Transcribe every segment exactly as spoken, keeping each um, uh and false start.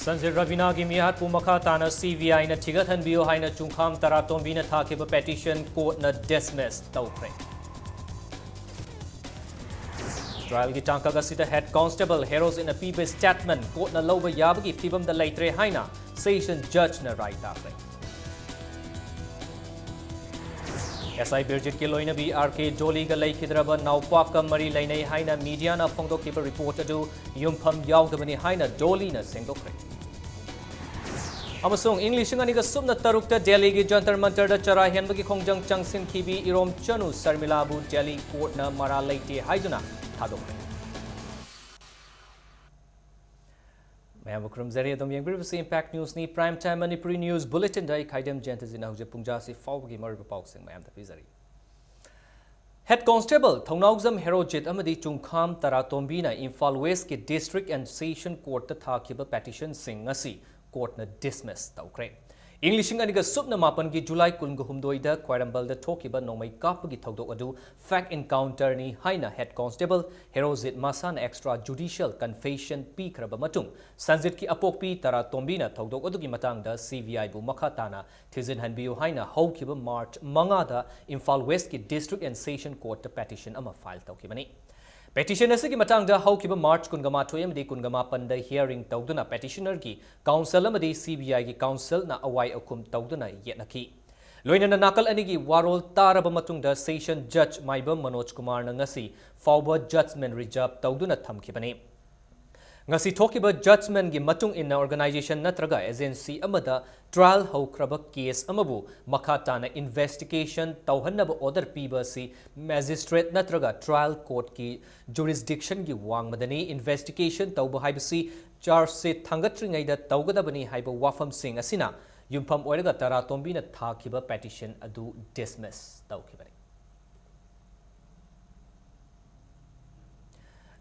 ꯁꯟꯖꯤꯠ ꯔꯕꯤꯅꯥꯒꯤ ꯃꯤꯍꯥꯠꯄꯨ ꯃꯈꯥ ꯇꯥꯅ CBIꯅ ꯊꯤꯒꯠꯍꯟꯕꯤꯌꯨ ꯍꯥꯏꯅ ꯆꯨꯡꯈꯥꯝ ꯇꯔꯥꯇꯣꯝꯕꯤꯅ ꯊꯥꯈꯤꯕ petition courtꯅ dismiss ꯇꯧꯈ꯭ꯔꯦ꯫ Trialꯒꯤ ꯇꯥꯡꯀꯛ ꯑꯁꯤꯗ head constable ꯍꯦꯔꯣꯖꯤꯠꯅ ꯄꯤꯕ statement courtꯅ ꯂꯧꯕ ꯌꯥꯕꯒꯤ ꯐꯤꯕꯝꯗ ꯂꯩꯇ꯭ꯔꯦ ꯍꯥꯏꯅ session judgeꯅ ꯔꯥꯏ ꯇꯥꯈ꯭ꯔꯦ꯫ SI ꯕꯤꯔꯖꯤꯠꯀꯤ ꯂꯣꯏꯅꯕꯤ RK ꯗꯣꯂꯤꯒ ꯂꯩꯈꯤꯗ꯭ꯔꯕ ꯅꯥꯎꯄꯥꯛꯀ ꯃꯔꯤ ꯂꯩꯅꯩ ꯍꯥꯏꯅ mediaꯅ ꯐꯣꯡꯗꯣꯛꯈꯤꯕ report ꯑꯗꯨ ꯌꯨꯝꯐꯝ ꯌꯥꯎꯗꯕꯅꯤ ꯍꯥꯏꯅ ꯗꯣꯂꯤꯅ ꯁꯦꯡꯗꯣꯛꯈ꯭ꯔꯦ꯫ ꯑꯃꯁꯨꯡ ꯏꯪ ꯂꯤꯁꯤꯡ ꯑꯅꯤꯒ ꯁꯨꯞꯅ ꯇꯔꯨꯛꯇ ꯗꯦꯜꯂꯤꯒꯤ ꯖꯟꯇꯔ ꯃꯟꯇꯔꯗ ꯆꯔꯥ ꯍꯦꯟꯕꯒꯤ ꯈꯣꯡꯖꯪ ꯆꯪꯁꯤꯟꯈꯤꯕꯤ ꯏꯔꯣꯝꯆꯅꯨ ꯁꯔꯃꯤꯂꯥꯕꯨ ꯗꯦꯜꯂꯤ courtꯅ ꯃꯔꯥꯜ ꯂꯩꯇꯦ ꯍꯥꯏꯗꯨꯅ ꯊꯥꯗꯣꯛꯈ꯭ꯔꯦ꯫ ꯃꯌꯥꯝꯕꯨ ꯈꯨꯔꯨꯝꯖꯔꯤ꯫ ꯑꯗꯨꯝ ꯌꯦꯡꯕꯤꯔꯤꯕꯁꯤ Impact Newsꯅꯤ꯫ Prime Time Manipuri News Bulletinꯗ ꯑꯩ ꯈꯥꯏꯗꯦꯝ ꯖꯌꯟꯇꯖꯤꯠꯅ ꯍꯧꯖꯤꯛ ꯄꯨꯡꯖꯥꯁꯤ ꯐꯥꯎꯕꯒꯤ ꯃꯔꯨꯑꯣꯏꯕ ꯄꯥꯎꯁꯤꯡ ꯃꯌꯥꯝꯗ ꯄꯤꯖꯔꯤ꯫ Head Constable ꯊꯧꯅꯥꯎꯖꯝ ꯍꯦꯔꯣꯖꯤꯠ ꯑꯃꯗꯤ ꯆꯨꯡꯈꯥꯝ ꯇꯔꯥꯇꯣꯝꯕꯤꯅ ꯏꯝꯐꯥꯜ Westꯀꯤ District and Session Courtꯇ ꯊꯥꯈꯤꯕ petitionꯁꯤꯡ ꯉꯁꯤ courtꯅ dismiss ꯇꯧꯈ꯭ꯔꯦ꯫ ꯏꯪ ꯂꯤꯁꯤꯡ ꯑꯅꯤꯒ ꯁꯨꯞꯅ ꯃꯥꯄꯟꯒꯤ ꯖꯨꯂꯥꯏ ꯀꯨꯟꯒ ꯍꯨꯝꯗꯣꯏꯗ ꯈ꯭ꯋꯥꯏꯔꯝꯕꯜꯗ ꯊꯣꯛꯈꯤꯕ ꯅꯣꯡꯃꯩ ꯀꯥꯞꯄꯒꯤ ꯊꯧꯗꯣꯛ ꯑꯗꯨ fact encounterꯅꯤ ꯍꯥꯏꯅ head constable ꯍꯦꯔꯣꯖꯤꯠ ꯃꯁꯥꯅ extra judicial confession ꯄꯤꯈ꯭ꯔꯕ ꯃꯇꯨꯡ, ꯁꯟꯖꯤꯠꯀꯤ ꯑꯄꯣꯛꯄꯤ ꯇꯔꯥꯇꯣꯝꯕꯤꯅ ꯊꯧꯗꯣꯛ ꯑꯗꯨꯒꯤ ꯃꯇꯥꯡꯗ CBIꯕꯨ ꯃꯈꯥ ꯇꯥꯅ ꯊꯤꯖꯤꯟꯍꯟꯕꯤꯌꯨ ꯍꯥꯏꯅ ꯍꯧꯈꯤꯕ ꯃꯥꯔꯆ ꯃꯉꯥꯗ Imphal Westꯀꯤ District and Session Courtꯇ petition ꯑꯃ file ꯇꯧꯈꯤꯕꯅꯤ꯫ Petition ꯑꯁꯤꯒꯤ ꯃꯇꯥꯡꯗ ꯍꯧꯈꯤꯕ ꯃꯥꯔꯆ ꯀꯨꯟꯒ ꯃꯥꯊꯣꯏ ꯑꯃꯗꯤ ꯀꯨꯟꯒ ꯃꯥꯄꯟꯗ hearing ꯇꯧꯗꯨꯅ petitionerꯒꯤ counsel ꯑꯃꯗꯤ CBIꯒꯤ counselꯅ ꯑꯋꯥꯏ ꯑꯈꯨꯝ ꯇꯧꯗꯨꯅ ꯌꯦꯠꯅꯈꯤ꯫ ꯂꯣꯏꯅꯅ ꯅꯥꯀꯜ ꯑꯅꯤꯒꯤ ꯋꯥꯔꯣꯜ ꯇꯥꯔꯕ ꯃꯇꯨꯡꯗ session judge ꯃꯥꯏꯕꯝ ꯃꯅꯣꯖ ꯀꯨꯃꯥꯔꯅ ꯉꯁꯤ ꯐꯥꯎꯕ judgment reserve ꯇꯧꯗꯨꯅ ꯊꯝꯈꯤꯕꯅꯤ꯫ ꯉꯁꯤ ꯊꯣꯛꯈꯤꯕ judgmentꯒꯤ ꯃꯇꯨꯡ ꯏꯟꯅ organization ꯅꯠꯇ꯭ꯔꯒ agency ꯑꯃꯗ trial ꯍꯧꯈ꯭ꯔꯕ case ꯑꯃꯕꯨ ꯃꯈꯥ ꯇꯥꯅ investigation ꯇꯧꯍꯟꯅꯕ order ꯄꯤꯕ ꯑꯁꯤ magistrate ꯅꯠꯇ꯭ꯔꯒ trial courtꯀꯤ jurisdictionꯒꯤ ꯋꯥꯡꯃꯗꯅꯤ꯫ Investigation ꯇꯧꯕ ꯍꯥꯏꯕꯁꯤ charge sheet ꯊꯥꯡꯒꯠꯇ꯭ꯔꯤꯉꯩꯗ ꯇꯧꯒꯗꯕꯅꯤ ꯍꯥꯏꯕ ꯋꯥꯐꯝꯁꯤꯡ ꯑꯁꯤꯅ ꯌꯨꯝꯐꯝ ꯑꯣꯏꯔꯒ ꯇꯔꯥꯇꯣꯝꯕꯤꯅ ꯊꯥꯈꯤꯕ petition ꯑꯗꯨ dismiss ꯇꯧꯈꯤꯕꯅꯤ꯫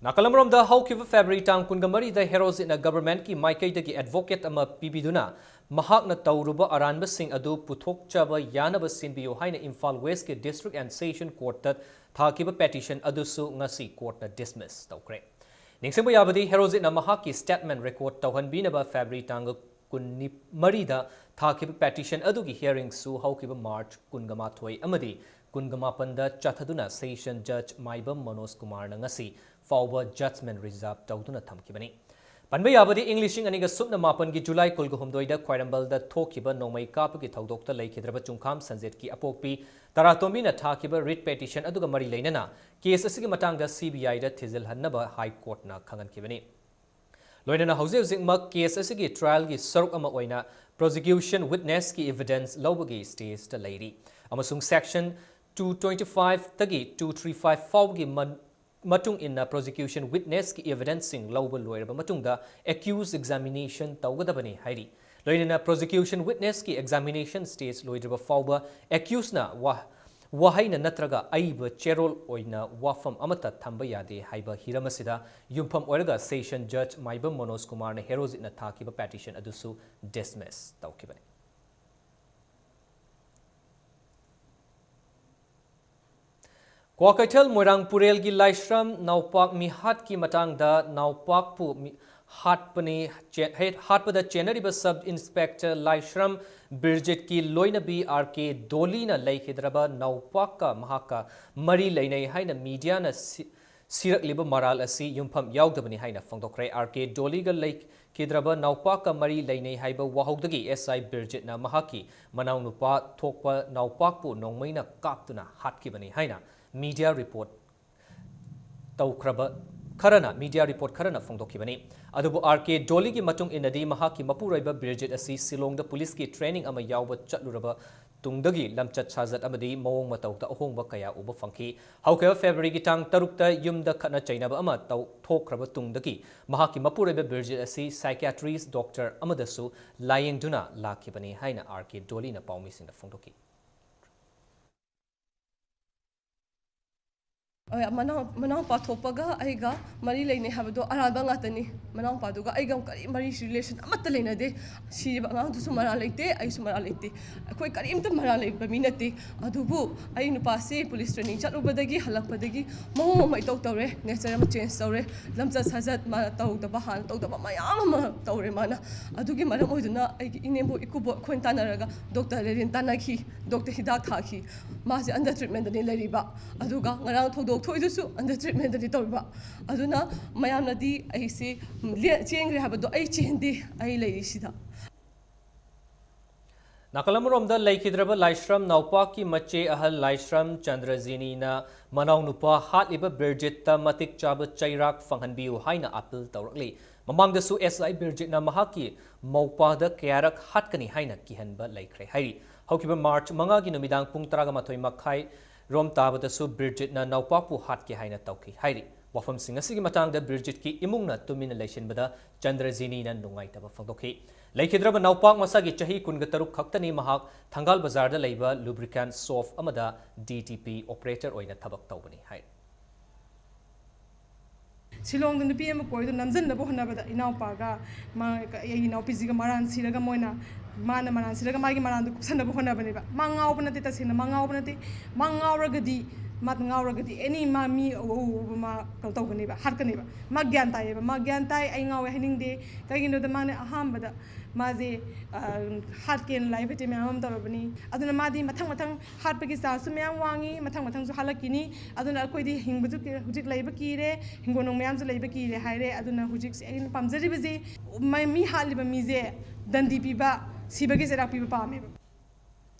ꯅꯥꯀꯜ ꯑꯃꯔꯣꯝꯗ, ꯍꯧꯈꯤꯕ February ꯇꯥꯡ ꯀꯨꯟꯒ ꯃꯔꯤꯗ ꯍꯦꯔꯣꯖꯤꯠꯅ governmentꯀꯤ ꯃꯥꯏꯀꯩꯗꯒꯤ advocate ꯑꯃ ꯄꯤꯕꯤꯗꯨꯅ ꯃꯍꯥꯛꯅ ꯇꯧꯔꯨꯕ ꯑꯔꯥꯟꯕꯁꯤꯡ ꯑꯗꯨ ꯄꯨꯊꯣꯛꯆꯕ ꯌꯥꯅꯕ ꯁꯤꯟꯕꯤꯌꯨ ꯍꯥꯏꯅ ꯏꯝꯐꯥꯜ Westꯀꯤ District and Session Courtꯇ ꯊꯥꯈꯤꯕ petition ꯑꯗꯨꯁꯨ ꯉꯁꯤ courtꯅ dismiss ꯇꯧꯈ꯭ꯔꯦ꯫ ꯅꯤꯡꯁꯤꯡꯕ ꯌꯥꯕꯗꯤ, ꯍꯦꯔꯣꯖꯤꯠꯅ ꯃꯍꯥꯛꯀꯤ statement record ꯇꯧꯍꯟꯕꯤꯅꯕ February ꯇꯥꯡ ꯀꯨꯟꯃꯔꯤꯗ ꯊꯥꯈꯤꯕ petition ꯑꯗꯨꯒꯤ hearingꯁꯨ ꯍꯧꯈꯤꯕ March ꯀꯨꯟꯃꯥꯊꯣꯏ ꯑꯃꯗꯤ ꯀꯨꯟꯃꯥꯄꯟꯗ ꯆꯠꯊꯗꯨꯅ session judge ꯃꯥꯏꯕꯝ ꯃꯅꯣꯖ ꯀꯨꯃꯥꯔꯅ ꯉꯁꯤ ꯐꯥꯎꯕ judgment reserve ꯇꯧꯗꯨꯅ ꯊꯝꯈꯤꯕꯅꯤ꯫ ꯄꯟꯕ ꯌꯥꯕꯗꯤ, ꯏꯪ ꯂꯤꯁꯤꯡ ꯑꯅꯤꯒ ꯁꯨꯞꯅ ꯃꯥꯄꯟꯒꯤ July ꯀꯨꯟꯒꯍꯨꯝꯗꯣꯏꯗ ꯈ꯭ꯋꯥꯏꯔꯝꯕꯟꯗ ꯊꯣꯛꯈꯤꯕ ꯅꯣꯡꯃꯩ ꯀꯥꯞꯄꯒꯤ ꯊꯧꯗꯣꯛꯇ ꯂꯩꯈꯤꯗ꯭ꯔꯕ ꯆꯨꯡꯈꯥꯝ ꯁꯟꯖꯤꯠꯀꯤ ꯑꯄꯣꯛꯄꯤ ꯇꯔꯥꯇꯣꯝꯕꯤꯅ ꯊꯥꯈꯤꯕ writ petition ꯑꯗꯨꯒ ꯃꯔꯤ ꯂꯩꯅꯅ case ꯑꯁꯤꯒꯤ ꯃꯇꯥꯡꯗ C B I the ꯊꯤꯖꯤꯜꯍꯟꯅꯕ High Courtꯅ ꯈꯪꯍꯟꯈꯤꯕꯅꯤ꯫ ꯂꯣꯏꯅꯅ ꯍꯧꯖꯤꯛ ꯍꯧꯖꯤꯛꯃꯛ case ꯑꯁꯤꯒꯤ trialꯒꯤ ꯁꯔꯨꯛ ꯑꯃ ꯑꯣꯏꯅ prosecution witnessꯀꯤ evidence ꯂꯧꯕꯒꯤ stageꯇ ꯂꯩꯔꯤ ꯑꯃꯁꯨꯡ section two twenty five ꯇꯒꯤ two three five ꯐꯥꯎꯕꯒꯤ ꯃꯇꯨꯡ ꯏꯟꯅ prosecution witnessꯀꯤ evidenceꯁꯤꯡ ꯂꯧꯕ ꯂꯣꯏꯔꯕ ꯃꯇꯨꯡꯗ accused examination ꯇꯧꯒꯗꯕꯅꯤ ꯍꯥꯏꯔꯤ꯫ ꯂꯣꯏꯅꯅ prosecution witnessꯀꯤ examination stage ꯂꯣꯏꯗ꯭ꯔꯤꯕ ꯐꯥꯎꯕ accusedꯅ ꯋꯥ-, ꯋꯥꯍꯩꯅ ꯅꯠꯇ꯭ꯔꯒ ꯑꯏꯕ ꯆꯦꯔꯣꯜ ꯑꯣꯏꯅ ꯋꯥꯐꯝ ꯑꯃꯠꯇ ꯊꯝꯕ ꯌꯥꯗꯦ ꯍꯥꯏꯕ ꯍꯤꯔꯝ ꯑꯁꯤꯗ ꯌꯨꯝꯐꯝ ꯑꯣꯏꯔꯒ session judge ꯃꯥꯏꯕꯝ ꯃꯅꯣꯖ ꯀꯨꯃꯥꯔꯅ ꯍꯦꯔꯣꯖꯤꯠꯅ ꯊꯥꯈꯤꯕ petition ꯑꯗꯨꯁꯨ dismiss ꯇꯧꯈꯤꯕꯅꯤ꯫ ꯀ꯭ꯋꯥꯀꯩꯊꯦꯜ ꯃꯣꯏꯔꯥꯡ ꯄꯨꯔꯦꯜꯒꯤ ꯂꯥꯏꯁ꯭ꯔꯝ ꯅꯥꯎꯄꯥꯛ ꯃꯤꯍꯥꯠꯀꯤ ꯃꯇꯥꯡꯗ ꯅꯥꯎꯄꯥꯛꯄꯨ ꯃꯤ-, ꯍꯥꯠꯄꯅꯤ, ꯆꯦ-, ꯍꯦ-, ꯍꯥꯠꯄꯗ ꯆꯦꯟꯅꯔꯤꯕ sub inspector ꯂꯥꯏꯁ꯭ꯔꯝ ꯕꯤꯔꯖꯤꯠꯀꯤ ꯂꯣꯏꯅꯕꯤ R K ꯗꯣꯂꯤꯅ ꯂꯩꯈꯤꯗ꯭ꯔꯕ ꯅꯥꯎꯄꯥꯛꯀ ꯃꯍꯥꯛꯀ ꯃꯔꯤ ꯂꯩꯅꯩ ꯍꯥꯏꯅ mediaꯅ ꯁꯤ-, ꯁꯤꯔꯛꯂꯤꯕ ꯃꯔꯥꯜ ꯑꯁꯤ ꯌꯨꯝꯐꯝ ꯌꯥꯎꯗꯕꯅꯤ ꯍꯥꯏꯅ ꯐꯣꯡꯗꯣꯛꯈ꯭ꯔꯦ꯫ R K ꯗꯣꯂꯤꯒ ꯂꯩꯈꯤꯗ꯭ꯔꯕ ꯅꯥꯎꯄꯥꯛꯀ ꯃꯔꯤ ꯂꯩꯅꯩ ꯍꯥꯏꯕ ꯋꯥꯍꯧꯗꯒꯤ S I ꯕꯤꯔꯖꯤꯠꯅ ꯃꯍꯥꯛꯀꯤ ꯃꯅꯥꯎꯅꯨꯄꯥ ꯊꯣꯛꯄ ꯅꯥꯎꯄꯥꯛꯄꯨ ꯅꯣꯡꯃꯩꯅ ꯀꯥꯞꯇꯨꯅ ꯍꯥꯠꯈꯤꯕꯅꯤ ꯍꯥꯏꯅ media report ꯇꯧꯈ꯭ꯔꯕ ꯈꯔꯅ, media report ꯈꯔꯅ ꯐꯣꯡꯗꯣꯛꯈꯤꯕꯅꯤ꯫ ꯑꯗꯨꯕꯨ R K ꯗꯣꯂꯤꯒꯤ ꯃꯇꯨꯡ ꯏꯟꯅꯗꯤ, ꯃꯍꯥꯛꯀꯤ ꯃꯄꯨꯔꯣꯏꯕ ꯕꯤꯔꯖꯤꯠ ꯑꯁꯤ ꯁꯤꯂꯣꯡꯗ ꯄꯨꯂꯤꯁꯀꯤ training ꯑꯃ ꯌꯥꯎꯕ ꯆꯠꯂꯨꯔꯕ ꯇꯨꯡꯗꯒꯤ ꯂꯝꯆꯠ ꯁꯥꯖꯠ ꯑꯃꯗꯤ ꯃꯑꯣꯡ ꯃꯇꯧꯗ ꯑꯍꯣꯡꯕ ꯀꯌꯥ ꯎꯕ ꯐꯪꯈꯤ꯫ ꯍꯧꯈꯤꯕ Februaryꯒꯤ ꯇꯥꯡ ꯇꯔꯨꯛꯇ ꯌꯨꯝꯗ ꯈꯠꯅ ꯆꯩꯅꯕ ꯑꯃ ꯇꯧ-, ꯊꯣꯛꯈ꯭ꯔꯕ ꯇꯨꯡꯗꯒꯤ ꯃꯍꯥꯛꯀꯤ ꯃꯄꯨꯔꯣꯏꯕ ꯕꯤꯔꯖꯤꯠ ꯑꯁꯤ psychiatrist doctor ꯑꯃꯗꯁꯨ ꯂꯥꯌꯦꯡꯗꯨꯅ ꯂꯥꯛꯈꯤꯕꯅꯤ ꯍꯥꯏꯅ R K ꯗꯣꯂꯤꯅ ꯄꯥꯎꯃꯤꯁꯤꯡꯗ ꯐꯣꯡꯗꯣꯛꯈꯤ꯫ ꯃꯅꯥꯎ ꯃꯅꯥꯎꯄꯥ ꯊꯣꯛꯄꯒ ꯑꯩꯒ ꯃꯔꯤ ꯂꯩꯅꯩ ꯍꯥꯏꯕꯗꯣ ꯑꯔꯥꯟꯕ ꯉꯥꯛꯇꯅꯤ꯫ ꯃꯅꯥꯎꯄꯥꯗꯨꯒ ꯑꯩꯒ ꯀꯔꯤ ꯃꯔꯤ, ꯔꯤꯂꯦꯁꯟ ꯑꯃꯠꯇ ꯂꯩꯅꯗꯦ꯫ ꯁꯤꯔꯤꯕ ꯑꯉꯥꯡꯗꯨꯁꯨ ꯃꯔꯥꯜ ꯂꯩꯇꯦ, ꯑꯩꯁꯨ ꯃꯔꯥꯜ ꯂꯩꯇꯦ꯫ ꯑꯩꯈꯣꯏ ꯀꯔꯤꯝꯇ ꯃꯔꯥꯜ ꯂꯩꯕ ꯃꯤ ꯅꯠꯇꯦ꯫ ꯑꯗꯨꯕꯨ ꯑꯩ ꯅꯨꯄꯥꯁꯤ ꯄꯨꯂꯤꯁ ꯇ꯭ꯔꯦꯅꯤꯡ ꯆꯠꯂꯨꯕꯗꯒꯤ ꯍꯜꯂꯛꯄꯗꯒꯤ ꯃꯑꯣꯡ ꯑꯃ ꯏꯇꯧ ꯇꯧꯔꯦ, ꯅꯦꯆꯔ ꯑꯃ ꯆꯦꯟꯖ ꯇꯧꯔꯦ꯫ ꯂꯝꯆꯠ ꯁꯥꯖꯠ ꯃꯥꯅ ꯇꯧꯗꯕ, ꯍꯥꯟꯅ ꯇꯧꯗꯕ ꯃꯌꯥꯝ ꯑꯃ ꯇꯧꯔꯦ ꯃꯥꯅ꯫ ꯑꯗꯨꯒꯤ ꯃꯔꯝ ꯑꯣꯏꯗꯨꯅ ꯑꯩꯒꯤ ꯏꯅꯦꯝꯕꯣꯛ ꯏꯀꯨꯕꯣꯛ ꯑꯩꯈꯣꯏꯅ ꯇꯥꯟꯅꯔꯒ ꯗꯣꯛꯇꯔ ꯂꯦꯔꯤꯟ ꯇꯥꯟꯅꯈꯤ, ꯗꯣꯛꯇꯔ ꯍꯤꯗꯥꯛ ꯊꯥꯈꯤ꯫ ꯃꯥꯁꯦ ꯑꯟꯗꯔ ꯇ꯭ꯔꯤꯠꯃꯦꯟꯗꯅꯤ ꯂꯩꯔꯤꯕ꯫ ꯑꯗꯨꯒ ꯉꯔꯥꯡ ꯊꯧꯗꯣꯛ ꯊꯣꯛꯏꯗꯨꯁꯨ ꯑꯟꯗꯔ ꯇ꯭ꯔꯤꯠꯃꯦꯟꯗꯅꯤ ꯇꯧꯔꯤꯕ꯫ ꯑꯗꯨꯅ ꯃꯌꯥꯝꯅꯗꯤ ꯑꯩꯁꯦ ꯂꯦ- ꯆꯦꯟꯈ꯭ꯔꯦ ꯍꯥꯏꯕꯗꯣ ꯑꯩ ꯆꯦꯟꯗꯦ, ꯑꯩ ꯂꯩꯔꯤꯁꯤꯗ꯫ ꯅꯥꯀꯜ ꯑꯃꯔꯣꯝꯗ, ꯂꯩꯈꯤꯗ꯭ꯔꯕ ꯂꯥꯏꯁ꯭ꯔꯝ ꯅꯥꯎꯄꯥꯛꯀꯤ ꯃꯆꯦ ꯑꯍꯜ ꯂꯥꯏꯁ꯭ꯔꯝ ꯆꯟꯗ꯭ꯔꯖꯤꯅꯤꯅ ꯃꯅꯥꯎꯅꯨꯄꯥ ꯍꯥꯠꯂꯤꯕ ꯕꯤꯔꯖꯤꯠꯇ ꯃꯇꯤꯛ ꯆꯥꯕ ꯆꯩꯔꯥꯛ ꯐꯪꯍꯟꯕꯤꯌꯨ ꯍꯥꯏꯅ ꯑꯥꯄꯤꯜ ꯇꯧꯔꯛꯂꯤ꯫ ꯃꯃꯥꯡꯗꯁꯨ ꯑꯦꯁ ꯑꯥꯏ ꯕꯤꯔꯖꯤꯠꯅ ꯃꯍꯥꯛꯀꯤ ꯃꯧꯄꯥꯗ ꯀꯌꯥꯔꯛ ꯍꯥꯠꯀꯅꯤ ꯍꯥꯏꯅ ꯀꯤꯍꯟꯕ ꯂꯩꯈ꯭ꯔꯦ ꯍꯥꯏꯔꯤ꯫ ꯍꯧꯈꯤꯕ ꯃꯥꯔꯆ ꯃꯉꯥꯒꯤ ꯅꯨꯃꯤꯗꯥꯡ ꯄꯨꯡ ꯇꯔꯥꯒ ꯃꯥꯊꯣꯏ ꯃꯈꯥꯏ ꯔꯣꯝ ꯇꯥꯕꯗꯁꯨ ꯕꯤꯔꯖꯤꯠꯅ ꯅꯥꯎꯄꯥꯛꯄꯨ ꯍꯥꯠꯀꯦ ꯍꯥꯏꯅ ꯇꯧꯈꯤ ꯍꯥꯏꯔꯤ꯫ ꯋꯥꯐꯝꯁꯤꯡ ꯑꯁꯤꯒꯤ ꯃꯇꯥꯡꯗ ꯕꯤꯔꯖꯤꯠꯀꯤ ꯏꯃꯨꯡꯅ ꯇꯨꯃꯤꯟꯅ ꯂꯩꯁꯤꯟꯕꯗ ꯆꯟꯗ꯭ꯔꯖꯤꯅꯤꯅ ꯅꯨꯡꯉꯥꯏꯇꯕ ꯐꯣꯡꯗꯣꯛꯈꯤ꯫ ꯂꯩꯈꯤꯗ꯭ꯔꯕ ꯅꯥꯎꯄꯥꯛ ꯃꯁꯥꯒꯤ ꯆꯍꯤ ꯀꯨꯟꯒ ꯇꯔꯨꯛ ꯈꯛꯇꯅꯤ꯫ ꯃꯍꯥꯛ ꯊꯪꯒꯥꯜ ꯕꯖꯥꯔꯗ ꯂꯩꯕ ꯂꯨꯕ꯭ꯔꯤꯀꯦꯟ ꯁꯣꯞ ꯑꯃꯗ ꯗꯤ ꯇꯤ ꯄꯤ ꯑꯣꯄꯔꯦꯇꯔ ꯑꯣꯏꯅ ꯊꯕꯛ ꯇꯧꯕꯅꯤ ꯍꯥꯏ꯫ ꯁꯤꯂꯣꯡꯗ ꯅꯨꯄꯤ ꯑꯃ ꯀꯣꯏꯗꯨꯅ ꯅꯝꯖꯟꯅꯕ ꯍꯣꯠꯅꯕꯗ ꯏꯅꯥꯎꯄꯥꯒ ꯃꯥ, ꯑꯩꯒꯤ ꯏꯅꯥꯎꯄꯤꯁꯤꯒ ꯃꯔꯥꯟ ꯁꯤꯔꯒ ꯃꯣꯏꯅ, ꯃꯥꯅ ꯃꯔꯥꯟ ꯁꯤꯔꯒ ꯃꯥꯒꯤ ꯃꯔꯥꯟꯗꯨ ꯀꯨꯞꯁꯟꯅꯕ ꯍꯣꯠꯅꯕꯅꯦꯕ꯫ ꯃꯥ ꯉꯥꯎꯕ ꯅꯠꯇꯦ, ꯇꯁꯦꯡꯅ ꯃꯥ ꯉꯥꯎꯕ ꯅꯠꯇꯦ꯫ ꯃꯥ ꯉꯥꯎꯔꯒꯗꯤ, ꯃꯥ ꯉꯥꯎꯔꯒꯗꯤ ꯑꯦꯅꯤ ꯃꯥ ꯃꯤ ꯑꯎ ꯑꯎꯕ ꯃꯥ ꯀꯩꯅꯣ ꯇꯧꯒꯅꯦꯕ, ꯍꯥꯠꯀꯅꯦꯕ꯫ ꯃꯥ ꯒ꯭ꯌꯥꯟ ꯇꯥꯏꯌꯦꯕ, ꯃꯥ ꯒ꯭ꯌꯥꯟ ꯇꯥꯏ, ꯑꯩ ꯉꯥꯎꯋꯦ ꯍꯥꯏꯅꯤꯡꯗꯦ꯫ ꯀꯩꯒꯤꯅꯣꯗ ꯃꯥꯅ ꯑꯍꯥꯟꯕꯗ ꯃꯥꯁꯦ, ꯑ, ꯍꯥꯠꯀꯦꯅ ꯂꯥꯏ ꯐꯠꯇꯦ ꯃꯌꯥꯝ ꯑꯃ ꯇꯧꯔꯕꯅꯤ꯫ ꯑꯗꯨꯅ ꯃꯥꯗꯤ ꯃꯊꯪ ꯃꯊꯪ ꯍꯥꯠꯄꯒꯤ ꯆꯥꯟꯁꯁꯨ ꯃꯌꯥꯝ ꯋꯥꯡꯉꯤ, ꯃꯊꯪ ꯃꯊꯪꯁꯨ ꯍꯥꯠꯂꯛꯈꯤꯅꯤ꯫ ꯑꯗꯨꯅ ꯑꯩꯈꯣꯏꯗꯤ ꯍꯤꯡꯕꯁꯨ ꯀꯤ-, ꯍꯧꯖꯤꯛ ꯂꯩꯕ ꯀꯤꯔꯦ, ꯍꯤꯡꯒꯣꯜ ꯅꯨꯡ ꯃꯌꯥꯝꯁꯨ ꯂꯩꯕ ꯀꯤꯔꯦ ꯍꯥꯏꯔꯦ꯫ ꯑꯗꯨꯅ ꯍꯧꯖꯤꯛꯁꯦ ꯑꯩꯅ ꯄꯥꯝꯖꯔꯤꯕꯁꯤ ꯃ-, ꯃꯤ ꯍꯥꯠꯂꯤꯕ ꯃꯤꯁꯦ ꯗꯟꯗꯤ ꯄꯤꯕ, ꯁꯤꯕꯒꯤ ꯆꯩꯔꯥꯛ ꯄꯤꯕ ꯄꯥꯝꯃꯦꯕ꯫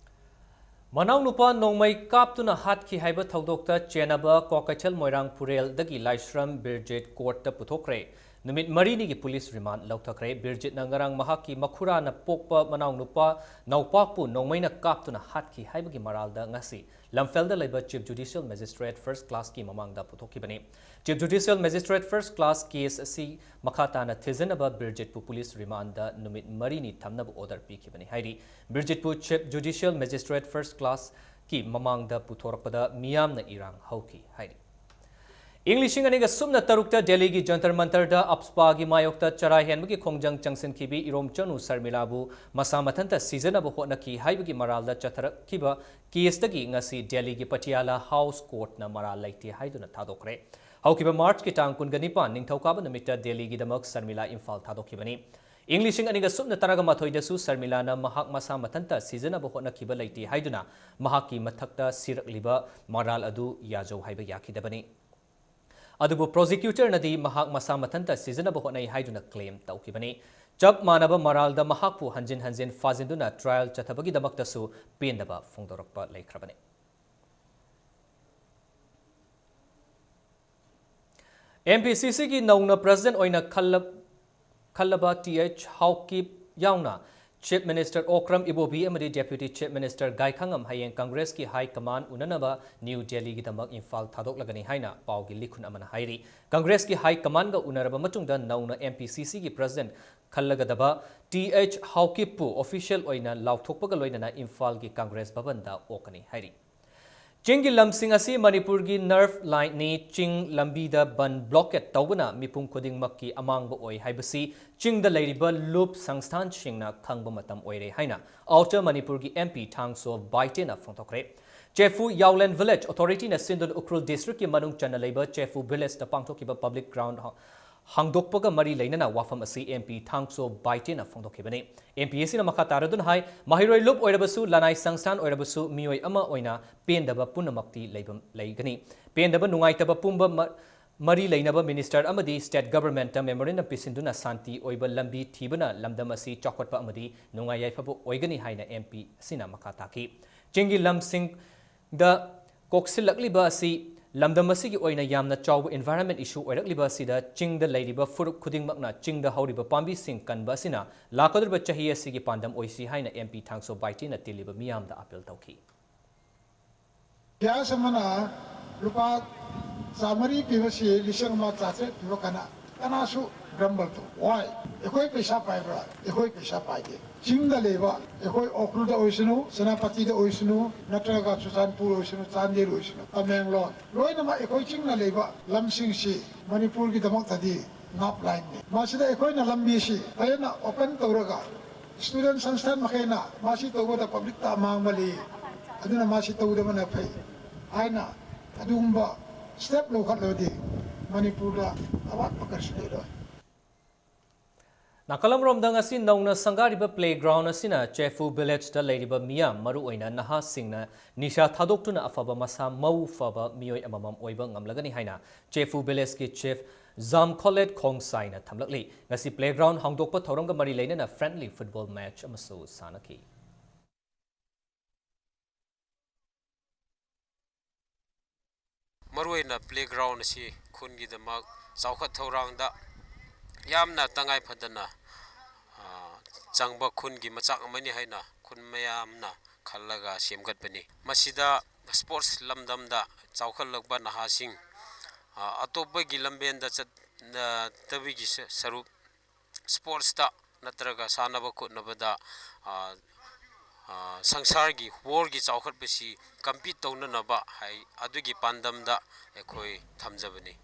ꯃꯅꯥꯎꯅꯨꯄꯥ ꯅꯣꯡꯃꯩ ꯀꯥꯞꯇꯨꯅ ꯍꯥꯠꯈꯤ ꯍꯥꯏꯕ ꯊꯧꯗꯣꯛꯇ ꯆꯦꯟꯅꯕ ꯀ꯭ꯋꯥꯀꯩꯊꯦꯜ ꯃꯣꯏꯔꯥꯡ ꯐꯨꯔꯦꯜꯗꯒꯤ ꯂꯥꯏꯁ꯭ꯔꯝ ꯕꯤꯔꯖꯤꯠ ꯀꯣꯔꯠꯇ ꯄꯨꯊꯣꯛꯈ꯭ꯔꯦ꯫ ꯅꯨꯃꯤꯠ ꯃꯔꯤꯅꯤꯒꯤ ꯄꯨꯂꯤꯁ ꯔꯤꯃꯥꯟꯗ ꯂꯧꯊꯈ꯭ꯔꯦ꯫ ꯕꯤꯔꯖꯤꯠꯅ ꯉꯔꯥꯡ ꯃꯍꯥꯛꯀꯤ ꯃꯈꯨꯔꯥꯅ ꯄꯣꯛꯄ ꯃꯅꯥꯎꯅꯨꯄꯥ ꯅꯥꯎꯄꯥꯛꯄꯨ ꯅꯣꯡꯃꯩꯅ ꯀꯥꯞꯇꯨꯅ ꯍꯥꯠꯈꯤ ꯍꯥꯏꯕꯒꯤ ꯃꯔꯥꯜꯗ ꯉꯁꯤ ꯂꯝꯐꯦꯜꯗ ꯂꯩꯕ ꯆꯤꯐ ꯖꯨꯗꯤꯁꯤꯌꯦꯜ ꯃꯦꯖꯤꯁꯇ꯭ꯔꯦꯠ ꯐꯥꯔꯁ ꯀ꯭ꯂꯥꯁꯀꯤ ꯃꯃꯥꯡꯗ ꯄꯨꯊꯣꯛꯈꯤꯕꯅꯤ꯫ Chief judicial magistrate first class case ꯑꯁꯤ ꯃꯈꯥ ꯇꯥꯅ ꯊꯤꯖꯤꯟꯅꯕ ꯕꯤꯔꯖꯤꯠꯄꯨ ꯄꯨꯂꯤꯁ ꯔꯤꯃꯥꯟꯗ ꯅꯨꯃꯤꯠ ꯃꯔꯤꯅꯤ ꯊꯝꯅꯕ ꯑꯣꯔꯗꯔ ꯄꯤꯈꯤꯕꯅꯤ ꯍꯥꯏꯔꯤ꯫ ꯕꯤꯔꯖꯤꯠꯄꯨ ꯆꯤꯐ ꯖꯨꯗꯤꯁꯤꯌꯦꯜ ꯃꯦꯖꯤꯁꯇ꯭ꯔꯦꯠ ꯐꯥꯔꯁ ꯀ꯭ꯂꯥꯁꯀꯤ ꯃꯃꯥꯡꯗ ꯄꯨꯊꯣꯔꯛꯄꯗ ꯃꯤꯌꯥꯝꯅ ꯏꯔꯥꯡ ꯍꯧꯈꯤ ꯍꯥꯏꯔꯤ꯫ ꯏꯪ ꯂꯤꯁꯤꯡ ꯑꯅꯤꯒ ꯁꯨꯞꯅ ꯇꯔꯨꯛꯇ ꯗꯦꯜꯂꯤꯒꯤ ꯖꯟꯇꯔ ꯃꯟꯇꯔꯗ ꯑꯞꯁꯄꯥꯒꯤ ꯃꯥꯌꯣꯛꯇ ꯆꯔꯥ ꯍꯦꯟꯕꯒꯤ ꯈꯣꯡꯖꯪ ꯆꯪꯁꯤꯟꯈꯤꯕꯤ ꯏꯔꯣꯝꯆꯅꯨ ꯁꯔꯃꯤꯂꯥꯕꯨ ꯃꯁꯥ ꯃꯊꯟꯇ ꯁꯤꯖꯅꯕ ꯍꯣꯠꯅꯈꯤ ꯍꯥꯏꯕꯒꯤ ꯃꯔꯥꯜꯗ ꯆꯠꯊꯔꯛꯈꯤꯕ ꯀꯦꯁꯇꯒꯤ ꯉꯁꯤ ꯗꯦꯜꯂꯤꯒꯤ ꯄꯇꯤꯌꯥꯂꯥ ꯍꯥꯎꯁ ꯀꯣꯔꯠꯅ ꯃꯔꯥꯜ ꯂꯩꯇꯦ ꯍꯥꯏꯗꯨꯅ ꯊꯥꯗꯣꯛꯈ꯭ꯔꯦ꯫ ꯍꯧꯈꯤꯕ ꯃꯥꯔꯆꯀꯤ ꯇꯥꯡ ꯀꯨꯟꯒ ꯅꯤꯄꯥꯟ, ꯅꯤꯡꯊꯧꯀꯥꯕ ꯅꯨꯃꯤꯠꯇ ꯗꯦꯜꯂꯤꯒꯤꯗꯃꯛ ꯁꯔꯃꯤꯂꯥ ꯏꯝꯐꯥꯜ ꯊꯥꯗꯣꯛꯈꯤꯕꯅꯤ꯫ ꯏꯪ ꯂꯤꯁꯤꯡ ꯑꯅꯤꯒ ꯁꯨꯞꯅ ꯇꯔꯥꯃꯥꯊꯣꯏꯗꯁꯨ ꯁꯔꯃꯤꯂꯥꯅ ꯃꯍꯥꯛ ꯃꯁꯥ ꯃꯊꯟꯇ ꯁꯤꯖꯅꯕ ꯍꯣꯠꯅꯈꯤꯕ ꯂꯩꯇꯦ ꯍꯥꯏꯗꯨꯅ ꯃꯍꯥꯛꯀꯤ ꯃꯊꯛꯇ ꯁꯤꯔꯛꯂꯤꯕ ꯃꯔꯥꯜ ꯑꯗꯨ ꯌꯥꯖꯧ ꯍꯥꯏꯕ ꯌꯥꯈꯤꯗꯕꯅꯤ꯫ ꯑꯗꯨꯕꯨ ꯄ꯭ꯔꯣꯁꯤꯀ꯭ꯌꯨꯇꯔꯅꯗꯤ ꯃꯍꯥꯛ ꯃꯁꯥ ꯃꯊꯟꯇ ꯁꯤꯖꯅꯕ ꯍꯣꯠꯅꯩ ꯍꯥꯏꯗꯨꯅ ꯀ꯭ꯂꯦꯝ ꯇꯧꯈꯤꯕꯅꯤ꯫ ꯆꯞ ꯃꯥꯟꯅꯕ ꯃꯔꯥꯜꯗ ꯃꯍꯥꯛꯄꯨ ꯍꯟꯖꯤꯟ ꯍꯟꯖꯤꯟ ꯐꯥꯖꯤꯟꯗꯨꯅ ꯇ꯭ꯔꯥꯌꯦꯜ ꯆꯠꯊꯕꯒꯤꯗꯃꯛꯇꯁꯨ ꯄꯦꯟꯗꯕ ꯐꯣꯡꯗꯣꯔꯛꯄ ꯂꯩꯈ꯭ꯔꯕꯅꯤ꯫ ꯑꯦꯝ ꯄꯤ ꯁꯤ ꯁꯤꯒꯤ ꯅꯧꯅ ꯄ꯭ꯔꯁꯤꯗꯦꯟꯠ ꯑꯣꯏꯅ ꯈꯜꯂ-, ꯈꯜꯂꯕ ꯇꯤ ꯑꯩꯆ ꯍꯥꯎꯀꯤꯞ ꯌꯥꯎꯅ ꯆꯤꯐ ꯃꯤꯅꯤꯁꯇꯔ ꯑꯣꯀ꯭ꯔꯝ ꯏꯕꯣꯕꯤ ꯑꯃꯗꯤ ꯗꯦꯄ꯭ꯌꯨꯇꯤ ꯆꯤꯐ ꯃꯤꯅꯤꯁꯇꯔ ꯒꯥꯏꯈꯪꯉꯝ ꯍꯌꯦꯡ ꯀꯪꯒ꯭ꯔꯦꯁꯀꯤ ꯍꯥꯏ ꯀꯃꯥꯟ ꯎꯅꯅꯕ ꯅ꯭ꯌꯨ ꯗꯦꯜꯂꯤꯒꯤꯗꯃꯛ ꯏꯝꯐꯥꯜ ꯊꯥꯗꯣꯛꯂꯒꯅꯤ ꯍꯥꯏꯅ ꯄꯥꯎꯒꯤ ꯂꯤꯈꯨꯟ ꯑꯃꯅ ꯍꯥꯏꯔꯤ꯫ ꯀꯪꯒ꯭ꯔꯦꯁꯀꯤ ꯍꯥꯏ ꯀꯃꯥꯟꯒ ꯎꯅꯔꯕ ꯃꯇꯨꯡꯗ ꯅꯧꯅ ꯑꯦꯝ ꯄꯤ ꯁꯤ ꯁꯤꯒꯤ ꯄ꯭ꯔꯁꯤꯗꯦꯟꯠ ꯈꯜꯂꯒꯗꯕ ꯇꯤ ꯑꯩꯆ ꯍꯥꯎꯀꯤꯞꯄꯨ ꯑꯣꯐꯤꯁꯤꯌꯦꯜ ꯑꯣꯏꯅ ꯂꯥꯎꯊꯣꯛꯄꯒ ꯂꯣꯏꯅꯅ ꯏꯝꯐꯥꯜꯒꯤ ꯀꯪꯒ꯭ꯔꯦꯁ ꯚꯕꯟꯗ ꯑꯣꯛꯀꯅꯤ ꯍꯥꯏꯔꯤ꯫ ꯆꯤꯡꯒꯤ ꯂꯝꯁꯤꯡ ꯑꯁꯤ ꯃꯅꯤꯄꯨꯔꯒꯤ ꯅꯔꯚ ꯂꯥꯏꯟꯅꯤ꯫ ꯆꯤꯡ ꯂꯝꯕꯤꯗ ꯕꯟ ꯕ꯭ꯂꯣꯀꯦꯠ ꯇꯧꯕꯅ ꯃꯤꯄꯨꯝ ꯈꯨꯗꯤꯡꯃꯛꯀꯤ ꯑꯃꯥꯡꯕ ꯑꯣꯏ ꯍꯥꯏꯕꯁꯤ ꯆꯤꯡꯗ ꯂꯩꯔꯤꯕ ꯂꯨꯞ ꯁꯪꯁꯊꯥꯟꯁꯤꯡꯅ ꯈꯪꯕ ꯃꯇꯝ ꯑꯣꯏꯔꯦ ꯍꯥꯏꯅ ꯑꯥꯎꯇꯔ ꯃꯅꯤꯄꯨꯔꯒꯤ ꯑꯦꯝ ꯄꯤ ꯊꯥꯡꯁꯣ ꯕꯥꯏꯇꯦꯅ ꯐꯣꯡꯗꯣꯛꯈ꯭ꯔꯦ꯫ ꯆꯦꯐꯨ ꯌꯥꯎꯂꯦꯟ ꯚꯤꯂꯦꯖ ꯑꯣꯊꯣꯔꯤꯇꯤꯅ ꯁꯤꯟꯗꯨꯅ ꯎꯈ꯭ꯔꯨꯜ ꯗꯤꯁꯇ꯭ꯔꯤꯛꯀꯤ ꯃꯅꯨꯡ ꯆꯟꯅ ꯂꯩꯕ ꯆꯦꯐꯨ ꯚꯤꯂꯦꯖꯇ ꯄꯥꯡꯊꯣꯛꯈꯤꯕ ꯄꯕ꯭ꯂꯤꯛ ꯒ꯭ꯔꯥꯎꯟ ꯍꯥꯡꯗꯣꯛꯄꯒ ꯃꯔꯤ ꯂꯩꯅꯅ ꯋꯥꯐꯝ ꯑꯁꯤ ꯑꯦꯝ ꯄꯤ ꯊꯥꯡꯁꯣ ꯕꯥꯏꯇꯦꯅ ꯐꯣꯡꯗꯣꯛꯈꯤꯕꯅꯤ꯫ ꯑꯦꯝ ꯄꯤ ꯑꯁꯤꯅ ꯃꯈꯥ ꯇꯥꯔꯗꯨꯅ ꯍꯥꯏ, ꯃꯍꯩꯔꯣꯏ ꯂꯨꯞ ꯑꯣꯏꯔꯕꯁꯨ, ꯂꯅꯥꯏ ꯁꯪꯁꯊꯥꯟ ꯑꯣꯏꯔꯕꯁꯨ, ꯃꯤꯑꯣꯏ ꯑꯃ ꯑꯣꯏꯅ ꯄꯦꯟꯗꯕ ꯄꯨꯝꯅꯃꯛꯇꯤ ꯂꯩꯕ, ꯂꯩꯒꯅꯤ꯫ ꯄꯦꯟꯗꯕ ꯅꯨꯡꯉꯥꯏꯇꯕ ꯄꯨꯝꯕ ꯃ-, ꯃꯔꯤ ꯂꯩꯅꯕ ꯃꯤꯅꯤꯁꯇꯔ ꯑꯃꯗꯤ ꯁ꯭ꯇꯦꯠ ꯒꯚꯔꯟꯃꯦꯟꯠꯇ ꯃꯦꯃꯣꯔꯦꯟꯗꯝ ꯄꯤꯁꯤꯟꯗꯨꯅ ꯁꯥꯟꯇꯤ ꯑꯣꯏꯕ ꯂꯝꯕꯤ ꯊꯤꯕꯅ ꯂꯝꯗꯝ ꯑꯁꯤ ꯆꯥꯎꯈꯠꯄ ꯑꯃꯗꯤ ꯅꯨꯡꯉꯥꯏ ꯌꯥꯏꯐꯕ ꯑꯣꯏꯒꯅꯤ ꯍꯥꯏꯅ ꯑꯦꯝ ꯄꯤ ꯑꯁꯤꯅ ꯃꯈꯥ ꯇꯥꯈꯤ꯫ ꯆꯤꯡꯒꯤ ꯂꯝꯁꯤꯡ ꯗ ꯀꯣꯛꯁꯤꯜꯂꯛꯂꯤꯕ ꯑꯁꯤ ꯂꯝꯗꯝ ꯑꯁꯤꯒꯤ ꯑꯣꯏꯅ ꯌꯥꯝꯅ ꯆꯥꯎꯕ ꯏꯟꯚꯥꯏꯔꯟꯃꯦꯟꯠ ꯏꯁꯨ ꯑꯣꯏꯔꯛꯂꯤꯕ ꯑꯁꯤꯗ ꯆꯤꯡꯗ ꯂꯩꯔꯤꯕ ꯐꯨꯔꯨꯞ ꯈꯨꯗꯤꯡꯃꯛꯅ ꯆꯤꯡꯗ ꯍꯧꯔꯤꯕ ꯄꯥꯝꯕꯤꯁꯤꯡ ꯀꯟꯕ ꯑꯁꯤꯅ ꯂꯥꯛꯀꯗꯧꯔꯤꯕ ꯆꯍꯤ ꯑꯁꯤꯒꯤ ꯄꯥꯟꯗꯝ ꯑꯣꯏꯁꯤ ꯍꯥꯏꯅ ꯑꯦꯝ ꯄꯤ ꯊꯥꯡꯁꯣ ꯕꯥꯏꯇꯦꯅ ꯇꯤꯜꯂꯤꯕ ꯃꯤꯌꯥꯝꯗ ꯑꯥꯄꯤꯜ ꯇꯧꯈꯤ꯫ ꯒ꯭ꯌꯥꯁ ꯑꯃꯅ ꯂꯨꯄꯥ ꯆꯥꯃꯔꯤ ꯄꯤꯕꯁꯤ ꯂꯤꯁꯤꯡ ꯑꯃ ꯆꯥꯇ꯭ꯔꯦꯠ ꯄꯤꯕ ꯀꯅꯥ? ꯀꯅꯥꯁꯨ grumble ꯇꯧ꯫ Why? ꯑꯩꯈꯣꯏ ꯄꯩꯁꯥ ꯄꯥꯏꯕ꯭ꯔꯥ? ꯑꯩꯈꯣꯏ ꯄꯩꯁꯥ ꯄꯥꯏꯗꯦ꯫ ꯆꯤꯡꯗ ꯂꯩꯕ ꯑꯩꯈꯣꯏ ꯎꯈ꯭ꯔꯨꯜꯗ ꯑꯣꯏꯁꯅꯨ, ꯁꯦꯅꯥꯄꯇꯤꯗ ꯑꯣꯏꯁꯅꯨ, ꯅꯠꯇ꯭ꯔꯒ ꯆꯨꯔꯆꯥꯟꯄꯨꯔ ꯑꯣꯏꯁꯅꯨ, ꯆꯥꯟꯗꯦꯜ ꯑꯣꯏꯁꯅꯨ, ꯇꯃꯦꯡꯂꯣꯡ, ꯂꯣꯏꯅꯃꯛ ꯑꯩꯈꯣꯏ ꯆꯤꯡꯅ ꯂꯩꯕ ꯂꯝꯁꯤꯡꯁꯤ ꯃꯅꯤꯄꯨꯔꯒꯤꯗꯃꯛꯇꯗꯤ ꯅꯥꯞ ꯂꯥꯏꯟꯅꯤ꯫ ꯃꯁꯤꯗ ꯑꯩꯈꯣꯏꯅ ꯂꯝꯕꯤꯁꯤ ꯐꯖꯅ open ꯇꯧꯔꯒ student ꯁꯪꯁꯊꯥꯟ ꯃꯈꯩꯅ ꯃꯁꯤ ꯇꯧꯕꯗ publicꯇ ꯑꯃꯥꯡꯕ ꯂꯩ, ꯑꯗꯨꯅ ꯃꯁꯤ ꯇꯧꯗꯕꯅ ꯐꯩ ꯍꯥꯏꯅ ꯑꯗꯨꯒꯨꯝꯕ step ꯂꯧꯈꯠꯂꯕꯗꯤ ꯃꯅꯤꯄꯨꯔꯗ ꯑꯋꯥꯠꯄ ꯀꯔꯤꯁꯨ ꯂꯩꯔꯣꯏ꯫ ꯅꯥꯀꯜ ꯑꯃꯔꯣꯝꯗ, ꯉꯁꯤ ꯅꯧꯅ ꯁꯪꯒꯥꯔꯤꯕ playground ꯑꯁꯤꯅ ꯆꯦꯐꯨ villageꯇ ꯂꯩꯔꯤꯕ ꯃꯤꯌꯥꯝ, ꯃꯔꯨꯑꯣꯏꯅ ꯅꯍꯥꯁꯤꯡꯅ ꯅꯤꯁꯥ ꯊꯥꯗꯣꯛꯇꯨꯅ ꯑꯐꯕ ꯃꯁꯥ ꯃꯎ ꯐꯕ ꯃꯤꯑꯣꯏ ꯑꯃꯃꯝ ꯑꯣꯏꯕ ꯉꯝꯂꯒꯅꯤ ꯍꯥꯏꯅ ꯆꯦꯐꯨ villageꯀꯤ chief ꯖꯥꯝꯈꯣꯂꯦꯠ ꯈꯣꯡꯁꯥꯏꯅ ꯊꯝꯂꯛꯂꯤ꯫ ꯉꯁꯤ playground ꯍꯥꯡꯗꯣꯛꯄ ꯊꯧꯔꯝꯒ ꯃꯔꯤ ꯂꯩꯅꯅ friendly football match ꯑꯃꯁꯨ ꯁꯥꯟꯅꯈꯤ꯫ ꯃꯔꯨꯑꯣꯏꯅ playground ꯑꯁꯤ ꯈꯨꯟꯒꯤꯗꯃꯛ ꯆꯥꯎꯈꯠ ꯊꯧꯔꯥꯡꯗ ꯌꯥꯝꯅ ꯇꯉꯥꯏ ꯐꯗꯅ, ꯑ, ꯆꯪꯕ ꯈꯨꯟꯒꯤ ꯃꯆꯥꯛ ꯑꯃꯅꯤ ꯍꯥꯏꯅ ꯈꯨꯟ ꯃꯌꯥꯝꯅ ꯈꯜꯂꯒ ꯁꯦꯝꯒꯠꯄꯅꯤ꯫ ꯃꯁꯤꯗ sports ꯂꯝꯗꯝꯗ ꯆꯥꯎꯈꯠꯂꯛꯄ ꯅꯍꯥꯁꯤꯡ, ꯑ, ꯑꯇꯣꯞꯄꯒꯤ ꯂꯝꯕꯦꯟꯗ ꯆꯠꯇꯕꯒꯤ ꯁ-, ꯁꯔꯨꯛ sportsꯇ ꯅꯠꯇ꯭ꯔꯒ ꯁꯥꯟꯅꯕ ꯈꯣꯠꯅꯕꯗ, ꯑ, ꯑ, ꯁꯪꯁꯥꯔꯒꯤ worldꯒꯤ ꯆꯥꯎꯈꯠꯄꯁꯤ compete ꯇꯧꯅꯅꯕ ꯍꯥꯏ, ꯑꯗꯨꯒꯤ ꯄꯥꯟꯗꯝꯗ ꯑꯩꯈꯣꯏ ꯊꯝꯖꯕꯅꯤ꯫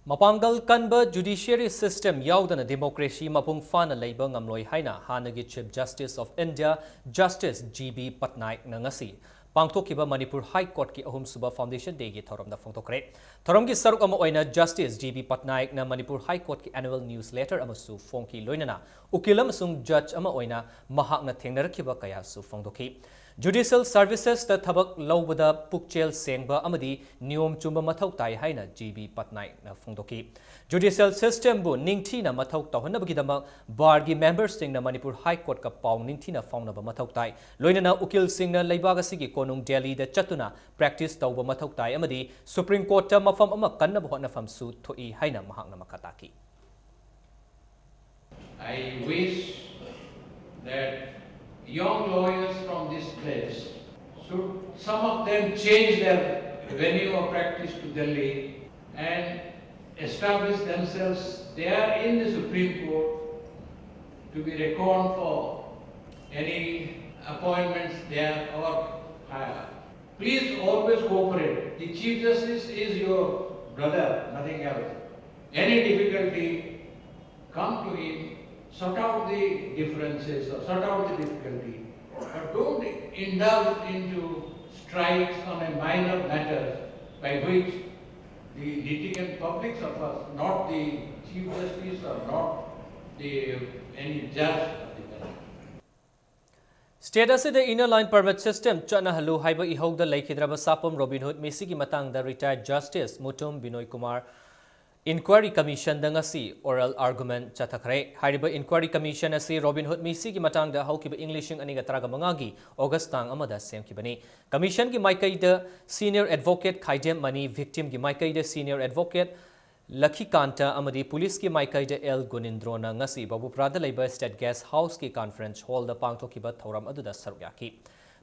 ꯃꯄꯥꯡꯒꯜ ꯀꯟꯕ judiciary system ꯌꯥꯎꯗꯅ democracy ꯃꯄꯨꯡ ꯐꯥꯅ ꯂꯩꯕ ꯉꯝꯂꯣꯏ ꯍꯥꯏꯅ ꯍꯥꯟꯅꯒꯤ Chief Justice of India Justice G B ꯄꯠꯅꯥꯏꯛꯅ ꯉꯁꯤ ꯄꯥꯡꯊꯣꯛꯈꯤꯕ ꯃꯅꯤꯄꯨꯔ High Courtꯀꯤ ꯑꯍꯨꯝꯁꯨꯕ foundation dayꯒꯤ ꯊꯧꯔꯝꯗ ꯐꯣꯡꯗꯣꯛꯈ꯭ꯔꯦ꯫ ꯊꯧꯔꯝꯒꯤ ꯁꯔꯨꯛ ꯑꯃ ꯑꯣꯏꯅ Justice G B ꯄꯠꯅꯥꯏꯛꯅ Manipur High Courtꯀꯤ annual news letter ꯑꯃꯁꯨ ꯐꯣꯡꯈꯤ, ꯂꯣꯏꯅꯅ ꯎꯀꯤꯜ ꯑꯃꯁꯨꯡ judge ꯑꯃ ꯑꯣꯏꯅ ꯃꯍꯥꯛꯅ ꯊꯦꯡꯅꯔꯛꯈꯤꯕ ꯀꯌꯥꯁꯨ ꯐꯣꯡꯗꯣꯛꯈꯤ꯫ Judicial servicesꯇ ꯊꯕꯛ ꯂꯧꯕꯗ ꯄꯨꯛꯆꯦꯜ ꯁꯦꯡꯕ ꯑꯃꯗꯤ ꯅꯤꯌꯣꯝ ꯆꯨꯝꯕ ꯃꯊꯧ ꯇꯥꯏ ꯍꯥꯏꯅ G B ꯄꯠꯅꯥꯏꯛꯅ ꯐꯣꯡꯗꯣꯛꯈꯤ꯫ Judicial systemꯕꯨ ꯅꯤꯡꯊꯤꯅ ꯃꯊꯧ ꯇꯧꯍꯟꯅꯕꯒꯤꯗꯃꯛ barꯒꯤ memberꯁꯤꯡꯅ ꯃꯅꯤꯄꯨꯔ High Courtꯀ ꯄꯥꯎ ꯅꯤꯡꯊꯤꯅ ꯐꯥꯎꯅꯕ ꯃꯊꯧ ꯇꯥꯏ꯫ ꯂꯣꯏꯅꯅ ꯎꯀꯤꯜꯁꯤꯡꯅ ꯂꯩꯕꯥꯛ ꯑꯁꯤꯒꯤ ꯀꯣꯅꯨꯡ ꯗꯦꯜꯂꯤꯗ ꯆꯠꯇꯨꯅ practice ꯇꯧꯕ ꯃꯊꯧ ꯇꯥꯏ ꯑꯃꯗꯤ Supreme Courtꯇ ꯃꯐꯝ ꯑꯃ ꯀꯟꯅꯕ ꯍꯣꯠꯅꯐꯝꯁꯨ ꯊꯣꯛꯏ ꯍꯥꯏꯅ ꯃꯍꯥꯛꯅ ꯃꯈꯥ ꯇꯥꯈꯤ꯫ I wish that young lawyers from this place should, some of them change their venue of practice to Delhi and establish themselves there in the Supreme Court to be reckoned for any appointments there or higher. Please always cooperate. The Chief Justice is your brother, nothing else. Any difficulty, come to him, sort out the differences or sort out the difficulty. But don't indulge into strikes on a minor matter by which the litigant publics of us, not the Chief Justice or not the any judge of the bench. State ꯑꯁꯤꯗ Inner Line Permit System ꯆꯠꯅꯍꯜꯂꯨ ꯍꯥꯏꯕ ꯏꯍꯧꯗ ꯂꯩꯈꯤꯗ꯭ꯔꯕ ꯁꯥꯄꯝ ꯔꯣꯕꯤꯟꯍꯨꯗ ꯃꯤꯁꯤꯒꯤ ꯃꯇꯥꯡꯗ retired Justice Mutum ꯕꯤꯅꯣꯏ Kumar Inquiry Commissionꯗ ꯉꯁꯤ oral argument ꯆꯠꯊꯈ꯭ꯔꯦ꯫ ꯍꯥꯏꯔꯤꯕ Inquiry Commission ꯑꯁꯤ ꯔꯣꯕꯤꯟꯍꯨꯗ ꯃꯤꯁꯤꯒꯤ ꯃꯇꯥꯡꯗ ꯍꯧꯈꯤꯕ ꯏꯪ ꯂꯤꯁꯤꯡ ꯑꯅꯤꯒ ꯇꯔꯥꯃꯉꯥꯒꯤ August ꯇꯥꯡ ꯑꯃꯗ ꯁꯦꯝꯈꯤꯕꯅꯤ꯫ Commissionꯒꯤ ꯃꯥꯏꯀꯩꯗ senior advocate ꯈꯥꯏꯗꯦꯝ ꯃꯅꯤ, victimꯒꯤ ꯃꯥꯏꯀꯩꯗ senior advocate ꯂꯈꯤꯀꯥꯟꯇ ꯑꯃꯗꯤ ꯄꯨꯂꯤꯁꯀꯤ ꯃꯥꯏꯀꯩꯗ ꯑꯦꯜ ꯒꯨꯅꯤꯟꯗ꯭ꯔꯣꯅ ꯉꯁꯤ ꯕꯕꯨꯄꯨꯔꯥꯗ ꯂꯩꯕ State Guest Houseꯀꯤ conference hallꯗ ꯄꯥꯡꯊꯣꯛꯈꯤꯕ ꯊꯧꯔꯝ ꯑꯗꯨꯗ ꯁꯔꯨꯛ ꯌꯥꯈꯤ꯫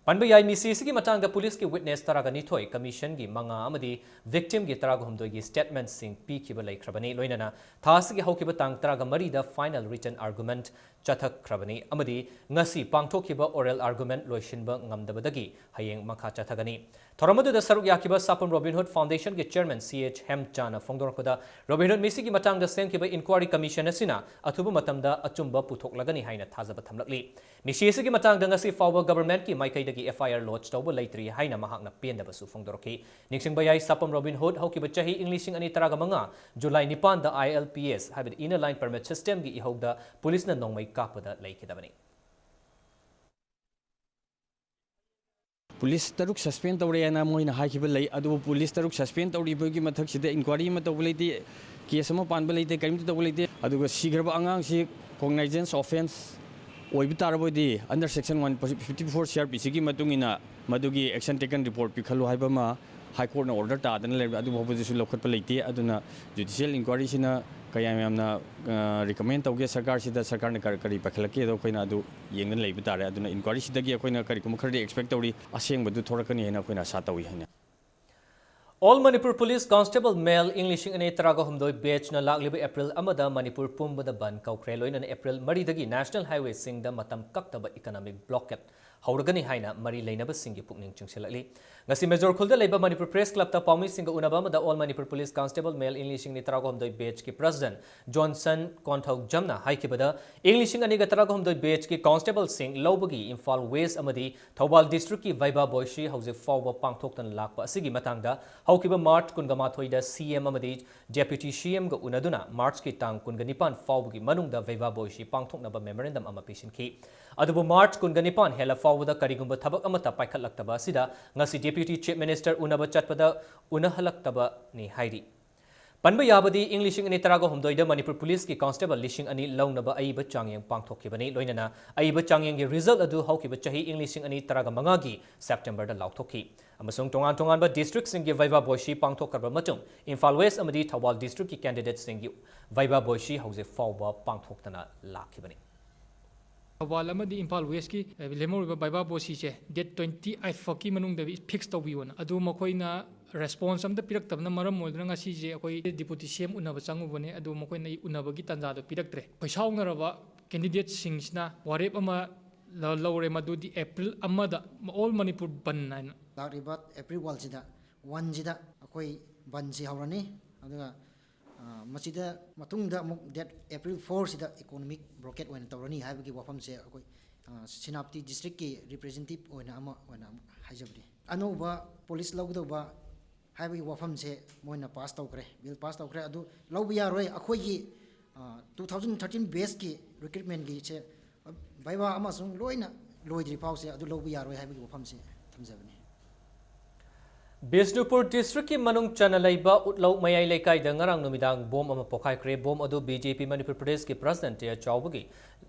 ꯄꯟꯕ ꯌꯥꯏ, ꯃꯤꯁꯤ ꯑꯁꯤꯒꯤ ꯃꯇꯥꯡꯗ ꯄꯨꯂꯤꯁꯀꯤ witness ꯇꯔꯥꯒ ꯅꯤꯊꯣꯏ, commissionꯒꯤ ꯃꯉꯥ ꯑꯃꯗꯤ victimꯒꯤ ꯇꯔꯥꯒ ꯍꯨꯝꯗꯣꯏꯒꯤ statementsꯁꯤꯡ ꯄꯤꯈꯤꯕ ꯂꯩꯈ꯭ꯔꯕꯅꯤ꯫ ꯂꯣꯏꯅꯅ ꯊꯥ ꯑꯁꯤꯒꯤ ꯍꯧꯈꯤꯕ ꯇꯥꯡ ꯇꯔꯥꯒ ꯃꯔꯤꯗ final written argument ꯆꯠꯊꯈ꯭ꯔꯕꯅꯤ ꯑꯃꯗꯤ ꯉꯁꯤ ꯄꯥꯡꯊꯣꯛꯈꯤꯕ oral argument ꯂꯣꯏꯁꯤꯟꯕ ꯉꯝꯗꯕꯗꯒꯤ ꯍꯌꯦꯡ ꯃꯈꯥ ꯆꯠꯊꯒꯅꯤ꯫ ꯊꯧꯔꯝ ꯑꯗꯨꯗ ꯁꯔꯨꯛ ꯌꯥꯈꯤꯕ ꯁꯥꯄꯝ ꯔꯣꯕꯤꯟꯍꯨꯗ Foundationꯒꯤ chairman ꯁꯤ ꯑꯦꯆ ꯍꯦꯝꯆꯥꯅ ꯐꯣꯡꯗꯣꯔꯛꯄꯗ, ꯔꯣꯕꯤꯟꯍꯨꯗ ꯃꯤꯁꯤꯒꯤ ꯃꯇꯥꯡꯗ ꯁꯦꯝꯈꯤꯕ inquiry commission ꯑꯁꯤꯅ ꯑꯊꯨꯕ ꯃꯇꯝꯗ ꯑꯆꯨꯝꯕ ꯄꯨꯊꯣꯛꯂꯒꯅꯤ ꯍꯥꯏꯅ ꯊꯥꯖꯕ ꯊꯝꯂꯛꯂꯤ꯫ ꯃꯤꯁꯤ ꯑꯁꯤꯒꯤ ꯃꯇꯥꯡꯗ ꯉꯁꯤ ꯐꯥꯎꯕ governmentꯀꯤ ꯃꯥꯏꯀꯩꯗꯒꯤ F I R lodge ꯇꯧꯕ ꯂꯩꯇ꯭ꯔꯤ ꯍꯥꯏꯅ ꯃꯍꯥꯛꯅ ꯄꯦꯟꯗꯕꯁꯨ ꯐꯣꯡꯗꯣꯔꯛꯈꯤ꯫ ꯅꯤꯡꯁꯤꯡꯕ ꯌꯥꯏ, ꯁꯥꯄꯝ ꯔꯣꯕꯤꯟꯍꯨꯗ ꯍꯧꯈꯤꯕ ꯆꯍꯤ ꯏꯪ ꯂꯤꯁꯤꯡ ꯑꯅꯤ ꯇꯔꯥꯒ ꯃꯉꯥ July ꯅꯤꯄꯥꯟꯗ I L P S ꯍꯥꯏꯕꯗꯤ Inner Line Permit Systemꯒꯤ ꯏꯍꯧꯗ ꯄꯨꯂꯤꯁꯅ ꯅꯣꯡꯃꯩ ꯀꯥꯞꯄꯗ ꯂꯩꯈꯤꯗꯕꯅꯤ꯫ ꯄꯨꯂꯤꯁ ꯇꯔꯨꯛ suspend ꯇꯧꯔꯦ ꯍꯥꯏꯅ ꯃꯣꯏꯅ ꯍꯥꯏꯈꯤꯕ ꯂꯩ, ꯑꯗꯨꯕꯨ ꯄꯨꯂꯤꯁ ꯇꯔꯨꯛ suspend ꯇꯧꯔꯤꯕꯒꯤ ꯃꯊꯛꯁꯤꯗ inquiry ꯑꯃ ꯇꯧꯕ ꯂꯩꯇꯦ, case ꯑꯃ ꯄꯥꯟꯕ ꯂꯩꯇꯦ, ꯀꯔꯤꯝꯇ ꯇꯧꯕ ꯂꯩꯇꯦ꯫ ꯑꯗꯨꯒ ꯁꯤꯈ꯭ꯔꯕ ꯑꯉꯥꯡꯁꯤ cognizance offence ꯑꯣꯏꯕ ꯇꯥꯔꯕꯗꯤ under section one fifty four C R P Cꯒꯤ ꯃꯇꯨꯡ ꯏꯟꯅ ꯃꯗꯨꯒꯤ action taken report ꯄꯤꯈꯠꯂꯨ ꯍꯥꯏꯕ ꯑꯃ High Courtꯅ order ꯇꯥꯗꯅ ꯂꯩꯔꯕ, ꯑꯗꯨ ꯐꯥꯎꯕꯗꯁꯨ ꯂꯧꯈꯠꯄ ꯂꯩꯇꯦ꯫ ꯑꯗꯨꯅ judicial inquiryꯁꯤꯅ ꯀꯌꯥꯝ ꯌꯥꯝꯅ recommend ꯇꯧꯒꯦ ꯁꯔꯀꯥꯔꯁꯤꯗ, ꯁꯔꯀꯥꯔꯅ ꯀꯔꯤ ꯀꯔꯤ ꯄꯥꯏꯈꯠꯂꯛꯀꯦꯗꯣ ꯑꯩꯈꯣꯏꯅ ꯑꯗꯨ ꯌꯦꯡꯗꯅ ꯂꯩꯕ ꯇꯥꯔꯦ꯫ ꯑꯗꯨꯅ inquiryꯁꯤꯗꯒꯤ ꯑꯩꯈꯣꯏꯅ ꯀꯔꯤꯒꯨꯝꯕ ꯈꯔꯗꯤ expect ꯇꯧꯔꯤ, ꯑꯁꯦꯡꯕꯗꯨ ꯊꯣꯔꯛꯀꯅꯤ ꯍꯥꯏꯅ ꯑꯩꯈꯣꯏꯅ ꯑꯥꯁꯥ ꯇꯧꯏ ꯍꯥꯏꯅ꯫ All Manipur Police Constable Male ꯏꯪ ꯂꯤꯁꯤꯡ ꯑꯅꯤ ꯇꯔꯥꯒ ꯍꯨꯝꯗꯣꯏ batchꯅ ꯂꯥꯛꯂꯤꯕ April ꯑꯃꯗ ꯃꯅꯤꯄꯨꯔ ꯄꯨꯝꯕꯗ ꯕꯟ ꯀꯧꯈ꯭ꯔꯦ꯫ ꯂꯣꯏꯅꯅ April ꯃꯔꯤꯗꯒꯤ national highwayꯁꯤꯡꯗ ꯃꯇꯝ ꯀꯛꯇꯕ economic blockade ꯍꯧꯔꯒꯅꯤ ꯍꯥꯏꯅ ꯃꯔꯤ ꯂꯩꯅꯕꯁꯤꯡꯒꯤ ꯄꯨꯛꯅꯤꯡ ꯆꯤꯡꯁꯤꯜꯂꯛꯂꯤ꯫ ꯉꯁꯤ ꯃꯦꯖꯣꯔ ꯈꯨꯜꯗ ꯂꯩꯕ ꯃꯅꯤꯄꯨꯔ Press Clubꯇ ꯄꯥꯎꯃꯤꯁꯤꯡꯒ ꯎꯅꯕ ꯑꯃꯗ All Manipur Police Constable Male ꯏꯪ ꯂꯤꯁꯤꯡ ꯑꯅꯤ ꯇꯔꯥꯒ ꯍꯨꯝꯗꯣꯏ batchꯀꯤ President Johnson ꯀꯣꯟꯊꯧꯖꯝꯅ ꯍꯥꯏꯈꯤꯕꯗ, ꯏꯪ ꯂꯤꯁꯤꯡ ꯑꯅꯤꯒ ꯇꯔꯥꯒ ꯍꯨꯝꯗꯣꯏ batchꯀꯤ constableꯁꯤꯡ ꯂꯧꯕꯒꯤ ꯏꯝꯐꯥꯜ West ꯑꯃꯗꯤ ꯊꯧꯕꯥꯜ districtꯀꯤ viva voce ꯍꯧꯖꯤꯛ ꯐꯥꯎꯕ ꯄꯥꯡꯊꯣꯛꯇꯅ ꯂꯥꯛꯄ ꯑꯁꯤꯒꯤ ꯃꯇꯥꯡꯗ ꯍꯧꯈꯤꯕ March ꯀꯨꯟꯒ ꯃꯥꯊꯣꯏꯗ CM ꯑꯃꯗꯤ Deputy CMꯒ ꯎꯅꯗꯨꯅ Marchꯀꯤ ꯇꯥꯡ ꯀꯨꯟꯒ ꯅꯤꯄꯥꯟ ꯐꯥꯎꯕꯒꯤ ꯃꯅꯨꯡꯗ viva voce ꯄꯥꯡꯊꯣꯛꯅꯕ memorandum ꯑꯃ ꯄꯤꯁꯤꯟꯈꯤ꯫ ꯑꯗꯨꯕꯨ March ꯀꯨꯟꯒ ꯅꯤꯄꯥꯟ ꯍꯦꯜꯂ ꯐꯥꯎꯕꯗ ꯀꯔꯤꯒꯨꯝꯕ ꯊꯕꯛ ꯑꯃꯠꯇ ꯄꯥꯏꯈꯠꯂꯛꯇꯕ ꯑꯁꯤꯗ ꯉꯁꯤ Deputy Chief Minister ꯎꯅꯕ ꯆꯠꯄꯗ ꯎꯅꯍꯜꯂꯛꯇꯕꯅꯤ ꯍꯥꯏꯔꯤ꯫ ꯄꯟꯕ ꯌꯥꯕꯗꯤ, ꯏꯪ ꯂꯤꯁꯤꯡ ꯑꯅꯤ ꯇꯔꯥꯒ ꯍꯨꯝꯗꯣꯏꯗ ꯃꯅꯤꯄꯨꯔ Policeꯀꯤ constable ꯂꯤꯁꯤꯡ ꯑꯅꯤ ꯂꯧꯅꯕ ꯑꯏꯕ ꯆꯥꯡꯌꯦꯡ ꯄꯥꯡꯊꯣꯛꯈꯤꯕꯅꯤ꯫ ꯂꯣꯏꯅꯅ ꯑꯏꯕ ꯆꯥꯡꯌꯦꯡꯒꯤ result ꯑꯗꯨ ꯍꯧꯈꯤꯕ ꯆꯍꯤ ꯏꯪ ꯂꯤꯁꯤꯡ ꯑꯅꯤ ꯇꯔꯥꯒ ꯃꯉꯥꯒꯤ Septemberꯗ ꯂꯥꯎꯊꯣꯛꯈꯤ꯫ ꯑꯃꯁꯨꯡ ꯇꯣꯉꯥꯟ ꯇꯣꯉꯥꯟꯕ districtꯁꯤꯡꯒꯤ viva voce ꯄꯥꯡꯊꯣꯛꯈ꯭ꯔꯕ ꯃꯇꯨꯡ, ꯏꯝꯐꯥꯜ West ꯑꯃꯗꯤ ꯊꯧꯕꯥꯜ districtꯀꯤ candidateꯁꯤꯡꯒꯤ viva voce ꯍꯧꯖꯤꯛ ꯐꯥꯎꯕ ꯄꯥꯡꯊꯣꯛꯇꯅ ꯂꯥꯛꯈꯤꯕꯅꯤ꯫ ꯊꯧꯕꯥꯜ ꯑꯃꯗꯤ ꯏꯝꯐꯥꯜ Westꯀꯤ, ꯑꯦ, ꯂꯦꯝꯍꯧꯔꯤꯕ viva voceꯁꯦ date twenty eight ꯐꯥꯎꯀꯤ ꯃꯅꯨꯡꯗ fix ꯇꯧꯕꯤꯌꯣꯅ꯫ ꯑꯗꯨ ꯃꯈꯣꯏꯅ response ꯑꯝꯇ ꯄꯤꯔꯛꯇꯕꯅ ꯃꯔꯝ ꯑꯣꯏꯗꯨꯅ ꯉꯁꯤꯁꯦ ꯑꯩꯈꯣꯏ Deputy CM ꯎꯅꯕ ꯆꯪꯉꯨꯕꯅꯦ꯫ ꯑꯗꯨ ꯃꯈꯣꯏꯅ ꯑꯩ ꯎꯅꯕꯒꯤ ꯇꯥꯟꯖꯥꯗꯣ ꯄꯤꯔꯛꯇ꯭ꯔꯦ꯫ ꯈꯣꯏꯁꯥꯎꯅꯔꯕ candidateꯁꯤꯡꯁꯤꯅ ꯋꯥꯔꯦꯞ ꯑꯃ ꯂ-, ꯂꯧꯔꯦ, ꯃꯗꯨꯗꯤ April ꯑꯃꯗ All Manipur ꯕꯟ ꯍꯥꯏꯅ꯫ ꯂꯥꯛꯂꯤꯕ April ꯋꯥꯟꯁꯤꯗ, ꯋꯥꯟꯁꯤꯗ ꯑꯩꯈꯣꯏ ꯕꯟꯁꯤ ꯍꯧꯔꯅꯤ꯫ ꯑꯗꯨꯒ, ꯑ, ꯃꯁꯤꯗ ꯃꯇꯨꯡꯗ ꯑꯃꯨꯛ date April fourꯁꯤꯗ economic blockade ꯑꯣꯏꯅ ꯇꯧꯔꯅꯤ ꯍꯥꯏꯕꯒꯤ ꯋꯥꯐꯝꯁꯦ ꯑꯩꯈꯣꯏ, ꯑ, ꯁꯦꯅꯥꯄꯇꯤ districtꯀꯤ representative ꯑꯣꯏꯅ ꯑꯃ ꯑꯣꯏꯅ ꯑꯃꯨꯛ ꯍꯥꯏꯖꯕꯅꯤ꯫ ꯑꯅꯧꯕ police ꯂꯧꯒꯗꯧꯕ ꯍꯥꯏꯕꯒꯤ ꯋꯥꯐꯝꯁꯦ ꯃꯣꯏꯅ pass ꯇꯧꯈ꯭ꯔꯦ, bill pass ꯇꯧꯈ꯭ꯔꯦ꯫ ꯑꯗꯨ ꯂꯧꯕ ꯌꯥꯔꯣꯏ꯫ ꯑꯩꯈꯣꯏꯒꯤ, ꯑ, two thousand thirteen batchꯀꯤ recruitmentꯀꯤꯁꯦ viva ꯑꯃꯁꯨꯡ ꯂꯣꯏꯅ ꯂꯣꯏꯗ꯭ꯔꯤ ꯐꯥꯎꯁꯦ ꯑꯗꯨ ꯂꯧꯕ ꯌꯥꯔꯣꯏ ꯍꯥꯏꯕꯒꯤ ꯋꯥꯐꯝꯁꯦ ꯊꯝꯖꯕꯅꯤ꯫ ꯕꯤꯁꯅꯨꯄꯨꯔ districtꯀꯤ ꯃꯅꯨꯡ ꯆꯟꯅ ꯂꯩꯕ ꯎꯠꯂꯧ ꯃꯌꯥꯏ ꯂꯩꯀꯥꯏꯗ ꯉꯔꯥꯡ ꯅꯨꯃꯤꯗꯥꯡ bomb ꯑꯃ ꯄꯣꯈꯥꯏꯈ꯭ꯔꯦ꯫ Bomb ꯑꯗꯨ BJP ꯃꯅꯤꯄꯨꯔ ꯄ꯭ꯔꯗꯦꯁꯀꯤ president ꯇꯌꯥ ꯆꯥꯎꯕꯒꯤ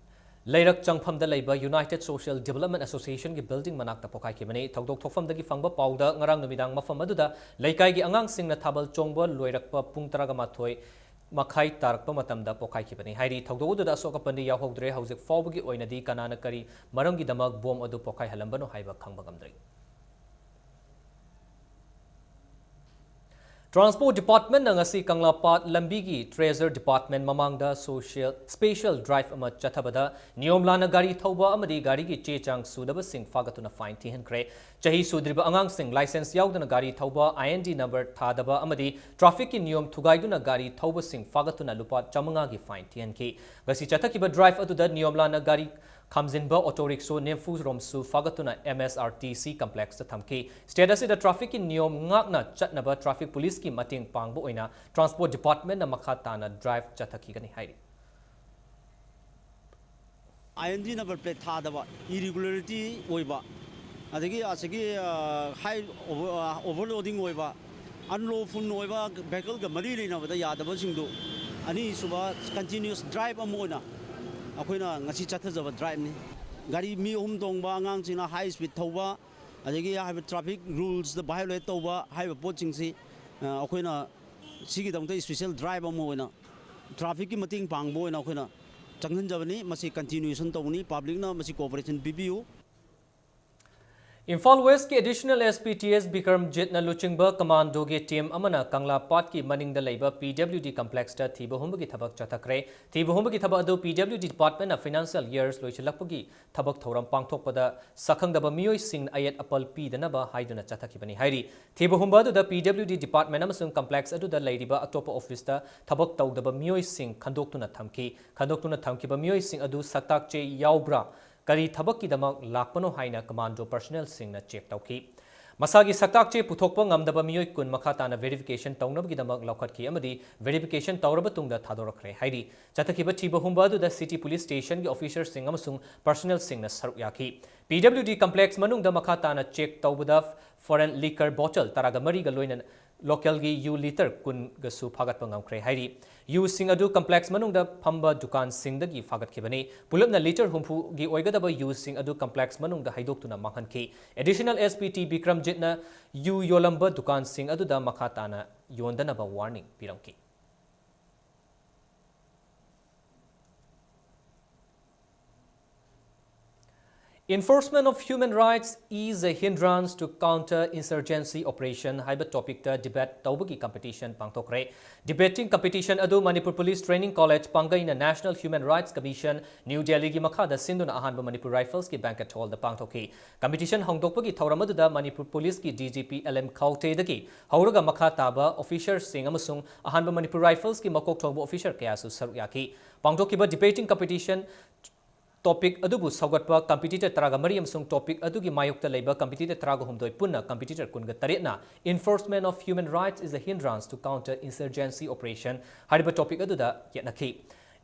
ꯂꯩꯔꯛ ꯆꯪꯐꯝꯗ ꯂꯩꯕ United Social Development Associationꯒꯤ building ꯃꯅꯥꯛꯇ ꯄꯣꯈꯥꯏꯈꯤꯕꯅꯤ꯫ ꯊꯧꯗꯣꯛ ꯊꯣꯛꯐꯝꯗꯒꯤ ꯐꯪꯕ ꯄꯥꯎꯗ ꯉꯔꯥꯡ ꯅꯨꯃꯤꯗꯥꯡ ꯃꯐꯝ ꯑꯗꯨꯗ ꯂꯩꯀꯥꯏꯒꯤ ꯑꯉꯥꯡꯁꯤꯡꯅ ꯊꯥꯕꯜ ꯆꯣꯡꯕ ꯂꯣꯏꯔꯛꯄ ꯄꯨꯡ ꯇꯔꯥꯃꯥꯊꯣꯏ ꯃꯈꯥꯏ ꯇꯥꯔꯛꯄ ꯃꯇꯝꯗ ꯄꯣꯈꯥꯏꯈꯤꯕꯅꯤ ꯍꯥꯏꯔꯤ꯫ ꯊꯧꯗꯣꯛ ꯑꯗꯨꯗ ꯑꯁꯣꯛ ꯑꯄꯟꯗꯤ ꯌꯥꯎꯍꯧꯗ꯭ꯔꯦ꯫ ꯍꯧꯖꯤꯛ ꯐꯥꯎꯕꯒꯤ ꯑꯣꯏꯅꯗꯤ ꯀꯅꯥꯅ ꯀꯔꯤ ꯃꯔꯝꯒꯤꯗꯃꯛ bomb ꯑꯗꯨ ꯄꯣꯈꯥꯏꯍꯜꯂꯝꯕꯅꯣ ꯍꯥꯏꯕ ꯈꯪꯕ ꯉꯝꯗ꯭ꯔꯤ꯫ Transport Department-ꯅ ꯉꯁꯤ ꯀꯪꯂꯥꯄꯥꯠ ꯂꯝꯕꯤꯒꯤ Treasury Department ꯃꯃꯥꯡꯗ social, special drive ꯑꯃ ꯆꯠꯊꯕꯗ ꯅꯤꯌꯣꯝ ꯂꯥꯟꯅ ꯒꯥꯔꯤ ꯊꯧꯕ ꯑꯃꯗꯤ ꯒꯥꯔꯤꯒꯤ ꯆꯦ ꯆꯥꯡ ꯁꯨꯗꯕꯁꯤꯡ ꯐꯥꯒꯠꯇꯨꯅ fine ꯊꯤꯍꯟꯈ꯭ꯔꯦ꯫ ꯆꯍꯤ ꯁꯨꯗ꯭ꯔꯤꯕ ꯑꯉꯥꯡꯁꯤꯡ ꯂꯥꯏꯁꯦꯟꯁ ꯌꯥꯎꯗꯅ ꯒꯥꯔꯤ ꯊꯧꯕ, I N D number ꯊꯥꯗꯕ ꯑꯃꯗꯤ traffic-ꯀꯤ ꯅꯤꯌꯣꯝ ꯊꯨꯒꯥꯏꯗꯨꯅ ꯒꯥꯔꯤ ꯊꯧꯕꯁꯤꯡ ꯐꯥꯒꯠꯇꯨꯅ ꯂꯨꯄꯥ ꯆꯥꯃꯉꯥꯒꯤ fine ꯊꯤꯍꯟꯈꯤ꯫ ꯉꯁꯤ ꯆꯠꯊꯈꯤꯕ drive ꯑꯗꯨꯗ ꯅꯤꯌꯣꯝ ꯂꯥꯟꯅ ꯒꯥꯔꯤ ꯈꯥꯝꯖꯤꯟꯕ auto rickshaw ꯅꯤꯐꯨꯔꯣꯝꯁꯨ ꯐꯥꯒꯠꯇꯨꯅ M S R T C complex-ꯇ ꯊꯝꯈꯤ꯫ State ꯑꯁꯤꯗ traffic-ꯀꯤ ꯅꯤꯌꯣꯝ ꯉꯥꯛꯅ ꯆꯠꯅꯕ traffic police-ꯀꯤ ꯃꯇꯦꯡ ꯄꯥꯡꯕ ꯑꯣꯏꯅ Transport Department-ꯅ ꯃꯈꯥ ꯇꯥꯅ drive ꯆꯠꯊꯈꯤꯒꯅꯤ ꯍꯥꯏꯔꯤ꯫ I N D number plate ꯊꯥꯗꯕ, irregularity ꯑꯣꯏꯕ, ꯑꯗꯒꯤ ꯑꯁꯤꯒꯤ, ꯑ, high over-, ꯑ, overloading ꯑꯣꯏꯕ, unlawful ꯑꯣꯏꯕ vehicle-ꯒ ꯃꯔꯤ ꯂꯩꯅꯕꯗ ꯌꯥꯗꯕꯁꯤꯡꯗꯨ ꯑꯅꯤꯁꯨꯕ continuous drive ꯑꯃ ꯑꯣꯏꯅ ꯑꯩꯈꯣꯏꯅ ꯉꯁꯤ ꯆꯠꯊꯖꯕ drive-ꯅꯤ꯫ ꯒꯥꯔꯤ ꯃꯤ ꯑꯍꯨꯝ ꯇꯣꯡꯕ ꯑꯉꯥꯡꯁꯤꯡꯅ high speed ꯊꯧꯕ, ꯑꯗꯒꯤ ꯍꯥꯏꯕ traffic rules-ꯇ violate ꯇꯧꯕ ꯍꯥꯏꯕ ꯄꯣꯠꯁꯤꯡꯁꯤ, ꯑ, ꯑꯩꯈꯣꯏꯅ ꯁꯤꯒꯤꯗꯃꯛꯇ special drive ꯑꯃ ꯑꯣꯏꯅ traffic-ꯀꯤ ꯃꯇꯦꯡ ꯄꯥꯡꯕ ꯑꯣꯏꯅ ꯑꯩꯈꯣꯏꯅ ꯆꯪꯍꯟꯖꯕꯅꯤ꯫ ꯃꯁꯤ continuation ꯇꯧꯒꯅꯤ꯫ Public-ꯅ ꯃꯁꯤ cooperation ꯄꯤꯕꯤꯌꯨ꯫ Imphal West-ꯀꯤ Additional S P T S ꯕꯤꯀ꯭ꯔꯝꯖꯤꯠꯅ ꯂꯨꯆꯤꯡꯕ commando-ꯒꯤ team ꯑꯃꯅ ꯀꯪꯂꯥꯄꯥꯠꯀꯤ ꯃꯅꯤꯡꯗ ꯂꯩꯕ P W D complex-ꯇ ꯊꯤꯕ ꯍꯨꯝꯕꯒꯤ ꯊꯕꯛ ꯆꯠꯊꯈ꯭ꯔꯦ꯫ ꯊꯤꯕ ꯍꯨꯝꯕꯒꯤ ꯊꯕꯛ ꯑꯗꯨ P W D department-ꯅ financial years ꯂꯣꯏꯁꯤꯜꯂꯛꯄꯒꯤ ꯊꯕꯛ ꯊꯧꯔꯝ ꯄꯥꯡꯊꯣꯛꯄꯗ ꯁꯛꯈꯪꯗꯕ ꯃꯤꯑꯣꯏꯁꯤꯡ ꯑꯌꯦꯠ ꯑꯄꯜ ꯄꯤꯗꯅꯕ ꯍꯥꯏꯗꯨꯅ ꯆꯠꯊꯈꯤꯕꯅꯤ ꯍꯥꯏꯔꯤ꯫ ꯊꯤꯕ ꯍꯨꯝꯕ ꯑꯗꯨꯗ P W D department ꯑꯃꯁꯨꯡ complex ꯑꯗꯨꯗ ꯂꯩꯔꯤꯕ ꯑꯇꯣꯞꯄ office-ꯇ ꯊꯕꯛ ꯇꯧꯗꯕ ꯃꯤꯑꯣꯏꯁꯤꯡ ꯈꯟꯗꯣꯛꯇꯨꯅ ꯊꯝꯈꯤ꯫ ꯈꯟꯗꯣꯛꯇꯨꯅ ꯊꯝꯈꯤꯕ ꯃꯤꯑꯣꯏꯁꯤꯡ ꯑꯗꯨ ꯁꯛꯇꯥꯛ ꯆꯦ ꯌꯥꯎꯕ꯭ꯔꯥ, ꯀꯔꯤ ꯊꯕꯛꯀꯤꯗꯃꯛ ꯂꯥꯛꯄꯅꯣ ꯍꯥꯏꯅ commando personnel-ꯁꯤꯡꯅ check ꯇꯧꯈꯤ꯫ ꯃꯁꯥꯒꯤ ꯁꯛꯇꯥꯛ ꯆꯦ ꯄꯨꯊꯣꯛꯄ ꯉꯝꯗꯕ ꯃꯤꯑꯣꯏ ꯀꯨꯟ ꯃꯈꯥ ꯇꯥꯅ verification ꯇꯧꯅꯕꯒꯤꯗꯃꯛ ꯂꯧꯈꯠꯈꯤ ꯑꯃꯗꯤ verification ꯇꯧꯔꯕ ꯇꯨꯡꯗ ꯊꯥꯗꯣꯔꯛꯈ꯭ꯔꯦ ꯍꯥꯏꯔꯤ꯫ ꯆꯠꯊꯈꯤꯕ ꯊꯤꯕ ꯍꯨꯝꯕ ꯑꯗꯨꯗ city police station-ꯒꯤ officer-ꯁꯤꯡ ꯑꯃꯁꯨꯡ personnel-ꯁꯤꯡꯅ ꯁꯔꯨꯛ ꯌꯥꯈꯤ꯫ P W D complex ꯃꯅꯨꯡꯗ ꯃꯈꯥ ꯇꯥꯅ check ꯇꯧꯕꯗ foreign liquor bottle ꯇꯔꯥꯒ ꯃꯔꯤꯒ ꯂꯣꯏꯅꯅ local-ꯒꯤ ꯌꯨ litre ꯀꯨꯟꯒꯁꯨ ꯐꯥꯒꯠꯄ ꯉꯝꯈ꯭ꯔꯦ ꯍꯥꯏꯔꯤ꯫ ꯌꯨꯁꯤꯡ ꯑꯗꯨ complex ꯃꯅꯨꯡꯗ ꯐꯝꯕ ꯗꯨꯀꯥꯟꯁꯤꯡꯗꯒꯤ ꯐꯥꯒꯠꯈꯤꯕꯅꯤ꯫ ꯄꯨꯂꯞꯅ litre ꯍꯨꯝꯐꯨꯒꯤ ꯑꯣꯏꯒꯗꯕ ꯌꯨꯁꯤꯡ ꯑꯗꯨ complex ꯃꯅꯨꯡꯗ ꯍꯩꯗꯣꯛꯇꯨꯅ ꯃꯥꯡꯍꯟꯈꯤ꯫ Additional S P T ꯕꯤꯀ꯭ꯔꯝꯖꯤꯠꯅ ꯌꯨ ꯌꯣꯜꯂꯝꯕ ꯗꯨꯀꯥꯟꯁꯤꯡ ꯑꯗꯨꯗ ꯃꯈꯥ ꯇꯥꯅ ꯌꯣꯟꯗꯅꯕ warning ꯄꯤꯔꯝꯈꯤ꯫ Enforcement of human rights is a hindrance to counter insurgency operation ꯍꯥꯏꯕ ꯇꯣꯄꯤꯛꯇ ꯗꯤꯕꯦꯠ ꯇꯧꯕꯒꯤ ꯀꯝꯄꯤꯇꯤꯁꯟ ꯄꯥꯡꯊꯣꯛꯈ꯭ꯔꯦ꯫ ꯗꯤꯕꯦꯇꯤꯡ ꯀꯝꯄꯤꯇꯤꯁꯟ ꯑꯗꯨ ꯃꯅꯤꯄꯨꯔ ꯄꯨꯂꯤꯁ ꯇ꯭ꯔꯦꯅꯤꯡ ꯀꯣꯂꯦꯖ ꯄꯥꯡꯒꯩꯅ National Human Rights Commission, new ꯗꯦꯜꯂꯤꯒꯤ ꯃꯈꯥꯗ ꯁꯤꯟꯗꯨꯅ ꯑꯍꯥꯟꯕ ꯃꯅꯤꯄꯨꯔ ꯔꯥꯏꯐꯜꯁꯀꯤ ꯕꯦꯡꯀꯦꯠ ꯍꯣꯜꯗ ꯄꯥꯡꯊꯣꯛꯈꯤ꯫ ꯀꯝꯄꯤꯇꯤꯁꯟ ꯍꯧꯗꯣꯛꯄꯒꯤ ꯊꯧꯔꯝ ꯑꯗꯨꯗ ꯃꯅꯤꯄꯨꯔ ꯄꯨꯂꯤꯁꯀꯤ D G P L M ꯈꯥꯎꯇꯦꯗꯒꯤ ꯍꯧꯔꯒ ꯃꯈꯥ ꯇꯥꯕ ꯑꯣꯐꯤꯁꯔꯁꯤꯡ ꯑꯃꯁꯨꯡ ꯑꯍꯥꯟꯕ ꯃꯅꯤꯄꯨꯔ ꯔꯥꯏꯐꯜꯁꯀꯤ ꯃꯀꯣꯛ ꯊꯣꯡꯕ ꯑꯣꯐꯤꯁꯔ ꯀꯌꯥꯁꯨ ꯁꯔꯨꯛ ꯌꯥꯈꯤ꯫ ꯄꯥꯡꯊꯣꯛꯈꯤꯕ ꯗꯤꯕꯦꯇꯤꯡ ꯀꯝꯄꯤꯇꯤꯁꯟ ꯇꯣꯄꯤꯛ ꯑꯗꯨꯕꯨ ꯁꯧꯒꯠꯄ ꯀꯝꯄꯤꯇꯤꯇꯔ ꯇꯔꯥꯒ ꯃꯔꯤ ꯑꯃꯁꯨꯡ ꯇꯣꯄꯤꯛ ꯑꯗꯨꯒꯤ ꯃꯥꯌꯣꯛꯇ ꯂꯩꯕ ꯀꯝꯄꯤꯇꯤꯇꯔ ꯇꯔꯥꯒ ꯍꯨꯝꯗꯣꯏ ꯄꯨꯟꯅ ꯀꯝꯄꯤꯇꯤꯇꯔ ꯀꯨꯟꯒ ꯇꯔꯦꯠꯅ Enforcement of Human Rights is a Hindrance to Counter Insurgency Operation ꯍꯥꯏꯔꯤꯕ ꯇꯣꯄꯤꯛ ꯑꯗꯨꯗ ꯌꯦꯠꯅꯈꯤ꯫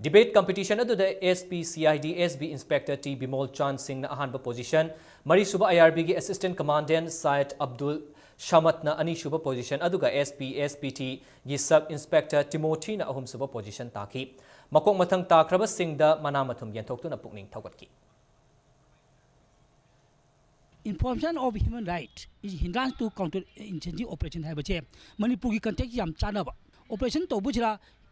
ꯗꯤꯕꯦꯠ ꯀꯝꯄꯤꯇꯤꯁꯟ ꯑꯗꯨꯗ S P C I D S B inspector T Bimol Chan ꯁꯤꯡꯅ ꯑꯍꯥꯟꯕ ꯄꯣꯖꯤꯁꯟ, ꯃꯔꯤꯁꯨꯕ ꯑꯥꯏ ꯑꯥꯔ ꯕꯤꯒꯤ ꯑꯦꯁꯤꯁꯇꯦꯟꯠ ꯀꯃꯥꯟꯗꯦꯟꯠ ꯁꯥꯏꯗ ꯑꯕꯗꯨꯜ ꯁꯃꯠꯅ ꯑꯅꯤꯁꯨꯕ ꯄꯣꯖꯤꯁꯟ, ꯑꯗꯨꯒ ꯑꯦꯁ ꯄꯤ ꯑꯦꯁ ꯄꯤ ꯇꯤꯒꯤ ꯁꯕ ꯏꯟꯁꯄꯦꯛꯇꯔ ꯇꯤꯃꯣꯊꯤꯅ ꯑꯍꯨꯝꯁꯨꯕ ꯄꯣꯖꯤꯁꯟ ꯇꯥꯈꯤ꯫ ꯃꯀꯣꯛ ꯃꯊꯪ ꯇꯥꯈ꯭ꯔꯕꯁꯤꯡꯗ ꯃꯅꯥ ꯃꯊꯨꯝ ꯌꯦꯟꯊꯣꯛꯇꯨꯅ ꯄꯨꯛꯅꯤꯡ ꯊꯧꯒꯠꯈꯤ꯫ Enforcement of human right is hindrance to counter insurgency operation ꯍꯥꯏꯕꯁꯦ ꯃꯅꯤꯄꯨꯔꯒꯤ ꯀꯟꯇꯦꯛꯁ ꯌꯥꯝ ꯆꯥꯟꯅꯕ꯫ ꯑꯣꯄꯔꯦꯁꯟ ꯇꯧꯕꯁꯤꯗ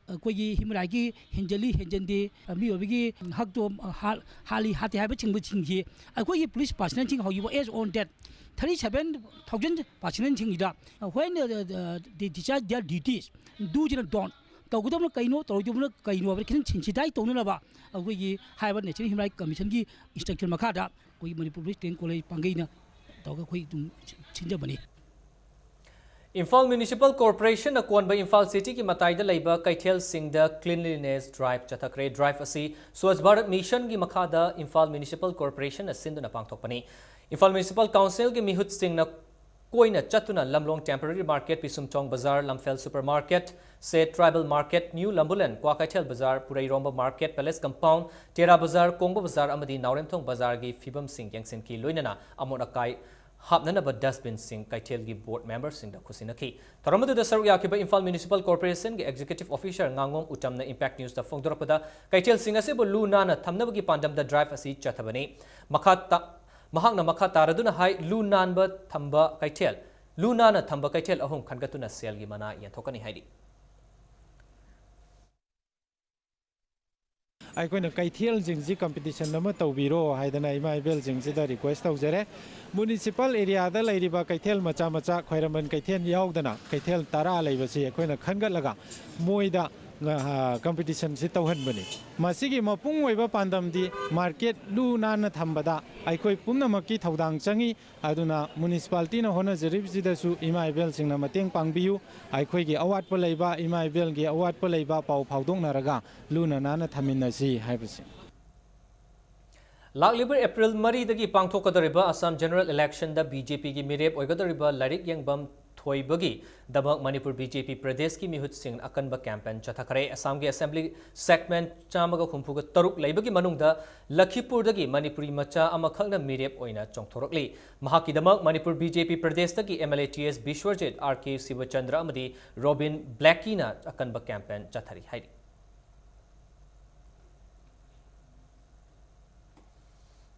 ꯑꯩꯈꯣꯏꯒꯤ ꯍ꯭ꯌꯨꯃꯦꯟ ꯔꯥꯏꯠꯀꯤ ꯍꯦꯟꯖꯜꯂꯤ ꯍꯦꯟꯖꯟꯗꯦ, ꯃꯤꯑꯣꯏꯕꯒꯤ ꯍꯛꯇꯣ ꯍꯥ-, ꯍꯥꯠꯂꯤ ꯍꯥꯠꯇꯦ ꯍꯥꯏꯕꯁꯤꯡꯕꯁꯤꯡꯁꯤ ꯑꯩꯈꯣꯏꯒꯤ ꯄꯨꯂꯤꯁ ꯄꯥꯔꯁꯅꯦꯜꯁꯤꯡ ꯍꯧꯈꯤꯕ as on date thirty seven thousand ꯄꯥꯔꯁꯅꯦꯜꯁꯤꯡꯁꯤꯗ when, uh, uh, they discharge their duties, do ꯁꯤꯅ don't, ꯇꯧꯒꯗꯕꯅ ꯀꯩꯅꯣ, ꯇꯧꯔꯣꯏꯗꯕꯅ ꯀꯩꯅꯣ ꯍꯥꯏꯕꯗ ꯈꯤꯇꯪ ꯁꯦꯟꯁꯤꯇꯥꯏꯖ ꯇꯧꯅꯅꯕ ꯑꯩꯈꯣꯏꯒꯤ ꯍꯥꯏꯔꯤꯕ National Human Rights Commissionꯒꯤ ꯏꯟꯁꯇ꯭ꯔꯛꯁꯟ ꯃꯈꯥꯗ ꯑꯩꯈꯣꯏ ꯃꯅꯤꯄꯨꯔ ꯄꯨꯂꯤꯁ ꯇ꯭ꯔꯦꯅꯤꯡ ꯀꯣꯂꯦꯖ ꯄꯥꯡꯒꯩꯅ ꯇꯧꯔꯒ ꯑꯩꯈꯣꯏ ꯑꯗꯨꯝ ꯁꯤꯟꯖꯕꯅꯤ꯫ ꯏꯝꯐꯥꯜ ꯃ꯭ꯌꯨꯅꯤꯁꯤꯄꯥꯜ ꯀꯣꯔꯄꯣꯔꯦꯁꯟꯅ ꯀꯣꯟꯕ ꯏꯝꯐꯥꯜ ꯁꯤꯇꯤꯒꯤ ꯃꯇꯥꯏꯗ ꯂꯩꯕ ꯀꯩꯊꯦꯜꯁꯤꯡꯗ cleanliness drive ꯆꯠꯊꯈ꯭ꯔꯦ꯫ Drive ꯑꯁꯤ Swachh Bharat Missionꯒꯤ ꯃꯈꯥꯗ ꯏꯝꯐꯥꯜ ꯃ꯭ꯌꯨꯅꯤꯁꯤꯄꯥꯜ ꯀꯣꯔꯄꯣꯔꯦꯁꯟꯅ ꯁꯤꯟꯗꯨꯅ ꯄꯥꯡꯊꯣꯛꯄꯅꯤ꯫ ꯏꯝꯐꯥꯜ ꯃ꯭ꯌꯨꯅꯤꯁꯤꯄꯥꯜ ꯀꯥꯎꯟꯁꯤꯜꯒꯤ ꯃꯤꯍꯨꯠꯁꯤꯡꯅ ꯀꯣꯏꯅ ꯆꯠꯇꯨꯅ ꯂꯝꯂꯣꯡ temporary market, Pishumthong bazaar, Lamphel super market, ꯁꯦꯠ tribal market, new Lambulane, Kwakeithel bazaar, Purairomba market, palace compound, ꯇꯦꯔꯥ ꯕꯖꯥꯔ, ꯀꯣꯡꯕ ꯕꯖꯥꯔ ꯑꯃꯗꯤ ꯅꯥꯎꯔꯦꯝꯊꯣꯡ ꯕꯖꯥꯔꯒꯤ ꯐꯤꯕꯝꯁꯤꯡ ꯌꯦꯡꯁꯤꯟꯈꯤ꯫ ꯂꯣꯏꯅꯅ ꯑꯃꯣꯠ ꯑꯀꯥꯏ ꯍꯥꯞꯅꯅꯕ ꯗꯁꯕꯤꯟꯁꯤꯡ ꯀꯩꯊꯦꯜꯒꯤ ꯕꯣꯔꯗ ꯃꯦꯝꯕꯔꯁꯤꯡꯗ ꯈꯨꯠꯁꯤꯟꯅꯈꯤ꯫ ꯊꯧꯔꯝ ꯑꯗꯨꯗ ꯁꯔꯨꯛ ꯌꯥꯈꯤꯕ ꯏꯝꯐꯥꯜ ꯃ꯭ꯌꯨꯅꯤꯁꯤꯄꯥꯜ ꯀꯣꯔꯄꯣꯔꯦꯁꯟꯒꯤ ꯑꯦꯛꯖꯤꯀ꯭ꯌꯨꯇꯤꯚ ꯑꯣꯐꯤꯁꯔ ꯉꯥꯉꯣꯝ ꯎꯇꯝꯅ ꯏꯝꯄꯦꯛ ꯅ꯭ꯌꯨꯁꯇ ꯐꯣꯡꯗꯣꯔꯛꯄꯗ, ꯀꯩꯊꯦꯜꯁꯤꯡ ꯑꯁꯤꯕꯨ ꯂꯨ ꯅꯥꯟꯅ ꯊꯝꯅꯕꯒꯤ ꯄꯥꯟꯗꯝꯗ ꯗ꯭ꯔꯥꯏꯚ ꯑꯁꯤ ꯆꯠꯊꯕꯅꯤ꯫ ꯃꯈꯥ ꯇꯥ-, ꯃꯍꯥꯛꯅ ꯃꯈꯥ ꯇꯥꯔꯗꯨꯅ ꯍꯥꯏ, ꯂꯨ ꯅꯥꯟꯕ ꯊꯝꯕ ꯀꯩꯊꯦꯜ, ꯂꯨ ꯅꯥꯟꯅ ꯊꯝꯕ ꯀꯩꯊꯦꯜ ꯑꯍꯨꯝ ꯈꯟꯒꯠꯇꯨꯅ ꯁꯦꯜꯒꯤ ꯃꯅꯥ ꯌꯦꯟꯊꯣꯛꯀꯅꯤ ꯍꯥꯏꯔꯤ꯫ ꯑꯩꯈꯣꯏꯅ ꯀꯩꯊꯦꯜꯁꯤꯡꯁꯤ ꯀꯝꯄꯤꯇꯤꯁꯟ ꯑꯃ ꯇꯧꯕꯤꯔꯣ ꯍꯥꯏꯗꯅ ꯏꯃꯥ ꯏꯕꯦꯜꯁꯤꯡꯁꯤꯗ ꯔꯤꯀ꯭ꯋꯦꯁ ꯇꯧꯖꯔꯦ꯫ ꯃ꯭ꯌꯨꯅꯤꯁꯤꯄꯥꯜ ꯑꯦꯔꯤꯌꯥꯗ ꯂꯩꯔꯤꯕ ꯀꯩꯊꯦꯜ ꯃꯆꯥ ꯃꯆꯥ, ꯈ꯭ꯋꯥꯏꯔꯝꯕꯟ ꯀꯩꯊꯦꯜ ꯌꯥꯎꯗꯅ ꯀꯩꯊꯦꯜ ꯇꯔꯥ ꯂꯩꯕꯁꯤ ꯑꯩꯈꯣꯏꯅ ꯈꯟꯒꯠꯂꯒ ꯃꯣꯏꯗ, ꯑ, ꯀꯝꯄꯤꯇꯤꯁꯟꯁꯤ ꯇꯧꯍꯟꯕꯅꯤ꯫ ꯃꯁꯤꯒꯤ ꯃꯄꯨꯡ ꯑꯣꯏꯕ ꯄꯥꯟꯗꯝꯗꯤ ꯃꯥꯔꯀꯦꯠ ꯂꯨ ꯅꯥꯟꯅ ꯊꯝꯕꯗ ꯑꯩꯈꯣꯏ ꯄꯨꯝꯅꯃꯛꯀꯤ ꯊꯧꯗꯥꯡ ꯆꯪꯏ꯫ ꯑꯗꯨꯅ ꯃ꯭ꯌꯨꯅꯤꯁꯤꯄꯥꯂꯤꯇꯤꯅ ꯍꯣꯠꯅꯖꯔꯤꯕꯁꯤꯗꯁꯨ ꯏꯃꯥ ꯏꯕꯦꯜꯁꯤꯡꯅ ꯃꯇꯦꯡ ꯄꯥꯡꯕꯤꯌꯨ꯫ ꯑꯩꯈꯣꯏꯒꯤ ꯑꯋꯥꯠꯄ ꯂꯩꯕ, ꯏꯃꯥ ꯏꯕꯦꯜꯒꯤ ꯑꯋꯥꯠꯄ ꯂꯩꯕ ꯄꯥꯎ ꯐꯥꯎꯗꯣꯛꯅꯔꯒ ꯂꯨꯅ ꯅꯥꯟꯅ ꯊꯝꯃꯤꯟꯅꯁꯤ ꯍꯥꯏꯕꯁꯤ꯫ ꯂꯥꯛꯂꯤꯕ ꯑꯦꯄ꯭ꯔꯤꯜ ꯃꯔꯤꯗꯒꯤ ꯄꯥꯡꯊꯣꯛꯀꯗꯧꯔꯤꯕ ꯑꯁꯥꯝ ꯖꯦꯅꯔꯦꯜ ꯏꯂꯦꯛꯁꯟꯗ ꯕꯤ ꯖꯦ ꯄꯤꯒꯤ ꯃꯤꯔꯦꯞ ꯑꯣꯏꯒꯗꯧꯔꯤꯕ ꯂꯥꯏꯔꯤꯛ ꯌꯦꯡꯐꯝ ꯊꯣꯏꯕꯒꯤ ꯗꯃꯛ ꯃꯅꯤꯄꯨꯔ ꯕꯤ ꯖꯦ ꯄꯤ ꯄ꯭ꯔꯗꯦꯁꯀꯤ ꯃꯤꯍꯨꯠꯁꯤꯡꯅ ꯑꯀꯟꯕ ꯀꯦꯝꯄꯦꯟ ꯆꯠꯊꯈꯔꯦ꯫ ꯑꯁꯥꯝꯒꯤ ꯑꯦꯁꯦꯝꯕ꯭ꯂꯤ ꯁꯦꯒꯃꯦꯟ ꯆꯥꯝꯃꯒ ꯍꯨꯝꯐꯨꯒ ꯇꯔꯨꯛ ꯂꯩꯕꯒꯤ ꯃꯅꯨꯡꯗ ꯂꯈꯤꯄꯨꯔꯗꯒꯤ ꯃꯅꯤꯄꯨꯔꯤ ꯃꯆꯥ ꯑꯃꯈꯛꯅ ꯃꯤꯔꯦꯞ ꯑꯣꯏꯅ ꯆꯣꯡꯊꯣꯔꯛꯂꯤ꯫ ꯃꯍꯥꯛꯀꯤꯗꯃꯛ ꯃꯅꯤꯄꯨꯔ ꯕꯤ ꯖꯦ ꯄꯤ ꯄ꯭ꯔꯗꯦꯁꯇꯒꯤ M L A T S Biswajit, R K Shivachandra ꯑꯃꯗꯤ ꯔꯣꯕꯤꯟ ꯕ꯭ꯂꯦꯀꯤꯅ ꯑꯀꯟꯕ ꯀꯦꯝꯄꯦꯟ ꯆꯠꯊꯔꯤ ꯍꯥꯏꯔꯤ꯫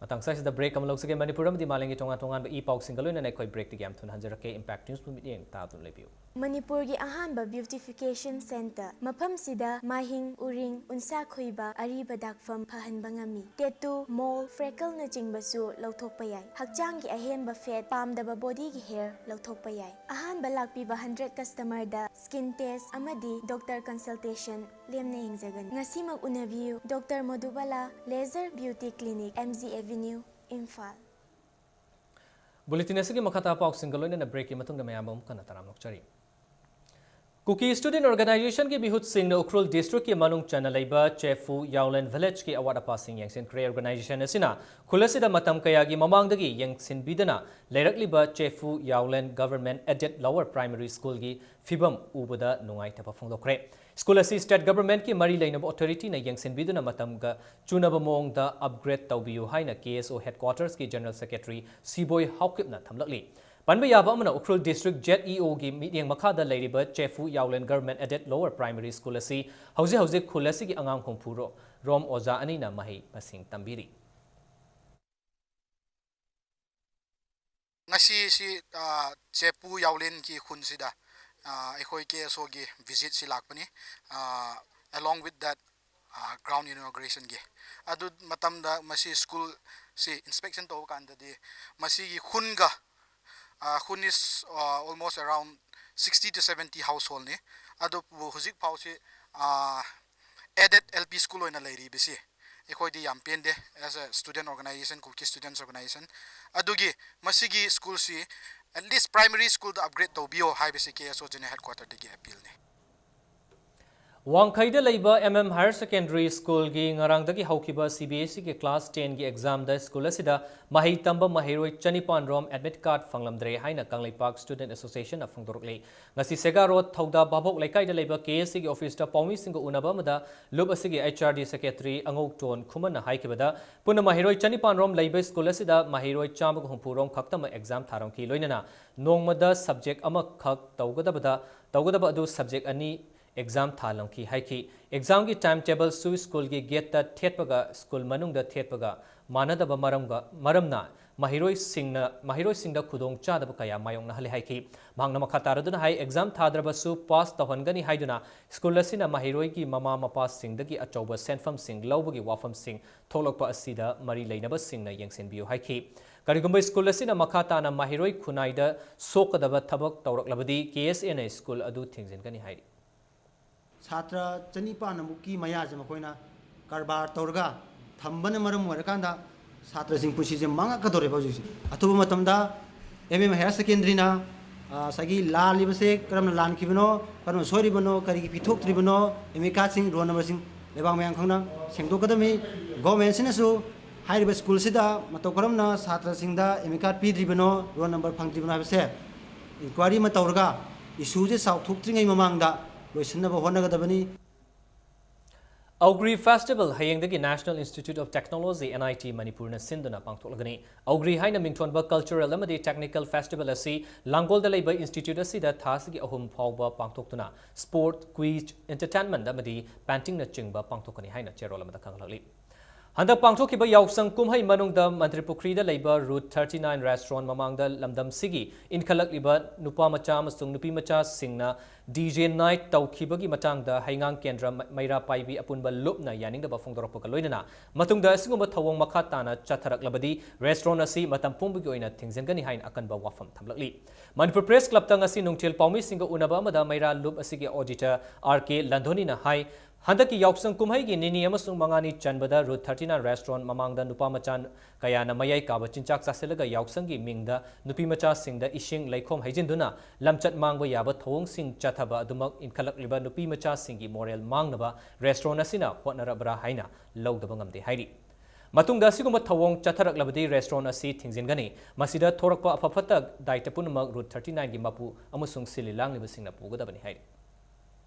ꯃꯇꯥꯡ ꯑꯁꯤꯗ ꯕ꯭ꯔꯦꯛ ꯑꯃ ꯂꯧꯖꯒꯦ꯫ ꯃꯅꯤꯄꯨꯔ ꯑꯃꯗꯤ ꯃꯥꯂꯦꯝꯒꯤ ꯇꯣꯉꯥꯟ ꯇꯣꯉꯥꯟꯕ ꯏ ꯄꯥꯎꯁꯤꯡꯒ ꯂꯣꯏꯅꯅ ꯑꯩꯈꯣꯏ ꯕ꯭ꯔꯦꯛꯇꯒꯤ ꯌꯥꯝ ꯊꯨꯅ ꯍꯟꯖꯔꯛꯀꯦ꯫ ꯏꯝꯄꯦꯛ ꯅ꯭ꯌꯨꯁꯄꯨ ꯃꯤꯠꯌꯦꯡ ꯇꯥꯗꯨꯅ ꯂꯩꯕꯤꯌꯨ꯫ ꯃꯅꯤꯄꯨꯔꯒꯤ ꯑꯍꯥꯟꯕ ꯕ꯭ꯌꯨꯇꯤꯐꯤꯀꯦꯁꯟ ꯁꯦꯟꯇꯔ꯫ ꯃꯐꯝꯁꯤꯗ ꯃꯥꯏꯍꯤꯡ, ꯎꯔꯤꯡ, ꯎꯟꯁꯥ ꯈꯣꯏꯕ, ꯑꯔꯤꯕ ꯗꯥꯛꯐꯝ ꯐꯍꯟꯕ ꯉꯝꯃꯤ꯫ ꯇꯦꯇꯨ, ꯃꯣꯜ, ꯐ꯭ꯔꯦꯀꯜꯅꯆꯤꯡꯕꯁꯨ ꯂꯧꯊꯣꯛꯄ ꯌꯥꯏ꯫ ꯍꯛꯆꯥꯡꯒꯤ ꯑꯍꯦꯟꯕ ꯐꯦꯠ, ꯄꯥꯝꯗꯕ ꯕꯣꯗꯤꯒꯤ ꯍꯦꯌꯔ ꯂꯧꯊꯣꯛꯄ ꯌꯥꯏ꯫ ꯑꯍꯥꯟꯕ ꯂꯥꯛꯄꯤꯕ ꯍꯟꯗ꯭ꯔꯦꯠ ꯀꯁꯇꯃꯔꯗ ꯁ꯭ꯀꯤꯟ ꯇꯦꯁ ꯑꯃꯗꯤ ꯗꯣꯛꯇꯔ ꯀꯟꯁꯜꯇꯦꯁꯟ ꯂꯦꯝꯅ ꯌꯦꯡꯖꯒꯅꯤ꯫ ꯉꯁꯤꯃꯛ ꯎꯅꯕꯤꯌꯨ, doctor Modubala laser beauty clinic, M G avenue, ꯏꯝꯐꯥꯜ꯫ ꯕꯨꯂꯦꯇꯤꯟ ꯑꯁꯤꯒꯤ ꯃꯈꯥ ꯇꯥꯕ ꯄꯥꯎꯁꯤꯡꯒ ꯂꯣꯏꯅꯅ ꯕ꯭ꯔꯦꯛꯀꯤ ꯃꯇꯨꯡꯗ ꯃꯌꯥꯝꯕꯨ ꯑꯃꯨꯛ ꯍꯟꯅ ꯇꯔꯥꯝꯅ ꯑꯣꯛꯆꯔꯤ꯫ ꯀꯨꯀꯤ ꯁ꯭ꯇꯨꯗꯦꯟꯠ ꯑꯣꯔꯒꯅꯥꯏꯖꯦꯁꯟꯒꯤ ꯃꯤꯍꯨꯠꯁꯤꯡꯅ ꯎꯈ꯭ꯔꯨꯜ ꯗꯤꯁꯇ꯭ꯔꯤꯛꯀꯤ ꯃꯅꯨꯡ ꯆꯟꯅ ꯂꯩꯕ ꯆꯦꯐꯨ ꯌꯥꯎꯂꯦꯟ ꯚꯤꯂꯦꯖꯀꯤ ꯑꯋꯥꯠ ꯑꯄꯥꯁꯤꯡ ꯌꯦꯡꯁꯤꯟꯈ꯭ꯔꯦ꯫ ꯑꯣꯔꯒꯅꯥꯏꯖꯦꯁꯟ ꯑꯁꯤꯅ ꯈꯨꯜ ꯑꯁꯤꯗ ꯃꯇꯝ ꯀꯌꯥꯒꯤ ꯃꯃꯥꯡꯗꯒꯤ ꯌꯦꯡꯁꯤꯟꯕꯤꯗꯨꯅ ꯂꯩꯔꯛꯂꯤꯕ ꯆꯦꯐꯨ Yaolen government aided lower primary ꯁ꯭ꯀꯨꯜꯒꯤ ꯐꯤꯕꯝ ꯎꯕꯗ ꯅꯨꯡꯉꯥꯏꯇꯕ ꯐꯣꯡꯗꯣꯛꯈ꯭ꯔꯦ꯫ ꯁ꯭ꯀꯨꯜ ꯑꯁꯤ ꯁ꯭ꯇꯦꯠ ꯒꯚꯔꯟꯃꯦꯟꯠꯀꯤ ꯃꯔꯤ ꯂꯩꯅꯕ ꯑꯣꯊꯣꯔꯤꯇꯤꯅ ꯌꯦꯡꯁꯤꯟꯕꯤꯗꯨꯅ ꯃꯇꯝꯒ ꯆꯨꯅꯕ ꯃꯑꯣꯡꯗ ꯑꯞꯒ꯭ꯔꯦꯗ ꯇꯧꯕꯤꯌꯨ ꯍꯥꯏꯅ ꯀꯦ ꯑꯦꯁ ꯑꯣ ꯍꯦꯗꯀ꯭ꯋꯥꯇꯔꯁꯀꯤ ꯖꯦꯅꯔꯦꯜ ꯁꯦꯀ꯭ꯔꯦꯇꯔꯤ ꯁꯤꯕꯣꯏ ꯍꯥꯎꯀꯤꯞꯅ ꯊꯝꯂꯛꯂꯤ꯫ ꯄꯟꯕ ꯌꯥꯕ ꯑꯃꯅ, ꯎꯈ꯭ꯔꯨꯜ ꯗꯤꯁꯇ꯭ꯔꯤꯛ ꯖꯦꯗ ꯏ ꯑꯣꯒꯤ ꯃꯤꯠꯌꯦꯡ ꯃꯈꯥꯗ ꯂꯩꯔꯤꯕ Chephu Yaolen government aided lower primary school ꯑꯁꯤ ꯍꯧꯖꯤꯛ ꯍꯧꯖꯤꯛ ꯈꯨꯜ ꯑꯁꯤꯒꯤ ꯑꯉꯥꯡ ꯍꯨꯝꯐꯨ ꯔꯣ-, ꯔꯣꯝ ꯑꯣꯖꯥ ꯑꯅꯤꯅ ꯃꯍꯩ ꯃꯁꯤꯡ ꯇꯝꯕꯤꯔꯤ꯫ ꯉꯁꯤꯁꯤ, ꯑ, ꯆꯦꯄꯨ ꯌꯥꯎꯂꯦꯟꯒꯤ ꯈꯨꯟꯁꯤꯗ, ꯑ, ꯑꯩꯈꯣꯏ ꯀꯦ ꯑꯦꯁ ꯑꯣꯒꯤ ꯚꯤꯖꯤꯠꯁꯤ ꯂꯥꯛꯄꯅꯤ꯫ ꯑ, along with that, ꯒ꯭ꯔꯥꯎꯟ ꯏꯅꯣꯒ꯭ꯔꯦꯁꯟꯒꯤ꯫ ꯑꯗꯨ ꯃꯇꯝꯗ ꯃꯁꯤ ꯁ꯭ꯀꯨꯜꯁꯤ ꯏꯟꯁꯄꯦꯛꯁꯟ ꯇꯧꯕ ꯀꯥꯟꯗꯗꯤ ꯃꯁꯤꯒꯤ ꯈꯨꯟꯒ, ꯈꯨꯟ is almost around sixty to seventy householdꯅꯤ꯫ ꯑꯗꯨꯕꯨ ꯍꯧꯖꯤꯛ ꯐꯥꯎꯁꯤ aided L P school ꯑꯣꯏꯅ ꯂꯩꯔꯤꯕꯁꯤ ꯑꯩꯈꯣꯏꯗꯤ ꯌꯥꯝ ꯄꯦꯟꯗꯦ, as a student organization, Kuki Students Organization꯫ ꯑꯗꯨꯒꯤ ꯃꯁꯤꯒꯤ ꯁ꯭ꯀꯨꯜꯁꯤ at least primary schoolꯗ upgrade ꯇꯧꯕꯤꯌꯣ ꯍꯥꯏꯕꯁꯤ K S O General Headquarterꯗꯒꯤ appealꯅꯤ꯫ ꯋꯥꯡꯈꯩꯗ ꯂꯩꯕ M M Higher Secondary Schoolꯒꯤ ꯉꯔꯥꯡꯗꯒꯤ ꯍꯧꯈꯤꯕ C B S Eꯒꯤ class tenꯒꯤ examꯗ school ꯑꯁꯤꯗ ꯃꯍꯩ ꯇꯝꯕ ꯃꯍꯩꯔꯣꯏ ꯆꯅꯤꯄꯥꯟ ꯔꯣꯝ admit card ꯐꯪꯂꯝꯗ꯭ꯔꯦ ꯍꯥꯏꯅ ꯀꯪꯂꯩꯄꯥꯛ Student Associationꯅ ꯐꯣꯡꯗꯣꯔꯛꯂꯤ꯫ ꯉꯁꯤ ꯁꯦꯒꯥ ꯔꯣꯗ ꯊꯧꯗꯥ ꯚꯥꯕꯣꯛ ꯂꯩꯀꯥꯏꯗ ꯂꯩꯕ K S Eꯒꯤ officeꯇ ꯄꯥꯎꯃꯤꯁꯤꯡꯒ ꯎꯅꯕ ꯑꯃꯗ ꯂꯨꯞ ꯑꯁꯤꯒꯤ H R D secretary ꯑꯉꯧꯇꯣꯟ ꯈꯨꯃꯟꯅ ꯍꯥꯏꯈꯤꯕꯗ, ꯄꯨꯟꯅ ꯃꯍꯩꯔꯣꯏ ꯆꯅꯤꯄꯥꯟ ꯔꯣꯝ ꯂꯩꯕ school ꯑꯁꯤꯗ ꯃꯍꯩꯔꯣꯏ ꯆꯥꯝꯃꯒ ꯍꯨꯝꯐꯨ ꯔꯣꯝ ꯈꯛꯇꯃꯛ exam ꯊꯥꯔꯝꯈꯤ꯫ ꯂꯣꯏꯅꯅ ꯅꯣꯡꯃꯗ subject ꯑꯃꯈꯛ ꯇꯧꯒꯗꯕꯗ, ꯇꯧꯒꯗꯕ ꯑꯗꯨ subject ꯑꯅꯤ exam ꯊꯥꯍꯜꯂꯝꯈꯤ ꯍꯥꯏꯈꯤ꯫ Examꯒꯤ time tableꯁꯨ schoolꯒꯤ gateꯇ ꯊꯦꯠꯄꯒ school ꯃꯅꯨꯡꯗ ꯊꯦꯠꯄꯒ ꯃꯥꯟꯅꯗꯕ ꯃꯔꯝꯒ, ꯃꯔꯝꯅ ꯃꯍꯩꯔꯣꯏꯁꯤꯡꯅ, ꯃꯍꯩꯔꯣꯏꯁꯤꯡꯗ ꯈꯨꯗꯣꯡ ꯆꯥꯗꯕ ꯀꯌꯥ ꯃꯥꯌꯣꯛꯅꯍꯜꯂꯤ ꯍꯥꯏꯈꯤ꯫ ꯃꯍꯥꯛꯅ ꯃꯈꯥ ꯇꯥꯔꯗꯨꯅ ꯍꯥꯏ, exam ꯊꯥꯗ꯭ꯔꯕꯁꯨ pass ꯇꯧꯍꯟꯒꯅꯤ ꯍꯥꯏꯗꯨꯅ school ꯑꯁꯤꯅ ꯃꯍꯩꯔꯣꯏꯒꯤ ꯃꯃꯥ ꯃꯄꯥꯁꯤꯡꯗꯒꯤ ꯑꯆꯧꯕ ꯁꯦꯟꯐꯝꯁꯤꯡ ꯂꯧꯕꯒꯤ ꯋꯥꯐꯝꯁꯤꯡ ꯊꯣꯛꯂꯛꯄ ꯑꯁꯤꯗ ꯃꯔꯤ ꯂꯩꯅꯕꯁꯤꯡꯅ ꯌꯦꯡꯁꯤꯟꯕꯤꯌꯨ ꯍꯥꯏꯈꯤ꯫ ꯀꯔꯤꯒꯨꯝꯕ school ꯑꯁꯤꯅ ꯃꯈꯥ ꯇꯥꯅ ꯃꯍꯩꯔꯣꯏ ꯈꯨꯟꯅꯥꯏꯗ ꯁꯣꯛꯀꯗꯕ ꯊꯕꯛ ꯇꯧꯔꯛꯂꯕꯗꯤ K S Aꯅ school ꯑꯗꯨ ꯊꯤꯡꯖꯤꯟꯒꯅꯤ ꯍꯥꯏꯔꯤ꯫ ꯁꯥꯇ꯭ꯔ ꯆꯅꯤꯄꯥꯟꯃꯨꯛꯀꯤ ꯃꯌꯥꯁꯦ ꯃꯈꯣꯏꯅ ꯀꯔꯕꯥꯔ ꯇꯧꯔꯒ ꯊꯝꯕꯅ ꯃꯔꯝ ꯑꯣꯏꯔꯀꯥꯟꯗ ꯁꯥꯇ꯭ꯔꯁꯤꯡ ꯄꯨꯟꯁꯤꯁꯦ ꯃꯥꯡꯉꯛꯀꯗꯧꯔꯦꯕ ꯍꯧꯖꯤꯛꯁꯦ꯫ ꯑꯊꯨꯕ ꯃꯇꯝꯗ M M Higher Secondary ꯅ, ꯑ, ꯉꯁꯥꯏꯒꯤ ꯂꯥꯜꯂꯤꯕꯁꯦ ꯀꯔꯝꯅ ꯂꯥꯟꯈꯤꯕꯅꯣ, ꯀꯔꯝꯅ ꯁꯣꯏꯔꯤꯕꯅꯣ, ꯀꯔꯤꯒꯤ ꯄꯤꯊꯣꯛꯇ꯭ꯔꯤꯕꯅꯣ, admit cardꯁꯤꯡ, roll numberꯁꯤꯡ ꯂꯩꯕꯥꯛ ꯃꯌꯥꯝ ꯈꯪꯅ ꯁꯦꯡꯗꯣꯛꯀꯗꯕꯅꯤ꯫ Governmentꯁꯤꯅꯁꯨ ꯍꯥꯏꯔꯤꯕ schoolꯁꯤꯗ ꯃꯇꯧ ꯀꯔꯝꯅ ꯁꯥꯇ꯭ꯔꯁꯤꯡꯗ admit card ꯄꯤꯗ꯭ꯔꯤꯕꯅꯣ, roll number ꯐꯪꯗ꯭ꯔꯤꯕꯅꯣ ꯍꯥꯏꯕꯁꯦ inquiry ꯑꯃ ꯇꯧꯔꯒ issueꯁꯦ ꯆꯥꯎꯊꯣꯛꯇ꯭ꯔꯤꯉꯩ ꯃꯃꯥꯡꯗ ꯂꯣꯏꯁꯤꯟꯅꯕ ꯍꯣꯠꯅꯒꯗꯕꯅꯤ꯫ ꯑꯧꯒ꯭ꯔꯤ Festival ꯍꯌꯦꯡꯗꯒꯤ National Institute of Technology, N I T, ꯃꯅꯤꯄꯨꯔꯅ ꯁꯤꯟꯗꯨꯅ ꯄꯥꯡꯊꯣꯛꯂꯒꯅꯤ꯫ ꯑꯧꯒ꯭ꯔꯤ ꯍꯥꯏꯅ ꯃꯤꯡꯊꯣꯟꯕ cultural ꯑꯃꯗꯤ technical festival ꯑꯁꯤ ꯂꯥꯡꯒꯣꯜꯗ ꯂꯩꯕ institute ꯑꯁꯤꯗ ꯊꯥ ꯑꯁꯤꯒꯤ ꯑꯍꯨꯝ ꯐꯥꯎꯕ ꯄꯥꯡꯊꯣꯛꯇꯨꯅ sport, quiz, entertainment ꯑꯃꯗꯤ paintingꯅꯆꯤꯡꯕ ꯄꯥꯡꯊꯣꯛꯀꯅꯤ ꯍꯥꯏꯅ ꯆꯦꯔꯣꯜ ꯑꯃꯗ ꯈꯪꯍꯜꯂꯛꯂꯤ꯫ ꯍꯟꯗꯛ ꯄꯥꯡꯊꯣꯛꯈꯤꯕ ꯌꯥꯎꯁꯪ ꯀꯨꯝꯍꯩ ꯃꯅꯨꯡꯗ ꯃꯟꯇ꯭ꯔꯤꯄꯨꯈ꯭ꯔꯤꯗ ꯂꯩꯕ Route thirty nine restaurant ꯃꯃꯥꯡꯗ ꯂꯝꯗꯝꯁꯤꯒꯤ ꯏꯟꯈꯠꯂꯛꯂꯤꯕ ꯅꯨꯄꯥ ꯃꯆꯥ ꯑꯃꯁꯨꯡ ꯅꯨꯄꯤ ꯃꯆꯥꯁꯤꯡꯅ D J night ꯇꯧꯈꯤꯕꯒꯤ ꯃꯇꯥꯡꯗ ꯍꯩꯉꯥꯡ ꯀꯦꯟꯗ꯭ꯔ ꯃ-, ꯃꯩꯔꯥ ꯄꯥꯏꯕꯤ ꯑꯄꯨꯟꯕ ꯂꯨꯞꯅ ꯌꯥꯅꯤꯡꯗꯕ ꯐꯣꯡꯗꯣꯔꯛꯄꯒ ꯂꯣꯏꯅꯅ ꯃꯇꯨꯡꯗ ꯑꯁꯤꯒꯨꯝꯕ ꯊꯧꯑꯣꯡ ꯃꯈꯥ ꯇꯥꯅ ꯆꯠꯊꯔꯛꯂꯕꯗꯤ restaurant ꯑꯁꯤ ꯃꯇꯝ ꯄꯨꯝꯕꯒꯤ ꯑꯣꯏꯅ ꯊꯤꯡꯖꯤꯟꯒꯅꯤ ꯍꯥꯏꯅ ꯑꯀꯟꯕ ꯋꯥꯐꯝ ꯊꯝꯂꯛꯂꯤ꯫ ꯃꯅꯤꯄꯨꯔ Press Clubꯇ ꯉꯁꯤ ꯅꯨꯡꯊꯤꯜ ꯄꯥꯎꯃꯤꯁꯤꯡꯒ ꯎꯅꯕ ꯑꯃꯗ ꯃꯩꯔꯥ ꯂꯨꯞ ꯑꯁꯤꯒꯤ auditor R K ꯂꯟꯗꯣꯅꯤꯅ ꯍꯥꯏ, ꯍꯟꯗꯛꯀꯤ ꯌꯥꯎꯁꯪ ꯀꯨꯝꯍꯩꯒꯤ ꯅꯤꯅꯤ ꯑꯃꯁꯨꯡ ꯃꯉꯥꯅꯤ ꯆꯟꯕꯗ Route thirty nine restaurant ꯃꯃꯥꯡꯗ ꯅꯨꯄꯥ ꯃꯆꯥ ꯀꯌꯥꯅ ꯃꯌꯥꯏ ꯀꯥꯕ ꯆꯤꯟꯖꯥꯛ ꯆꯥꯁꯤꯜꯂꯒ ꯌꯥꯎꯁꯪꯒꯤ ꯃꯤꯡꯗ ꯅꯨꯄꯤ ꯃꯆꯥꯁꯤꯡꯗ ꯏꯁꯤꯡ ꯂꯩꯈꯣꯝ ꯍꯩꯖꯤꯟꯗꯨꯅ ꯂꯝꯆꯠ ꯃꯥꯡꯕ ꯌꯥꯕ ꯊꯧꯑꯣꯡꯁꯤꯡ ꯆꯠꯊꯕ ꯑꯗꯨꯃꯛ ꯏꯟꯈꯠꯂꯛꯂꯤꯕ ꯅꯨꯄꯤ ꯃꯆꯥꯁꯤꯡꯒꯤ moral ꯃꯥꯡꯅꯕ restaurant ꯑꯁꯤꯅ ꯍꯣꯠꯅꯔꯕ꯭ꯔꯥ ꯍꯥꯏꯅ ꯂꯧꯗꯕ ꯉꯝꯗꯦ ꯍꯥꯏꯔꯤ꯫ ꯃꯇꯨꯡꯗ ꯑꯁꯤꯒꯨꯝꯕ ꯊꯧꯑꯣꯡ ꯆꯠꯊꯔꯛꯂꯕꯗꯤ restaurant ꯑꯁꯤ ꯊꯤꯡꯖꯤꯟꯒꯅꯤ꯫ ꯃꯁꯤꯗ ꯊꯣꯔꯛꯄ ꯑꯐ ꯐꯠꯇ ꯗꯥꯏꯇ ꯄꯨꯝꯅꯃꯛ Route thirty nineꯒꯤ ꯃꯄꯨ ꯑꯃꯁꯨꯡ ꯁꯤꯜꯂꯤ ꯂꯥꯡꯂꯤꯕꯁꯤꯡꯅ ꯄꯨꯒꯗꯕꯅꯤ ꯍꯥꯏꯔꯤ꯫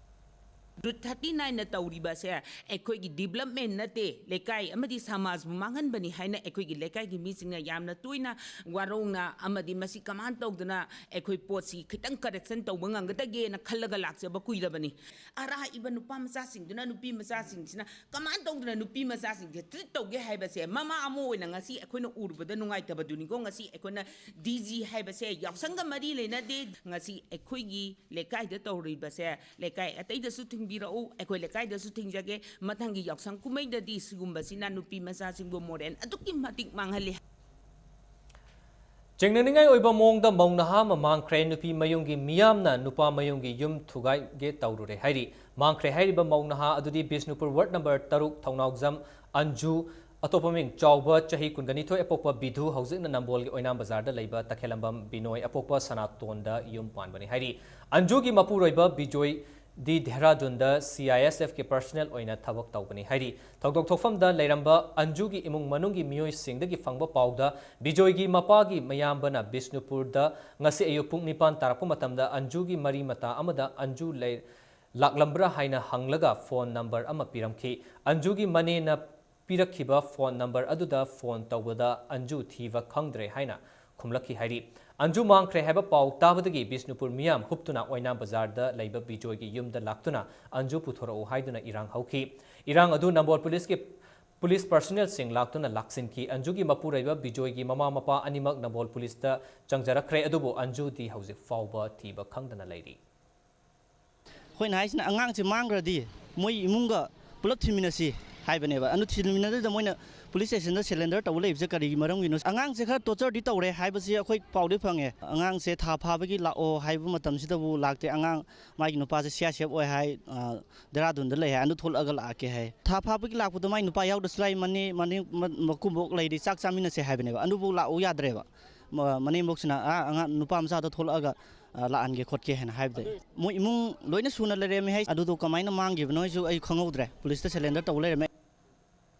Route thirty nineꯅ ꯇꯧꯔꯤꯕꯁꯦ ꯑꯩꯈꯣꯏꯒꯤ development ꯅꯠꯇꯦ, ꯂꯩꯀꯥꯏ ꯑꯃꯗꯤ ꯁꯃꯥꯖꯕꯨ ꯃꯥꯡꯍꯟꯕꯅꯤ ꯍꯥꯏꯅ ꯑꯩꯈꯣꯏꯒꯤ ꯂꯩꯀꯥꯏꯒꯤ ꯃꯤꯁꯤꯡꯅ ꯌꯥꯝꯅ ꯇꯣꯏꯅ ꯋꯥꯔꯧꯅ ꯑꯃꯗꯤ ꯃꯁꯤ ꯀꯃꯥꯏꯅ ꯇꯧꯗꯅ ꯑꯩꯈꯣꯏ ꯄꯣꯠꯁꯤ ꯈꯤꯇꯪ correction ꯇꯧꯕ ꯉꯝꯒꯗꯒꯦꯅ ꯈꯜꯂꯒ ꯂꯥꯛꯆꯕ ꯀꯨꯏꯔꯕꯅꯤ꯫ ꯑꯔꯥꯏꯕ ꯅꯨꯄꯥ ꯃꯆꯥꯁꯤꯡꯗꯨꯅ ꯅꯨꯄꯤ ꯃꯆꯥꯁꯤꯡꯁꯤꯅ ꯀꯃꯥꯏꯅ ꯇꯧꯗꯅ ꯅꯨꯄꯤ ꯃꯆꯥꯁꯤꯡꯁꯦ treat ꯇꯧꯒꯦ ꯍꯥꯏꯕꯁꯦ ꯃꯃꯥ ꯑꯃ ꯑꯣꯏꯅ ꯉꯁꯤ ꯑꯩꯈꯣꯏꯅ ꯎꯔꯨꯕꯗ ꯅꯨꯡꯉꯥꯏꯇꯕꯗꯨꯅꯤꯀꯣ꯫ ꯉꯁꯤ ꯑꯩꯈꯣꯏꯅ D G ꯍꯥꯏꯕꯁꯦ ꯌꯥꯎꯁꯪꯒ ꯃꯔꯤ ꯂꯩꯅꯗꯦ꯫ ꯉꯁꯤ ꯑꯩꯈꯣꯏꯒꯤ ꯂꯩꯀꯥꯏꯗ ꯇꯧꯔꯤꯕꯁꯦ ꯂꯩꯀꯥꯏ ꯑꯇꯩꯗꯁꯨ ꯊꯤꯡꯕꯤꯔꯛꯎ, ꯑꯩꯈꯣꯏ ꯂꯩꯀꯥꯏꯗꯁꯨ ꯊꯤꯡꯖꯒꯦ꯫ ꯃꯊꯪꯒꯤ ꯌꯥꯎꯁꯪ ꯀꯨꯝꯍꯩꯗꯗꯤ ꯁꯤꯒꯨꯝꯕꯁꯤꯅ ꯅꯨꯄꯤ ꯃꯆꯥꯁꯤꯡꯕꯨ moral ꯑꯗꯨꯛꯀꯤ ꯃꯇꯤꯛ ꯃꯥꯡꯍꯜꯂꯤ꯫ ꯆꯤꯡꯅꯅꯤꯡꯉꯥꯏ ꯑꯣꯏꯕ ꯃꯑꯣꯡꯗ ꯃꯧ ꯅꯍꯥ ꯑꯃ ꯃꯥꯡꯈ꯭ꯔꯦ꯫ ꯅꯨꯄꯤ ꯃꯌꯨꯝꯒꯤ ꯃꯤꯌꯥꯝꯅ ꯅꯨꯄꯥ ꯃꯌꯨꯝꯒꯤ ꯌꯨꯝ ꯊꯨꯒꯥꯏꯒꯦ ꯇꯧꯔꯨꯔꯦ ꯍꯥꯏꯔꯤ꯫ ꯃꯥꯡꯈ꯭ꯔꯦ ꯍꯥꯏꯔꯤꯕ ꯃꯧ ꯅꯍꯥ ꯑꯗꯨꯗꯤ ꯕꯤꯁꯅꯨꯄꯨꯔ ward number ꯇꯔꯨꯛ ꯊꯧꯅꯥꯎꯖꯝ ꯑꯟꯖꯨ, ꯑꯇꯣꯞꯄ ꯃꯤꯡ ꯆꯥꯎꯕ, ꯆꯍꯤ ꯀꯨꯟꯒ ꯅꯤꯊꯣꯏ, ꯑꯄꯣꯛꯄ ꯕꯤꯙꯨ, ꯍꯧꯖꯤꯛꯅ ꯅꯝꯕꯣꯜꯒꯤ ꯑꯣꯏꯅꯥꯝ ꯕꯖꯥꯔꯗ ꯂꯩꯕ ꯇꯈꯦꯂꯝꯕꯝ ꯕꯤꯅꯣꯏ, ꯑꯄꯣꯛꯄ ꯁꯅꯥꯇꯣꯟꯗ ꯌꯨꯝ ꯄꯥꯟꯕꯅꯤ ꯍꯥꯏꯔꯤ꯫ ꯑꯟꯖꯨꯒꯤ ꯃꯄꯨꯔꯣꯏꯕ ꯕꯤꯖꯣꯏ ꯗꯤ ꯙꯦꯔꯥꯗꯨꯟꯗ C I S F ꯀꯤ personnel ꯑꯣꯏꯅ ꯊꯕꯛ ꯇꯧꯕꯅꯤ ꯍꯥꯏꯔꯤ꯫ ꯊꯧꯗꯣꯛ ꯊꯣꯛꯐꯝꯗ ꯂꯩꯔꯝꯕ ꯑꯟꯖꯨꯒꯤ ꯏꯃꯨꯡ ꯃꯅꯨꯡꯒꯤ ꯃꯤꯑꯣꯏꯁꯤꯡꯗꯒꯤ ꯐꯪꯕ ꯄꯥꯎꯗ ꯕꯤꯖꯣꯏꯒꯤ ꯃꯄꯥꯒꯤ ꯃꯌꯥꯝꯕꯅ ꯕꯤꯁꯅꯨꯄꯨꯔꯗ ꯉꯁꯤ ꯑꯌꯨꯛ ꯄꯨꯡ ꯅꯤꯄꯥꯟ ꯇꯥꯔꯛꯄ ꯃꯇꯝꯗ ꯑꯟꯖꯨꯒꯤ ꯃꯔꯤ ꯃꯇꯥ ꯑꯃꯗ ꯑꯟꯖꯨ ꯂꯩ-, ꯂꯥꯛꯂꯝꯕ꯭ꯔꯥ ꯍꯥꯏꯅ ꯍꯪꯂꯒ phone number ꯑꯃ ꯄꯤꯔꯝꯈꯤ꯫ ꯑꯟꯖꯨꯒꯤ ꯃꯅꯦꯅ ꯄꯤꯔꯛꯈꯤꯕ phone number ꯑꯗꯨꯗ phone ꯇꯧꯕꯗ ꯑꯟꯖꯨ ꯊꯤꯕ ꯈꯪꯗ꯭ꯔꯦ ꯍꯥꯏꯅ ꯈꯨꯝꯂꯛꯈꯤ ꯍꯥꯏꯔꯤ꯫ ꯑꯟꯖꯨ ꯃꯥꯡꯈ꯭ꯔꯦ ꯍꯥꯏꯕ ꯄꯥꯎ ꯇꯥꯕꯗꯒꯤ ꯕꯤꯁꯅꯨꯄꯨꯔ ꯃꯤꯌꯥꯝ ꯍꯨꯞꯇꯨꯅ ꯑꯣꯏꯅꯥꯝ ꯕꯖꯥꯔꯗ ꯂꯩꯕ ꯕꯤꯖꯣꯏꯒꯤ ꯌꯨꯝꯗ ꯂꯥꯛꯇꯨꯅ ꯑꯟꯖꯨ ꯄꯨꯊꯣꯔꯛꯎ ꯍꯥꯏꯗꯨꯅ ꯏꯔꯥꯡ ꯍꯧꯈꯤ꯫ ꯏꯔꯥꯡ ꯑꯗꯨ ꯅꯝꯕꯣꯜ ꯄꯨꯂꯤꯁꯀꯤ ꯄꯨꯂꯤꯁ ꯄꯔꯁꯅꯦꯜꯁꯤꯡ ꯂꯥꯛꯇꯨꯅ ꯂꯥꯛꯁꯤꯟꯈꯤ꯫ ꯑꯟꯖꯨꯒꯤ ꯃꯄꯨꯔꯣꯏꯕ ꯕꯤꯖꯣꯏꯒꯤ ꯃꯃꯥ ꯃꯄꯥ ꯑꯅꯤꯃꯛ ꯅꯝꯕꯣꯜ ꯄꯨꯂꯤꯁꯇ ꯆꯪꯖꯔꯛꯈ꯭ꯔꯦ, ꯑꯗꯨꯕꯨ ꯑꯟꯖꯨꯗꯤ ꯍꯧꯖꯤꯛ ꯐꯥꯎꯕ ꯊꯤꯕ ꯈꯪꯗꯅ ꯂꯩꯔꯤ꯫ ꯑꯩꯈꯣꯏꯅ ꯍꯥꯏꯁꯤꯅ, ꯑꯉꯥꯡꯁꯦ ꯃꯥꯡꯈ꯭ꯔꯗꯤ ꯃꯣꯏ ꯏꯃꯨꯡꯒ ꯄꯨꯂꯞ ꯊꯤꯃꯤꯟꯅꯁꯤ ꯍꯥꯏꯕꯅꯦꯕ꯫ ꯑꯗꯨ ꯊꯤꯃꯤꯟꯅꯗꯨꯗ ꯃꯣꯏꯅ ꯄꯨꯂꯤꯁ ꯁ꯭ꯇꯦꯁꯟꯗ ꯁꯔꯦꯟꯗꯔ ꯇꯧꯕ ꯂꯩꯕꯁꯦ ꯀꯔꯤꯒꯤ ꯃꯔꯝꯒꯤꯅꯣ? ꯑꯉꯥꯡꯁꯦ ꯈꯔ ꯇꯣꯔꯆꯔꯗꯤ ꯇꯧꯔꯦ ꯍꯥꯏꯕꯁꯤ ꯑꯩꯈꯣꯏ ꯄꯥꯎꯗꯤ ꯐꯪꯉꯦ꯫ ꯑꯉꯥꯡꯁꯦ ꯊꯥ ꯐꯥꯕꯒꯤ ꯂꯥꯛꯑꯣ ꯍꯥꯏꯕ ꯃꯇꯝꯁꯤꯗꯕꯨ ꯂꯥꯛꯇꯦ꯫ ꯑꯉꯥꯡ, ꯃꯥꯒꯤ ꯅꯨꯄꯥꯁꯦ ꯁꯤ ꯑꯥꯔ ꯁꯤ ꯑꯦꯐ ꯑꯣꯏ ꯍꯥꯏ, ꯑ, ꯗꯦꯔꯥꯗꯨꯟꯗ ꯂꯩ ꯍꯥꯏ, ꯑꯗꯨ ꯊꯣꯛꯂꯛꯑꯒ ꯂꯥꯛꯀꯦ ꯍꯥꯏ꯫ ꯊꯥ ꯐꯥꯕꯒꯤ ꯂꯥꯛꯄꯗꯣ ꯃꯥꯏ ꯅꯨꯄꯥ ꯌꯥꯎꯗ꯭ꯔꯁꯨ ꯌꯥꯏ, ꯃꯅꯦ, ꯃꯅꯦ, ꯃ-, ꯃꯀꯨꯕꯣꯛ ꯂꯩꯔꯤ, ꯆꯥꯛ ꯆꯥꯃꯤꯟꯅꯁꯦ ꯍꯥꯏꯕꯅꯦꯕ꯫ ꯑꯗꯨꯕꯨ ꯂꯥꯛꯎ ꯌꯥꯗ꯭ꯔꯦꯕ꯫ ꯃ-, ꯃꯅꯦꯝꯕꯣꯛꯁꯤꯅ, "ꯑꯥ, ꯑꯉꯥꯡ ꯅꯨꯄꯥ ꯃꯆꯥꯗꯣ ꯊꯣꯛꯂꯛꯑꯒ, ꯑ, ꯂꯥꯛꯍꯟꯒꯦ ꯈꯣꯠꯀꯦ" ꯍꯥꯏꯅ ꯍꯥꯏꯕꯗ, ꯃꯣꯏ ꯏꯃꯨꯡ ꯂꯣꯏꯅ ꯁꯨꯅ ꯂꯩꯔꯝꯃꯦ ꯍꯥꯏ꯫ ꯑꯗꯨꯗꯣ ꯀꯃꯥꯏꯅ ꯃꯥꯡꯈꯤꯕꯅꯣ ꯍꯥꯏꯁꯨ ꯑꯩ ꯈꯪꯍꯧꯗ꯭ꯔꯦ꯫ ꯄꯨꯂꯤꯁꯇ ꯁꯔꯦꯟꯗꯔ ꯇꯧꯕ ꯂꯩꯔꯝꯃꯦ꯫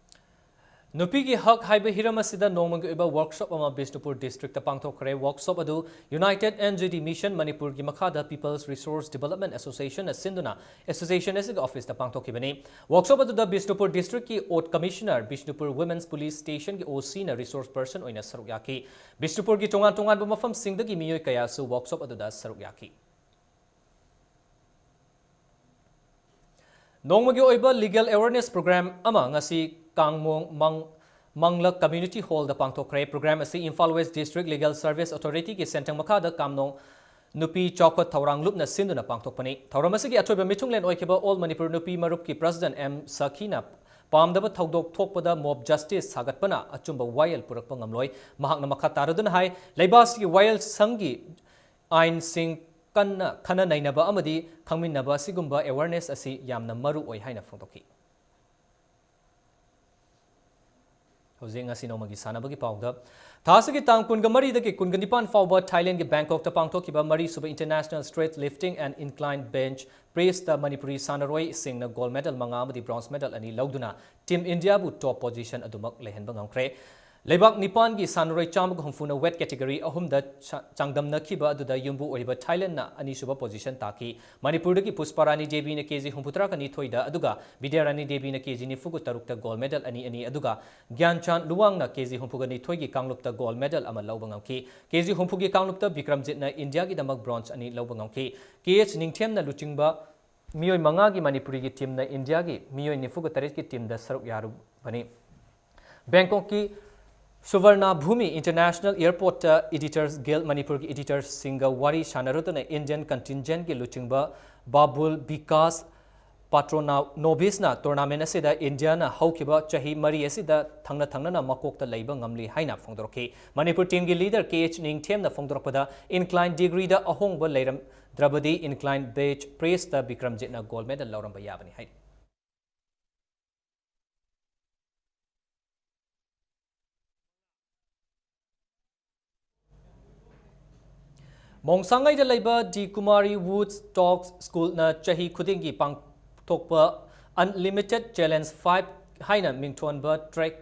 ꯅꯨꯄꯤꯒꯤ ꯍꯛ ꯍꯥꯏꯕ ꯍꯤꯔꯝ ꯑꯁꯤꯗ ꯅꯣꯡꯃꯒꯤ ꯑꯣꯏꯕ ꯋꯥꯔꯛꯁꯣꯞ ꯑꯃ ꯕꯤꯁꯅꯨꯄꯨꯔ ꯗꯤꯁꯇ꯭ꯔꯤꯛꯇ ꯄꯥꯡꯊꯣꯛꯈ꯭ꯔꯦ꯫ ꯋꯥꯔꯛꯁꯣꯞ ꯑꯗꯨ united N G D mission ꯃꯅꯤꯄꯨꯔꯒꯤ ꯃꯈꯥꯗ ꯄꯤꯄꯜꯁ ꯔꯤꯁꯣꯔꯁ ꯗꯤꯕꯦꯂꯞꯃꯦꯟ ꯑꯦꯁꯣꯁꯤꯌꯦꯁꯟꯅ ꯁꯤꯟꯗꯨꯅ ꯑꯦꯁꯣꯁꯤꯌꯦꯁꯟ ꯑꯁꯤꯒꯤ ꯑꯣꯐꯤꯁꯇ ꯄꯥꯡꯊꯣꯛꯈꯤꯕꯅꯤ꯫ ꯋꯥꯔꯛꯁꯣꯞ ꯑꯗꯨꯗ ꯕꯤꯁꯅꯨꯄꯨꯔ ꯗꯤꯁꯇ꯭ꯔꯤꯛꯀꯤ ꯑꯣꯠ ꯀꯃꯤꯁꯅꯔ, ꯕꯤꯁꯅꯨꯄꯨꯔ ꯋꯨꯃꯦꯟꯁ ꯄꯨꯂꯤꯁ ꯁ꯭ꯇꯦꯁꯟꯒꯤ ꯑꯣ ꯁꯤꯅ ꯔꯤꯁꯣꯔꯁ ꯄꯔꯁꯟ ꯑꯣꯏꯅ ꯁꯔꯨꯛ ꯌꯥꯈꯤ꯫ ꯕꯤꯁꯅꯨꯄꯨꯔꯒꯤ ꯇꯣꯉꯥꯟ ꯇꯣꯉꯥꯟꯕ ꯃꯐꯝꯁꯤꯡꯗꯒꯤ ꯃꯤꯑꯣꯏ ꯀꯌꯥꯁꯨ ꯋꯥꯔꯛꯁꯣꯞ ꯑꯗꯨꯗ ꯁꯔꯨꯛ ꯌꯥꯈꯤ꯫ ꯅꯣꯡꯃꯒꯤ ꯑꯣꯏꯕ ꯂꯤꯒꯦꯜ ꯑꯦꯋꯦꯔꯅꯦꯁ ꯄ꯭ꯔꯣꯒ꯭ꯔꯥꯝ ꯑꯃ ꯉꯁꯤ ꯀꯥꯡꯃꯣꯡ ꯃꯪ-, ꯃꯪꯂꯛ ꯀꯝꯃ꯭ꯌꯨꯅꯤꯇꯤ ꯍꯣꯜꯗ ꯄꯥꯡꯊꯣꯛꯈ꯭ꯔꯦ꯫ ꯄ꯭ꯔꯣꯒ꯭ꯔꯥꯝ ꯑꯁꯤ Imphal west district legal service ꯑꯣꯊꯣꯔꯤꯇꯤꯒꯤ ꯁꯦꯟꯊꯪ ꯃꯈꯥꯗ ꯀꯥꯝꯅꯣꯡ ꯅꯨꯄꯤ ꯆꯥꯎꯈꯠ ꯊꯧꯔꯥꯡ ꯂꯨꯞꯅ ꯁꯤꯟꯗꯨꯅ ꯄꯥꯡꯊꯣꯛꯄꯅꯤ꯫ ꯊꯧꯔꯝ ꯑꯁꯤꯒꯤ ꯑꯊꯣꯏꯕ ꯃꯤꯊꯨꯡꯂꯦꯟ ꯑꯣꯏꯈꯤꯕ ꯑꯣꯜ ꯃꯅꯤꯄꯨꯔ ꯅꯨꯄꯤ ꯃꯔꯨꯞꯀꯤ ꯄ꯭ꯔꯁꯤꯗꯦꯟꯠ ꯑꯦꯝ ꯁꯈꯤꯅ ꯄꯥꯝꯗꯕ ꯊꯧꯗꯣꯛ ꯊꯣꯛꯄꯗ ꯃꯣꯕ ꯖꯁꯇꯤꯁ ꯁꯥꯒꯠꯄꯅ ꯑꯆꯨꯝꯕ ꯋꯥꯌꯦꯜ ꯄꯨꯔꯛꯄ ꯉꯝꯂꯣꯏ꯫ ꯃꯍꯥꯛꯅ ꯃꯈꯥ ꯇꯥꯔꯗꯨꯅ ꯍꯥꯏ, ꯂꯩꯕꯥꯛ ꯑꯁꯤꯒꯤ ꯋꯥꯌꯦꯜꯁꯪꯒꯤ ꯑꯥꯏꯟꯁꯤꯡ ꯀꯟꯅ ꯈꯟꯅ ꯅꯩꯅꯕ ꯑꯃꯗꯤ ꯈꯪꯃꯤꯟꯅꯕ ꯑꯁꯤꯒꯨꯝꯕ ꯑꯦꯋꯦꯔꯅꯦꯁ ꯑꯁꯤ ꯌꯥꯝꯅ ꯃꯔꯨ ꯑꯣꯏ ꯍꯥꯏꯅ ꯐꯣꯡꯗꯣꯛꯈꯤ꯫ ꯍꯧꯖꯤꯛ ꯉꯁꯤ ꯅꯣꯡꯃꯒꯤ ꯁꯥꯟꯅꯕꯒꯤ ꯄꯥꯎꯗ, ꯊꯥ ꯑꯁꯤꯒꯤ ꯇꯥꯡ ꯀꯨꯟꯒ ꯃꯔꯤꯗꯒꯤ ꯀꯨꯟꯒ ꯅꯤꯄꯥꯟ ꯐꯥꯎꯕ ꯊꯥꯏꯂꯦꯟꯒꯤ ꯕꯦꯡꯀꯣꯛꯇ ꯄꯥꯡꯊꯣꯛꯈꯤꯕ ꯃꯔꯤꯁꯨꯕ international street lifting and incline bench ꯄ꯭ꯔꯦꯁꯇ ꯃꯅꯤꯄꯨꯔꯤ ꯁꯥꯟꯅꯔꯣꯏꯁꯤꯡꯅ ꯒꯣꯜꯗ ꯃꯦꯗꯜ ꯃꯉꯥ ꯑꯃꯗꯤ ꯕ꯭ꯔꯣꯟꯖ ꯃꯦꯗꯜ ꯑꯅꯤ ꯂꯧꯗꯨꯅ ꯇꯤꯝ ꯏꯟꯗꯤꯌꯥꯕꯨ ꯇꯣꯞ ꯄꯣꯖꯤꯁꯟ ꯑꯗꯨꯃꯛ ꯂꯩꯍꯟꯕ ꯉꯝꯈ꯭ꯔꯦ꯫ ꯂꯩꯕꯥꯛ ꯅꯤꯄꯥꯟꯒꯤ ꯁꯥꯟꯅꯔꯣꯏ ꯆꯥꯝꯃꯒ ꯍꯨꯝꯐꯨꯅ ꯋꯦꯠ ꯀꯦꯇꯦꯒꯣꯔꯤ ꯑꯍꯨꯝꯗ ꯆꯥ-, ꯆꯥꯡꯗꯝꯅꯈꯤꯕ ꯑꯗꯨꯗ ꯌꯨꯝꯕꯨ ꯑꯣꯏꯔꯤꯕ ꯊꯥꯏꯂꯦꯟꯗꯅ ꯑꯅꯤꯁꯨꯕ ꯄꯣꯖꯤꯁꯟ ꯇꯥꯈꯤ꯫ ꯃꯅꯤꯄꯨꯔꯗꯒꯤ ꯄꯨꯁꯄꯥꯔꯥꯅꯤ ꯗꯦꯕꯤꯅ ꯀꯦ ꯖꯤ ꯍꯨꯝꯐꯨꯇꯔꯥꯒ ꯅꯤꯊꯣꯏꯗ, ꯑꯗꯨꯒ ꯕꯤꯗ꯭ꯌꯥꯔꯥꯅꯤ ꯗꯦꯕꯤꯅ ꯀꯦ ꯖꯤ ꯅꯤꯐꯨꯒ ꯇꯔꯨꯛꯇ ꯒꯣꯜꯗ ꯃꯦꯗꯜ ꯑꯅꯤ ꯑꯅꯤ, ꯑꯗꯨꯒ ꯒ꯭ꯌꯥꯟꯆꯥꯟ ꯂꯨꯋꯥꯡꯅ ꯀꯦ ꯖꯤ ꯍꯨꯝꯐꯨꯒ ꯅꯤꯊꯣꯏꯒꯤ ꯀꯥꯡꯂꯨꯞꯇ ꯒꯣꯜꯗ ꯃꯦꯗꯜ ꯑꯃ ꯂꯧꯕ ꯉꯝꯈꯤ꯫ ꯀꯦ ꯖꯤ ꯍꯨꯝꯐꯨꯒꯤ ꯀꯥꯡꯂꯨꯞꯇ ꯕꯤꯀ꯭ꯔꯝꯖꯤꯠꯅ ꯏꯟꯗꯤꯌꯥꯒꯤꯗꯃꯛ ꯕ꯭ꯔꯣꯟꯖ ꯑꯅꯤ ꯂꯧꯕ ꯉꯝꯈꯤ꯫ ꯀꯦ ꯑꯦꯆ ꯅꯤꯡꯊꯦꯝꯅ ꯂꯨꯆꯤꯡꯕ ꯃꯤꯑꯣꯏ ꯃꯉꯥꯒꯤ ꯃꯅꯤꯄꯨꯔꯤꯒꯤ ꯇꯤꯝꯅ ꯏꯟꯗꯤꯌꯥꯒꯤ ꯃꯤꯑꯣꯏ ꯅꯤꯐꯨꯒ ꯇꯔꯦꯠꯀꯤ ꯇꯤꯝꯗ ꯁꯔꯨꯛ ꯌꯥꯔꯨꯕꯅꯤ꯫ ꯕꯦꯡꯀꯣꯛꯀꯤ ꯁꯨꯕꯔꯅꯥꯚꯨꯃꯤ ꯏꯟꯇꯔꯅꯦꯁꯅꯦꯜ ꯑꯦꯌꯔꯄꯣꯔꯠꯇ ꯏꯗꯤꯇꯔꯁ ꯒꯤꯜ ꯃꯅꯤꯄꯨꯔꯒꯤ ꯏꯗꯤꯇꯔꯁꯁꯤꯡꯒ ꯋꯥꯔꯤ ꯁꯥꯟꯅꯔꯨꯗꯨꯅ ꯏꯟꯗꯤꯌꯟ ꯀꯟꯇꯤꯟꯖꯦꯟꯒꯤ ꯂꯨꯆꯤꯡꯕ ꯕꯥꯕꯨꯜ ꯕꯤꯀꯥꯁ ꯄꯥꯇ꯭ꯔꯣꯅꯥꯅꯣꯕꯤꯁꯅ ꯇꯣꯔꯅꯥꯃꯦꯟ ꯑꯁꯤꯗ ꯏꯟꯗꯤꯌꯥꯅ ꯍꯧꯈꯤꯕ ꯆꯍꯤ ꯃꯔꯤ ꯑꯁꯤꯗ ꯊꯪꯅ ꯊꯪꯅꯅ ꯃꯀꯣꯛꯇ ꯂꯩꯕ ꯉꯝꯂꯤ ꯍꯥꯏꯅ ꯐꯣꯡꯗꯣꯔꯛꯈꯤ꯫ ꯃꯅꯤꯄꯨꯔ ꯇꯤꯝꯒꯤ ꯂꯤꯗꯔ ꯀꯦ ꯑꯩꯆ ꯅꯤꯡꯊꯦꯝꯅ ꯐꯣꯡꯗꯣꯔꯛꯄꯗ, ꯏꯟꯀ꯭ꯂꯥꯏꯟ ꯗꯤꯒ꯭ꯔꯤꯗ ꯑꯍꯣꯡꯕ ꯂꯩꯔꯝꯗ꯭ꯔꯕꯗꯤ ꯏꯟꯀ꯭ꯂꯥꯏꯟ ꯕꯦꯟꯆ ꯄ꯭ꯔꯦꯁꯇ ꯕꯤꯀ꯭ꯔꯝꯖꯤꯠꯅ ꯒꯣꯜ ꯃꯦꯗꯜ ꯂꯧꯔꯝꯕ ꯌꯥꯕꯅꯤ ꯍꯥꯏꯔꯤ꯫ ꯃꯣꯡꯁꯥꯡꯉꯩꯗ ꯂꯩꯕ ꯗꯤ ꯀꯨꯃꯥꯔꯤ ꯋꯨꯗ ꯁ꯭ꯇꯣꯛꯁ ꯁ꯭ꯀꯨꯜꯅ ꯆꯍꯤ ꯈꯨꯗꯤꯡꯒꯤ ꯄꯥꯡꯊꯣꯛꯄ ꯑꯟꯂꯤꯃꯤꯇꯦꯗ ꯆꯦꯂꯦꯟꯖ ꯐꯥꯏꯚ ꯍꯥꯏꯅ ꯃꯤꯡꯊꯣꯟꯕ ꯇ꯭ꯔꯦꯛ,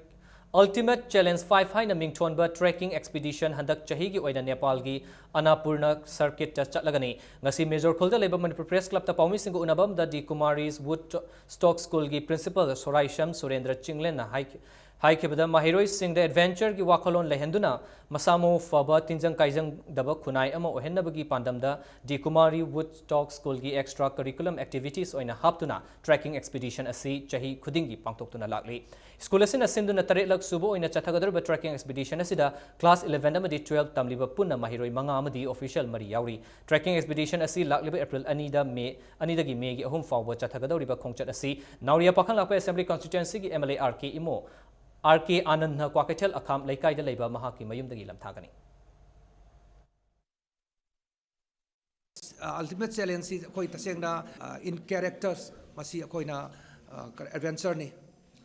ꯑꯜꯇꯤꯃꯦꯠ ꯆꯦꯂꯦꯟꯖ ꯐꯥꯏꯚ ꯍꯥꯏꯅ ꯃꯤꯡꯊꯣꯟꯕ ꯇ꯭ꯔꯦꯛꯀꯤꯡ ꯑꯦꯛꯁꯄꯤꯗꯤꯁꯟ ꯍꯟꯗꯛ ꯆꯍꯤꯒꯤ ꯑꯣꯏꯅ ꯅꯦꯄꯥꯜꯒꯤ ꯑꯅꯥꯄꯨꯔꯅ ꯁꯔꯀꯤꯠꯇ ꯆꯠꯂꯒꯅꯤ꯫ ꯉꯁꯤ ꯃꯦꯖꯣꯔ ꯈꯨꯜꯗ ꯂꯩꯕ ꯃꯅꯤꯄꯨꯔ ꯄ꯭ꯔꯦꯁ ꯀ꯭ꯂꯕꯇ ꯄꯥꯎꯃꯤꯁꯤꯡꯒ ꯎꯅꯕ ꯑꯃꯗ ꯗꯤ ꯀꯨꯃꯥꯔꯤꯁ ꯋꯨꯗ ꯁ꯭ꯇꯣꯛꯁ ꯁ꯭ꯀꯨꯜꯒꯤ ꯄ꯭ꯔꯤꯟꯁꯤꯄꯜ ꯁꯣꯔꯥꯏꯁꯝ ꯁꯨꯔꯦꯟꯗ꯭ꯔ ꯆꯤꯡꯂꯦꯟꯅ ꯍꯥꯏꯈꯤ, ꯍꯥꯏꯈꯤꯕꯗ, ꯃꯍꯩꯔꯣꯏꯁꯤꯡꯗ ꯑꯦꯗꯚꯦꯟꯆꯔꯒꯤ ꯋꯥꯈꯜꯂꯣꯟ ꯂꯩꯍꯟꯗꯨꯅ ꯃꯁꯥ ꯃꯎ ꯐꯕ, ꯇꯤꯟꯖꯪ ꯀꯥꯏꯖꯪꯗꯕ ꯈꯨꯟꯅꯥꯏ ꯑꯃ ꯑꯣꯏꯍꯟꯅꯕꯒꯤ ꯄꯥꯟꯗꯝꯗ ꯗꯤ ꯀꯨꯃꯥꯔꯤ ꯋꯨꯗ ꯁ꯭ꯇꯣꯛꯁ ꯁ꯭ꯀꯨꯜꯒꯤ ꯑꯦꯛꯁꯇ꯭ꯔꯥ ꯀꯔꯤꯀꯨꯂꯝ ꯑꯦꯛꯇꯤꯚꯤꯇꯤꯁ ꯑꯣꯏꯅ ꯍꯥꯞꯇꯨꯅ ꯇ꯭ꯔꯦꯛꯀꯤꯡ ꯑꯦꯛꯁꯄꯤꯗꯤꯁꯟ ꯑꯁꯤ ꯆꯍꯤ ꯈꯨꯗꯤꯡꯒꯤ ꯄꯥꯡꯊꯣꯛꯇꯨꯅ ꯂꯥꯛꯂꯤ꯫ ꯁ꯭ꯀꯨꯜ ꯑꯁꯤꯅ ꯁꯤꯟꯗꯨꯅ ꯇꯔꯦꯠꯂꯛ ꯁꯨꯕ ꯑꯣꯏꯅ ꯆꯠꯊꯒꯗꯧꯔꯤꯕ ꯇ꯭ꯔꯦꯛꯀꯤꯡ ꯑꯦꯛꯁꯄꯤꯗꯤꯁꯟ ꯑꯁꯤꯗ ꯀ꯭ꯂꯥꯁ ꯏꯂꯦꯚꯦꯟ ꯑꯃꯗꯤ ꯇꯨꯋꯦꯜꯚ ꯇꯝꯂꯤꯕ ꯄꯨꯟꯅ ꯃꯍꯩꯔꯣꯏ ꯃꯉꯥ ꯑꯃꯗꯤ ꯑꯣꯐꯤꯁꯤꯌꯦꯜ ꯃꯔꯤ ꯌꯥꯎꯔꯤ꯫ ꯇ꯭ꯔꯦꯛꯀꯤꯡ ꯑꯦꯛꯁꯄꯤꯗꯤꯁꯟ ꯑꯁꯤ ꯂꯥꯛꯂꯤꯕ ꯑꯦꯄ꯭ꯔꯤꯜ ꯑꯅꯤꯗ ꯃꯦ, ꯑꯅꯤꯗꯒꯤ ꯃꯦꯒꯤ ꯑꯍꯨꯝ ꯐꯥꯎꯕ ꯆꯠꯊꯒꯗꯧꯔꯤꯕ ꯈꯣꯡꯆꯠ ꯑꯁꯤ ꯅꯥꯎꯔꯤꯌꯥ ꯄꯥꯈꯪ ꯂꯥꯛꯄ ꯑꯦꯁꯦꯝꯕ꯭ꯂꯤ ꯀꯟꯁꯇꯤꯇ꯭ꯋꯦꯟꯁꯤꯒꯤ M L A R K Imo, R K ꯑꯥꯅꯟꯗꯅ ꯀ꯭ꯋꯥꯀꯩꯊꯦꯜ ꯑꯈꯥꯝ ꯂꯩꯀꯥꯏꯗ ꯂꯩꯕ ꯃꯍꯥꯛꯀꯤ ꯃꯌꯨꯝꯗꯒꯤ ꯂꯝꯊꯥꯒꯅꯤ꯫ ꯑꯜꯇꯤꯃꯦꯠ ꯆꯦꯂꯦꯟꯖꯁꯤ ꯑꯩꯈꯣꯏ ꯇꯁꯦꯡꯅ, ꯑ, in characters, ꯃꯁꯤ ꯑꯩꯈꯣꯏꯅ, ꯑ, ꯀ-, ꯑꯦꯗꯚꯦꯟꯆꯔꯅꯤ꯫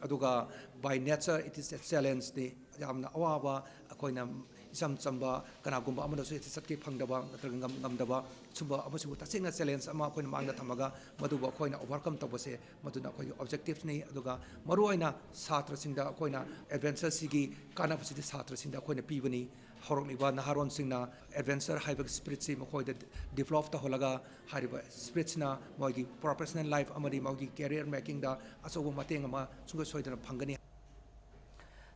ꯑꯗꯨꯒ by nature it is a challengeꯅꯤ꯫ ꯌꯥꯝꯅ ꯑꯋꯥꯕ, ꯑꯩꯈꯣꯏꯅ ꯏꯆꯝ ꯆꯝꯕ, ꯀꯅꯥꯒꯨꯝꯕ ꯑꯃꯅꯁꯨ ꯍꯦꯛꯇ ꯆꯠꯀꯦ ꯐꯪꯗꯕ ꯅꯠꯇ꯭ꯔꯒ ꯉꯝ-, ꯉꯝꯗꯕ, ꯁꯨꯝꯕ ꯑꯃꯁꯤꯕꯨ ꯇꯁꯦꯡꯅ ꯆꯦꯂꯦꯟꯖ ꯑꯃ ꯑꯩꯈꯣꯏꯅ ꯃꯥꯡꯗ ꯊꯝꯃꯒ, ꯃꯗꯨꯕꯨ ꯑꯩꯈꯣꯏꯅ ꯑꯣꯚꯔꯀꯝ ꯇꯧꯕꯁꯦ, ꯃꯗꯨꯅ ꯑꯩꯈꯣꯏꯒꯤ ꯑꯣꯕꯖꯦꯛꯇꯤꯚꯅꯤ꯫ ꯑꯗꯨꯒ ꯃꯔꯨꯑꯣꯏꯅ ꯁꯥꯇ꯭ꯔꯁꯤꯡꯗ ꯑꯩꯈꯣꯏꯅ ꯑꯦꯗꯚꯦꯟꯆꯔꯁꯤꯒꯤ ꯀꯥꯟꯅꯕꯁꯤꯗꯤ ꯁꯥꯇ꯭ꯔꯁꯤꯡꯗ ꯑꯩꯈꯣꯏꯅ ꯄꯤꯕꯅꯤ꯫ ꯍꯧꯔꯛꯂꯤꯕ ꯅꯍꯥꯔꯣꯟꯁꯤꯡꯅ ꯑꯦꯗꯚꯦꯟꯆꯔ ꯍꯥꯏꯕ ꯁ꯭ꯄꯤꯔꯤꯠꯁꯤ ꯃꯈꯣꯏꯗ ꯗꯤꯕ꯭ꯂꯣꯞ ꯇꯧꯍꯜꯂꯒ, ꯍꯥꯏꯔꯤꯕ ꯁ꯭ꯄꯤꯔꯤꯠꯁꯤꯅ ꯃꯣꯏꯒꯤ ꯄ꯭ꯔꯣꯐꯦꯁꯅꯦꯜ ꯂꯥꯏꯐ ꯑꯃꯗꯤ ꯃꯣꯏꯒꯤ ꯀꯦꯔꯤꯌꯔ ꯃꯦꯀꯤꯡꯗ ꯑꯆꯧꯕ ꯃꯇꯦꯡ ꯑꯃ ꯁꯨꯡꯁꯣꯏ ꯁꯣꯏꯗꯅ ꯐꯪꯒꯅꯤ꯫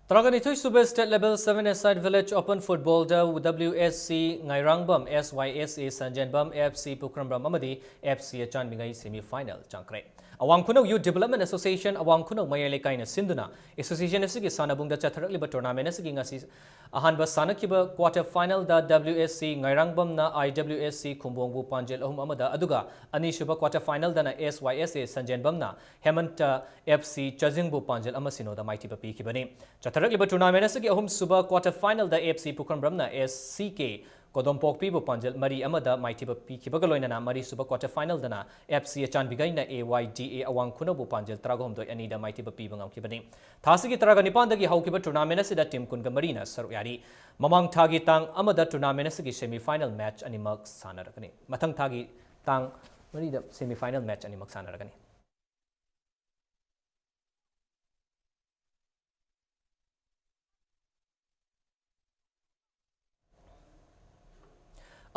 ꯇꯔꯥꯒꯅꯤꯊꯣꯏ ꯁꯨꯕ State Level Seven Aside Village Open Football the W S C ꯉꯥꯏꯔꯥꯡꯕꯝ, S Y S A ꯁꯟꯖꯦꯟꯕꯝ, F C ꯄꯨꯈ꯭ꯔꯝꯕꯝ ꯑꯃꯗꯤ F C ꯑꯆꯥꯟꯕꯤꯉꯩ semi final ꯆꯪꯈ꯭ꯔꯦ꯫ ꯑꯋꯥꯡ ꯈꯨꯅꯧ Youth Development Association ꯑꯋꯥꯡ ꯈꯨꯅꯧ ꯃꯌꯥꯏ ꯂꯩꯀꯥꯏꯅ ꯁꯤꯟꯗꯨꯅ association ꯑꯁꯤꯒꯤ ꯁꯥꯟꯅꯕꯨꯡꯗ ꯆꯠꯊꯔꯛꯂꯤꯕ tournament ꯑꯁꯤꯒꯤ ꯉꯁꯤ ꯑꯍꯥꯟꯕ ꯁꯥꯟꯅꯈꯤꯕ quarter final the W S C ꯉꯥꯏꯔꯥꯡꯕꯝꯅ I W S C ꯈꯨꯝꯕꯣꯡꯕꯨ ꯄꯥꯟꯖꯜ ꯑꯍꯨꯝ ꯑꯃꯗ, ꯑꯗꯨꯒ ꯑꯅꯤꯁꯨꯕ quarter final ꯗꯅ S Y S A ꯁꯟꯖꯦꯟꯕꯝꯅ ꯍꯦꯃꯟꯇ F C ꯆꯥꯖꯤꯡꯕꯨ ꯄꯥꯟꯖꯜ ꯑꯃ ꯁꯤꯅꯣꯗ ꯃꯥꯏꯊꯤꯕ ꯄꯤꯈꯤꯕꯅꯤ꯫ ꯆꯠꯊꯔꯛꯂꯤꯕ tournament ꯑꯁꯤꯒꯤ ꯑꯍꯨꯝꯁꯨꯕ quarter final ꯗ F C ꯄꯨꯈ꯭ꯔꯝꯕ꯭ꯔꯝꯅ S C K ꯀꯣꯗꯣꯝꯄꯣꯛꯄꯤꯕꯨ ꯄꯥꯟꯖꯜ ꯃꯔꯤ ꯑꯃꯗ ꯃꯥꯏꯊꯤꯕ ꯄꯤꯈꯤꯕꯒ ꯂꯣꯏꯅꯅ ꯃꯔꯤꯁꯨꯕ quarter final ꯗꯅ F C ꯑꯆꯥꯟꯕꯤꯒꯩꯅ A Y D A ꯑꯋꯥꯡ ꯈꯨꯅꯧꯕꯨ ꯄꯥꯟꯖꯜ ꯇꯔꯥꯒ ꯍꯨꯝꯗꯣꯏ ꯑꯅꯤꯗ ꯃꯥꯏꯊꯤꯕ ꯄꯤꯕ ꯉꯝꯈꯤꯕꯅꯤ꯫ ꯊꯥꯁꯤꯒꯤ ꯇꯔꯥꯒ ꯅꯤꯄꯥꯟꯗꯒꯤ ꯍꯧꯈꯤꯕ tournament ꯑꯁꯤꯗ team ꯀꯨꯟꯒ ꯃꯔꯤꯅ ꯁꯔꯨꯛ ꯌꯥꯔꯤ꯫ ꯃꯃꯥꯡ ꯊꯥꯒꯤ ꯇꯥꯡ ꯑꯃꯗ tournament ꯑꯁꯤꯒꯤ semi final match ꯑꯅꯤꯃꯛ ꯁꯥꯟꯅꯔꯒꯅꯤ꯫ ꯃꯊꯪ ꯊꯥꯒꯤ ꯇꯥꯡ ꯃꯔꯤꯗ semi final match ꯑꯅꯤꯃꯛ ꯁꯥꯟꯅꯔꯒꯅꯤ꯫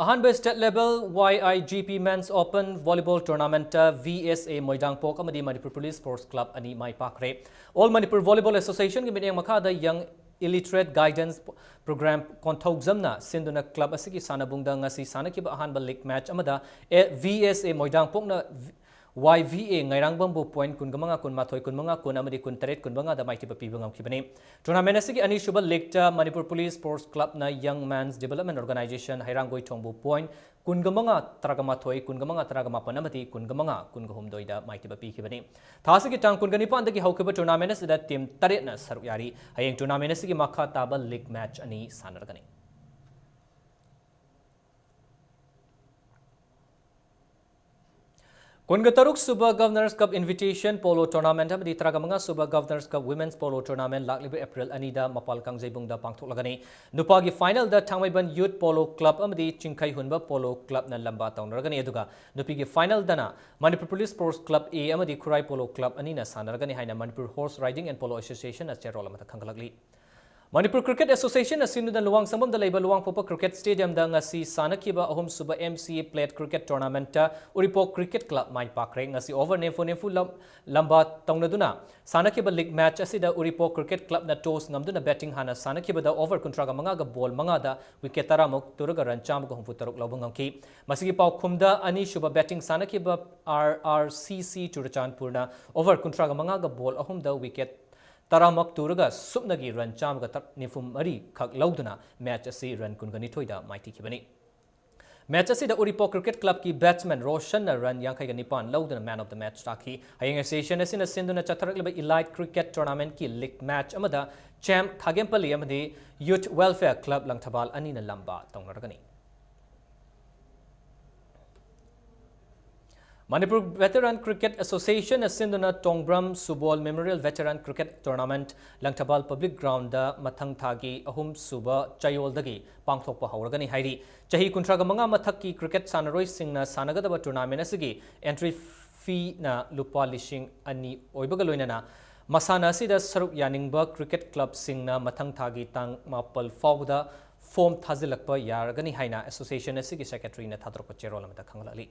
ꯑꯍꯥꯟꯕ State Level Y I G P Men's Open Volleyball Tournament ꯇ V S A ꯃꯣꯏꯗꯥꯡꯄꯣꯛ ꯑꯃꯗꯤ ꯃꯅꯤꯄꯨꯔ ꯄꯨꯂꯤꯁ Sports Club ꯑꯅꯤ ꯃꯥꯏ ꯄꯥꯛꯈ꯭ꯔꯦ꯫ All Manipur Volleyball Association ꯒꯤ ꯃꯤꯠꯌꯦꯡ ꯃꯈꯥꯗ Young Illiterate Guidance Program ꯀꯣꯟꯊꯧꯖꯝꯅ ꯁꯤꯟꯗꯨꯅ club ꯑꯁꯤꯒꯤ ꯁꯥꯟꯅꯕꯨꯡꯗ ꯉꯁꯤ ꯁꯥꯟꯅꯈꯤꯕ ꯑꯍꯥꯟꯕ league match ꯑꯃꯗ V S A ꯃꯣꯏꯗꯥꯡꯄꯣꯛꯅ Y V A ꯉꯥꯏꯔꯥꯡꯕꯝꯕꯨ point ꯀꯨꯟꯒ ꯃꯉꯥ, ꯀꯨꯟꯃꯥꯊꯣꯏ, ꯀꯨꯟꯃꯉꯥ, ꯀꯨꯟ ꯑꯃꯗꯤ ꯀꯨꯟꯇꯔꯦꯠ, ꯀꯨꯟꯃꯉꯥꯗ ꯃꯥꯏꯊꯤꯕ ꯄꯤꯕ ꯉꯝꯈꯤꯕꯅꯤ꯫ Tournament ꯑꯁꯤꯒꯤ ꯑꯅꯤꯁꯨꯕ league ꯇ ꯃꯅꯤꯄꯨꯔ ꯄꯨꯂꯤꯁ Sports Club ꯅ Young Men's Development Organization ꯍꯩꯔꯥꯡꯒꯣꯏꯊꯣꯡꯕꯨ point ꯀꯨꯟꯒ ꯃꯉꯥ, ꯇꯔꯥꯒ ꯃꯥꯊꯣꯏ, ꯀꯨꯟꯒ ꯃꯉꯥ, ꯇꯔꯥꯒ ꯃꯥꯄꯟ ꯑꯃꯗꯤ ꯀꯨꯟꯒ ꯃꯉꯥ, ꯀꯨꯟꯒ ꯍꯨꯝꯗꯣꯏꯗ ꯃꯥꯏꯊꯤꯕ ꯄꯤꯈꯤꯕꯅꯤ꯫ ꯊꯥ ꯑꯁꯤꯒꯤ ꯇꯥꯡ ꯀꯨꯟꯒ ꯅꯤꯄꯥꯟꯗꯒꯤ ꯍꯧꯈꯤꯕ tournament ꯑꯁꯤꯗ team ꯇꯔꯦꯠꯅ ꯁꯔꯨꯛ ꯌꯥꯔꯤ꯫ ꯍꯌꯦꯡ tournament ꯑꯁꯤꯒꯤ ꯃꯈꯥ ꯇꯥꯕ league match ꯑꯅꯤ ꯁꯥꯟꯅꯔꯒꯅꯤ꯫ ꯀꯨꯟꯒ ꯇꯔꯨꯛ ꯁꯨꯕ Governors Cup Invitation Polo Tournament ꯑꯃꯗꯤ ꯇꯔꯥꯒ ꯃꯉꯥ ꯁꯨꯕ Governors Cup Women's Polo Tournament ꯂꯥꯛꯂꯤꯕ April ꯑꯅꯤꯗ ꯃꯄꯥꯜ ꯀꯥꯡꯖꯩꯕꯨꯡꯗ ꯄꯥꯡꯊꯣꯛꯂꯒꯅꯤ꯫ ꯅꯨꯄꯥꯒꯤ final ꯗ ꯊꯥꯡꯃꯩꯕꯟ Youth Polo Club ꯑꯃꯗꯤ ꯆꯤꯡꯈꯩ ꯍꯨꯟꯕ Polo Club ꯅ ꯂꯝꯕꯥ ꯇꯧꯅꯔꯒꯅꯤ, ꯑꯗꯨꯒ ꯅꯨꯄꯤꯒꯤ final ꯗꯅ Manipur police Sports Club A ꯑꯃꯗꯤ ꯈꯨꯔꯥꯏ Polo Club ꯑꯅꯤꯅ ꯁꯥꯟꯅꯔꯒꯅꯤ ꯍꯥꯏꯅ Manipur Horse Riding and Polo Association ꯅ ꯆꯦꯔꯣꯜ ꯑꯃꯗ ꯈꯪꯒꯠꯂꯛꯂꯤ꯫ ꯃꯅꯤꯄꯨꯔ ꯀ꯭ꯔꯤꯀꯦꯠ ꯑꯦꯁꯣꯁꯤꯌꯦꯁꯟꯅ ꯁꯤꯟꯗꯨꯅ ꯂꯨꯋꯥꯡꯁꯪꯕꯝꯗ ꯂꯩꯕ ꯂꯨꯋꯥꯡꯄꯣꯛꯄ ꯀ꯭ꯔꯤꯀꯦꯠ ꯁ꯭ꯇꯦꯗꯤꯌꯝꯗ ꯉꯁꯤ ꯁꯥꯟꯅꯈꯤꯕ ꯑꯍꯨꯝꯁꯨꯕ ꯑꯦꯝ ꯁꯤ ꯑꯦ ꯄ꯭ꯂꯦꯠ ꯀ꯭ꯔꯤꯀꯦꯠ ꯇꯣꯔꯅꯥꯃꯦꯟꯠꯇ ꯎꯔꯤꯄꯣꯛ ꯀ꯭ꯔꯤꯀꯦꯠ ꯀ꯭ꯂꯕ ꯃꯥꯏ ꯄꯥꯛꯈ꯭ꯔꯦ꯫ ꯉꯁꯤ ꯑꯣꯚꯔ ꯅꯤꯐꯨ ꯅꯤꯐꯨ ꯂꯝ-, ꯂꯝꯕꯥ ꯇꯧꯅꯗꯨꯅ ꯁꯥꯟꯅꯈꯤꯕ ꯂꯤꯒ ꯃꯦꯆ ꯑꯁꯤꯗ ꯎꯔꯤꯄꯣꯛ ꯀ꯭ꯔꯤꯀꯦꯠ ꯀ꯭ꯂꯕꯅ ꯇꯣꯁ ꯉꯝꯗꯨꯅ ꯕꯦꯇꯤꯡ ꯍꯥꯟꯅ ꯁꯥꯟꯅꯈꯤꯕꯗ ꯑꯣꯚꯔ ꯀꯨꯟꯊ꯭ꯔꯥꯒ ꯃꯉꯥꯒ ꯕꯣꯜ ꯃꯉꯥꯗ ꯋꯤꯀꯦꯠ ꯇꯔꯥꯃꯨꯛ ꯇꯨꯔꯒ ꯔꯟ ꯆꯥꯝꯃꯒ ꯍꯨꯝꯐꯨ ꯇꯔꯨꯛ ꯂꯧꯕ ꯉꯝꯈꯤ꯫ ꯃꯁꯤꯒꯤ ꯄꯥꯎꯈꯨꯝꯗ ꯑꯅꯤꯁꯨꯕ ꯕꯦꯇꯤꯡ ꯁꯥꯟꯅꯈꯤꯕ ꯑꯥꯔ ꯑꯥꯔ ꯁꯤ ꯁꯤ ꯆꯨꯔꯆꯥꯟꯄꯨꯔꯅ ꯑꯣꯚꯔ ꯀꯨꯟꯊ꯭ꯔꯥꯒ ꯃꯉꯥꯒ ꯕꯣꯜ ꯑꯍꯨꯝꯗ ꯋꯤꯀꯦꯠ ꯇꯔꯥꯃꯛ ꯇꯨꯔꯒ ꯁꯨꯞꯅꯒꯤ ꯔꯟ ꯆꯥꯝꯃꯒ ꯇꯔ-, ꯅꯤꯐꯨ ꯃꯔꯤ ꯈꯛ ꯂꯧꯗꯨꯅ ꯃꯦꯆ ꯑꯁꯤ ꯔꯟ ꯀꯨꯟꯒ ꯅꯤꯊꯣꯏꯗ ꯃꯥꯏꯊꯤꯈꯤꯕꯅꯤ꯫ ꯃꯦꯆ ꯑꯁꯤꯗ ꯎꯔꯤꯄꯣꯛ ꯀ꯭ꯔꯤꯀꯦꯠ ꯀ꯭ꯂꯕꯀꯤ ꯕꯦꯠꯁꯃꯦꯟ ꯔꯣꯁꯟꯅ ꯔꯟ ꯌꯥꯡꯈꯩꯒ ꯅꯤꯄꯥꯟ ꯂꯧꯗꯨꯅ ꯃꯦꯟ ꯑꯣꯐ ꯗ ꯃꯦꯆ ꯇꯥꯈꯤ꯫ ꯍꯌꯦꯡ ꯑꯦꯁꯣꯁꯤꯌꯦꯁꯟ ꯑꯁꯤꯅ ꯁꯤꯟꯗꯨꯅ ꯆꯠꯊꯔꯛꯂꯤꯕ ꯏꯂꯥꯏꯠ ꯀ꯭ꯔꯤꯀꯦꯠ ꯇꯣꯔꯅꯥꯃꯦꯟꯠꯀꯤ ꯂꯤꯒ ꯃꯦꯆ ꯑꯃꯗ ꯆꯦꯝ ꯈꯥꯒꯦꯝꯄꯜꯂꯤ ꯑꯃꯗꯤ ꯌꯨꯊ ꯋꯦꯜꯐꯤꯌꯔ ꯀ꯭ꯂꯕ ꯂꯪꯊꯕꯥꯜ ꯑꯅꯤꯅ ꯂꯝꯕꯥ ꯇꯧꯅꯔꯒꯅꯤ꯫ ꯃꯅꯤꯄꯨꯔ ꯚꯦꯇꯔꯥꯟ ꯀ꯭ꯔꯤꯀꯦꯠ ꯑꯦꯁꯣꯁꯤꯌꯦꯁꯟꯅ ꯁꯤꯟꯗꯨꯅ Tongbram Subol memorial veteran cricket tournament Langthabal public ground ꯃꯊꯪ ꯊꯥꯒꯤ ꯑꯍꯨꯝꯁꯨꯕ ꯆꯌꯣꯜꯗꯒꯤ ꯄꯥꯡꯊꯣꯛꯄ ꯍꯧꯔꯒꯅꯤ ꯍꯥꯏꯔꯤ꯫ ꯆꯍꯤ ꯀꯨꯟꯊ꯭ꯔꯥꯒ ꯃꯉꯥ ꯃꯊꯛꯀꯤ ꯀ꯭ꯔꯤꯀꯦꯠ ꯁꯥꯟꯅꯔꯣꯏꯁꯤꯡꯅ ꯁꯥꯟꯅꯒꯗꯕ ꯇꯣꯔꯅꯥꯃꯦꯟꯠ ꯑꯁꯤꯒꯤ ꯑꯦꯟꯇ꯭ꯔꯤ ꯐꯤꯅ ꯂꯨꯄꯥ ꯂꯤꯁꯤꯡ ꯑꯅꯤ ꯑꯣꯏꯕꯒ ꯂꯣꯏꯅꯅ ꯃꯁꯥꯟꯅ ꯑꯁꯤꯗ ꯁꯔꯨꯛ ꯌꯥꯅꯤꯡꯕ ꯀ꯭ꯔꯤꯀꯦꯠ ꯀ꯭ꯂꯕꯁꯤꯡꯅ ꯃꯊꯪ ꯊꯥꯒꯤ ꯇꯥꯡ ꯃꯥꯄꯜ ꯐꯥꯎꯕꯗ ꯐꯣꯔꯝ ꯊꯥꯖꯤꯜꯂꯛꯄ ꯌꯥꯔꯒꯅꯤ ꯍꯥꯏꯅ ꯑꯦꯁꯣꯁꯤꯌꯦꯁꯟ ꯑꯁꯤꯒꯤ ꯁꯦꯀ꯭ꯔꯦꯇꯔꯤꯅ ꯊꯥꯗꯣꯔꯛꯄ ꯆꯦꯔꯣꯜ ꯑꯃꯗ ꯈꯪꯍꯜꯂꯛꯂꯤ꯫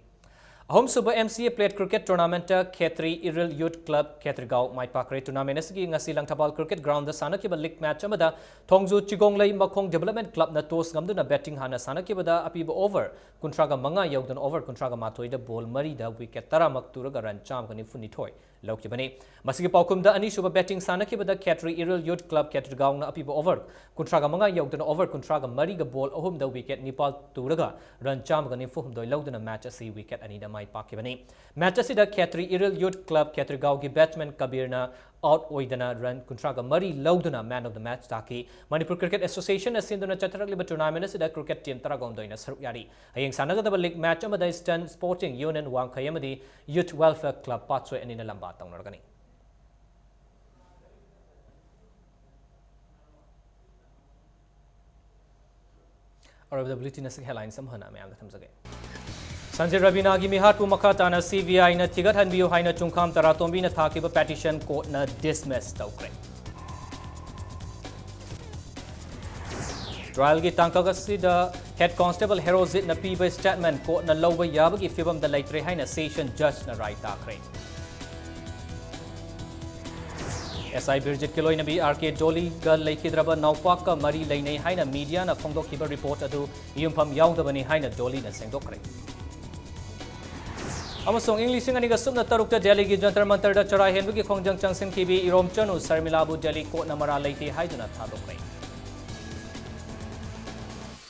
ꯑꯍꯨꯝꯁꯨꯕ ꯑꯦꯝ ꯁꯤ ꯑꯦ ꯄ꯭ꯂꯦꯠ ꯀ꯭ꯔꯤꯀꯦꯠ ꯇꯣꯔꯅꯥꯃꯦꯟꯠꯇ ꯈꯦꯇ꯭ꯔꯤ ꯏꯔꯤꯜ ꯌꯨꯊ ꯀ꯭ꯂꯕ ꯈꯦꯇ꯭ꯔꯤꯒꯥꯎ ꯃꯥꯏ ꯄꯥꯛꯈ꯭ꯔꯦ꯫ ꯇꯣꯔꯅꯥꯃꯦꯟꯠ ꯑꯁꯤꯒꯤ ꯉꯁꯤ ꯂꯪꯊꯕꯥꯜ ꯀ꯭ꯔꯤꯀꯦꯠ ꯒ꯭ꯔꯥꯎꯟꯗ ꯁꯥꯟꯅꯈꯤꯕ ꯂꯤꯒ ꯃꯦꯆ ꯑꯃꯗ ꯊꯣꯡꯖꯨ ꯆꯤꯒꯣꯡꯂꯩ ꯃꯈꯣꯡ ꯗꯤꯕꯦꯂꯞꯃꯦꯟꯠ ꯀ꯭ꯂꯕꯅ ꯇꯣꯁ ꯉꯝꯗꯨꯅ ꯕꯦꯇꯤꯡ ꯍꯥꯟꯅ ꯁꯥꯟꯅꯈꯤꯕꯗ ꯑꯄꯤꯕ ꯑꯣꯚꯔ ꯀꯨꯟꯊ꯭ꯔꯥꯒ ꯃꯉꯥ ꯌꯧꯗꯨꯅ ꯑꯣꯚꯔ ꯀꯨꯟꯊ꯭ꯔꯥꯒ ꯃꯥꯊꯣꯏꯗ ꯕꯣꯜ ꯃꯔꯤꯗ ꯋꯤꯀꯦꯠ ꯇꯔꯥꯃꯛ ꯇꯨꯔꯒ ꯔꯟ ꯆꯥꯝꯃꯒ ꯅꯤꯐꯨ ꯅꯤꯊꯣꯏ ꯂꯧꯈꯤꯕꯅꯤ꯫ ꯃꯁꯤꯒꯤ ꯄꯥꯎꯈꯨꯝꯗ ꯑꯅꯤꯁꯨꯕ ꯕꯦꯇꯤꯡ ꯁꯥꯟꯅꯈꯤꯕꯗ ꯈꯦꯇ꯭ꯔꯤ ꯏꯔꯤꯜ ꯌꯨꯊ ꯀ꯭ꯂꯕ ꯈꯦꯇ꯭ꯔꯤꯒꯥꯎꯅ ꯑꯄꯤꯕ ꯑꯣꯚꯔ ꯀꯨꯟꯊ꯭ꯔꯥꯒ ꯃꯉꯥ ꯌꯧꯗꯨꯅ ꯑꯣꯚꯔ ꯀꯨꯟꯊ꯭ꯔꯥꯒ ꯃꯔꯤꯒ ꯕꯣꯜ ꯑꯍꯨꯝꯗ ꯋꯤꯀꯦꯠ ꯅꯤꯄꯥꯜ ꯇꯨꯔꯒ ꯔꯟ ꯆꯥꯝꯃꯒ ꯅꯤꯐꯨ ꯍꯨꯝꯗꯣꯏ ꯂꯧꯗꯨꯅ ꯃꯦꯆ ꯑꯁꯤ ꯋꯤꯀꯦꯠ ꯑꯅꯤꯗ ꯃꯥꯏ ꯄꯥꯛꯈꯤꯕꯅꯤ꯫ ꯃꯦꯆ ꯑꯁꯤꯗ ꯈꯦꯇ꯭ꯔꯤ ꯏꯔꯤꯜ ꯌꯨꯊ ꯀ꯭ꯂꯕ ꯈꯦꯇ꯭ꯔꯤꯒꯥꯎꯒꯤ ꯕꯦꯠꯁꯃꯦꯟ ꯀꯕꯤꯔꯅ ꯑꯥꯎꯠ ꯑꯣꯏꯗꯅ ꯔꯟ ꯀꯨꯟꯊ꯭ꯔꯥꯒ ꯃꯔꯤ ꯂꯧꯗꯨꯅ ꯃꯦꯟ ꯑꯣꯐ ꯗ ꯃꯦꯆ ꯇꯥꯈꯤ꯫ ꯃꯅꯤꯄꯨꯔ ꯀ꯭ꯔꯤꯀꯦꯠ ꯑꯦꯁꯣꯁꯤꯌꯦꯁꯟꯅ ꯁꯤꯟꯗꯨꯅ ꯆꯠꯊꯔꯛꯂꯤꯕ ꯇꯣꯔꯅꯥꯃꯦꯟꯠ ꯑꯁꯤꯗ ꯀ꯭ꯔꯤꯀꯦꯠ ꯇꯤꯝ ꯇꯔꯥꯒ ꯍꯨꯝꯗꯣꯏꯅ ꯁꯔꯨꯛ ꯌꯥꯔꯤ꯫ ꯍꯌꯦꯡ ꯁꯥꯟꯅꯒꯗꯕ ꯂꯤꯒ ꯃꯦꯆ ꯑꯃꯗ ꯏꯁꯇꯔꯟ ꯁ꯭ꯄꯣꯔꯇꯤꯡ ꯌꯨꯅꯤꯌꯟ ꯋꯥꯡꯈꯩ ꯑꯃꯗꯤ ꯌꯨꯊ ꯋꯦꯜꯐꯤꯌꯔ ꯀ꯭ꯂꯕ ꯄꯥꯠꯁꯣꯏ ꯑꯅꯤꯅ ꯂꯝꯕꯥ ꯇꯧꯅꯔꯒꯅꯤ꯫ ꯑꯔꯣꯏꯕꯗ ꯕꯨꯂꯦꯇꯤꯟ ꯑꯁꯤꯒꯤ ꯍꯦꯗꯂꯥꯏꯟꯁ ꯑꯃꯨꯛ ꯍꯟꯅ ꯃꯌꯥꯝꯗ ꯊꯝꯖꯒꯦ꯫ ꯁꯟꯖꯤꯠ ꯔꯕꯤꯅꯥꯒꯤ ꯃꯤꯍꯥꯠꯄꯨ ꯃꯈꯥ ꯇꯥꯅ ꯁꯤ ꯕꯤ ꯑꯥꯏꯅ ꯊꯤꯒꯠꯍꯟꯕꯤꯌꯨ ꯍꯥꯏꯅ ꯆꯨꯡꯈꯥꯝ ꯇꯔꯥꯇꯣꯝꯕꯤꯅ ꯊꯥꯈꯤꯕ ꯄꯦꯇꯤꯁꯟ ꯀꯣꯔꯠꯅ ꯗꯤꯁꯃꯤꯁ ꯇꯧꯈ꯭ꯔꯦ꯫ Trialꯒꯤ ꯇꯥꯡꯀꯛ ꯑꯁꯤꯗ Head Constable ꯍꯦꯔꯣꯖꯤꯠꯅ ꯄꯤꯕ statement courtꯅ ꯂꯧꯕ ꯌꯥꯕꯒꯤ ꯐꯤꯕꯝꯗ ꯂꯩꯇ꯭ꯔꯦ ꯍꯥꯏꯅ Session Judgeꯅ ꯔꯥꯏ ꯇꯥꯈ꯭ꯔꯦ꯫ SI ꯕꯤꯔꯖꯤꯠꯀꯤ ꯂꯣꯏꯅꯕꯤ RK Dollyꯒ ꯂꯩꯈꯤꯗ꯭ꯔꯕ ꯅꯥꯎꯄꯥꯛꯀ ꯃꯔꯤ ꯂꯩꯅꯩ ꯍꯥꯏꯅ mediaꯅ ꯐꯣꯡꯗꯣꯛꯈꯤꯕ report ꯑꯗꯨ ꯌꯨꯝꯐꯝ ꯌꯥꯎꯗꯕꯅꯤ ꯍꯥꯏꯅ Dollyꯅ ꯁꯦꯡꯗꯣꯛꯈ꯭ꯔꯦ꯫ ꯑꯃꯁꯨꯡ ꯏꯪ ꯂꯤꯁꯤꯡ ꯑꯅꯤꯒ ꯁꯨꯞꯅ ꯇꯔꯨꯛꯇ ꯗꯦꯜꯂꯤꯒꯤ ꯖꯟꯇꯔ ꯃꯟꯇꯔꯗ ꯆꯔꯥ ꯍꯦꯟꯕꯒꯤ ꯈꯣꯡꯖꯪ ꯆꯪꯁꯤꯟꯈꯤꯕꯤ ꯏꯔꯣꯝꯆꯅꯨ ꯁꯔꯃꯤꯂꯥꯕꯨ ꯗꯦꯜꯂꯤ courtꯅ ꯃꯔꯥꯜ ꯂꯩꯇꯦ ꯍꯥꯏꯗꯨꯅ ꯊꯥꯗꯣꯛꯈ꯭ꯔꯦ꯫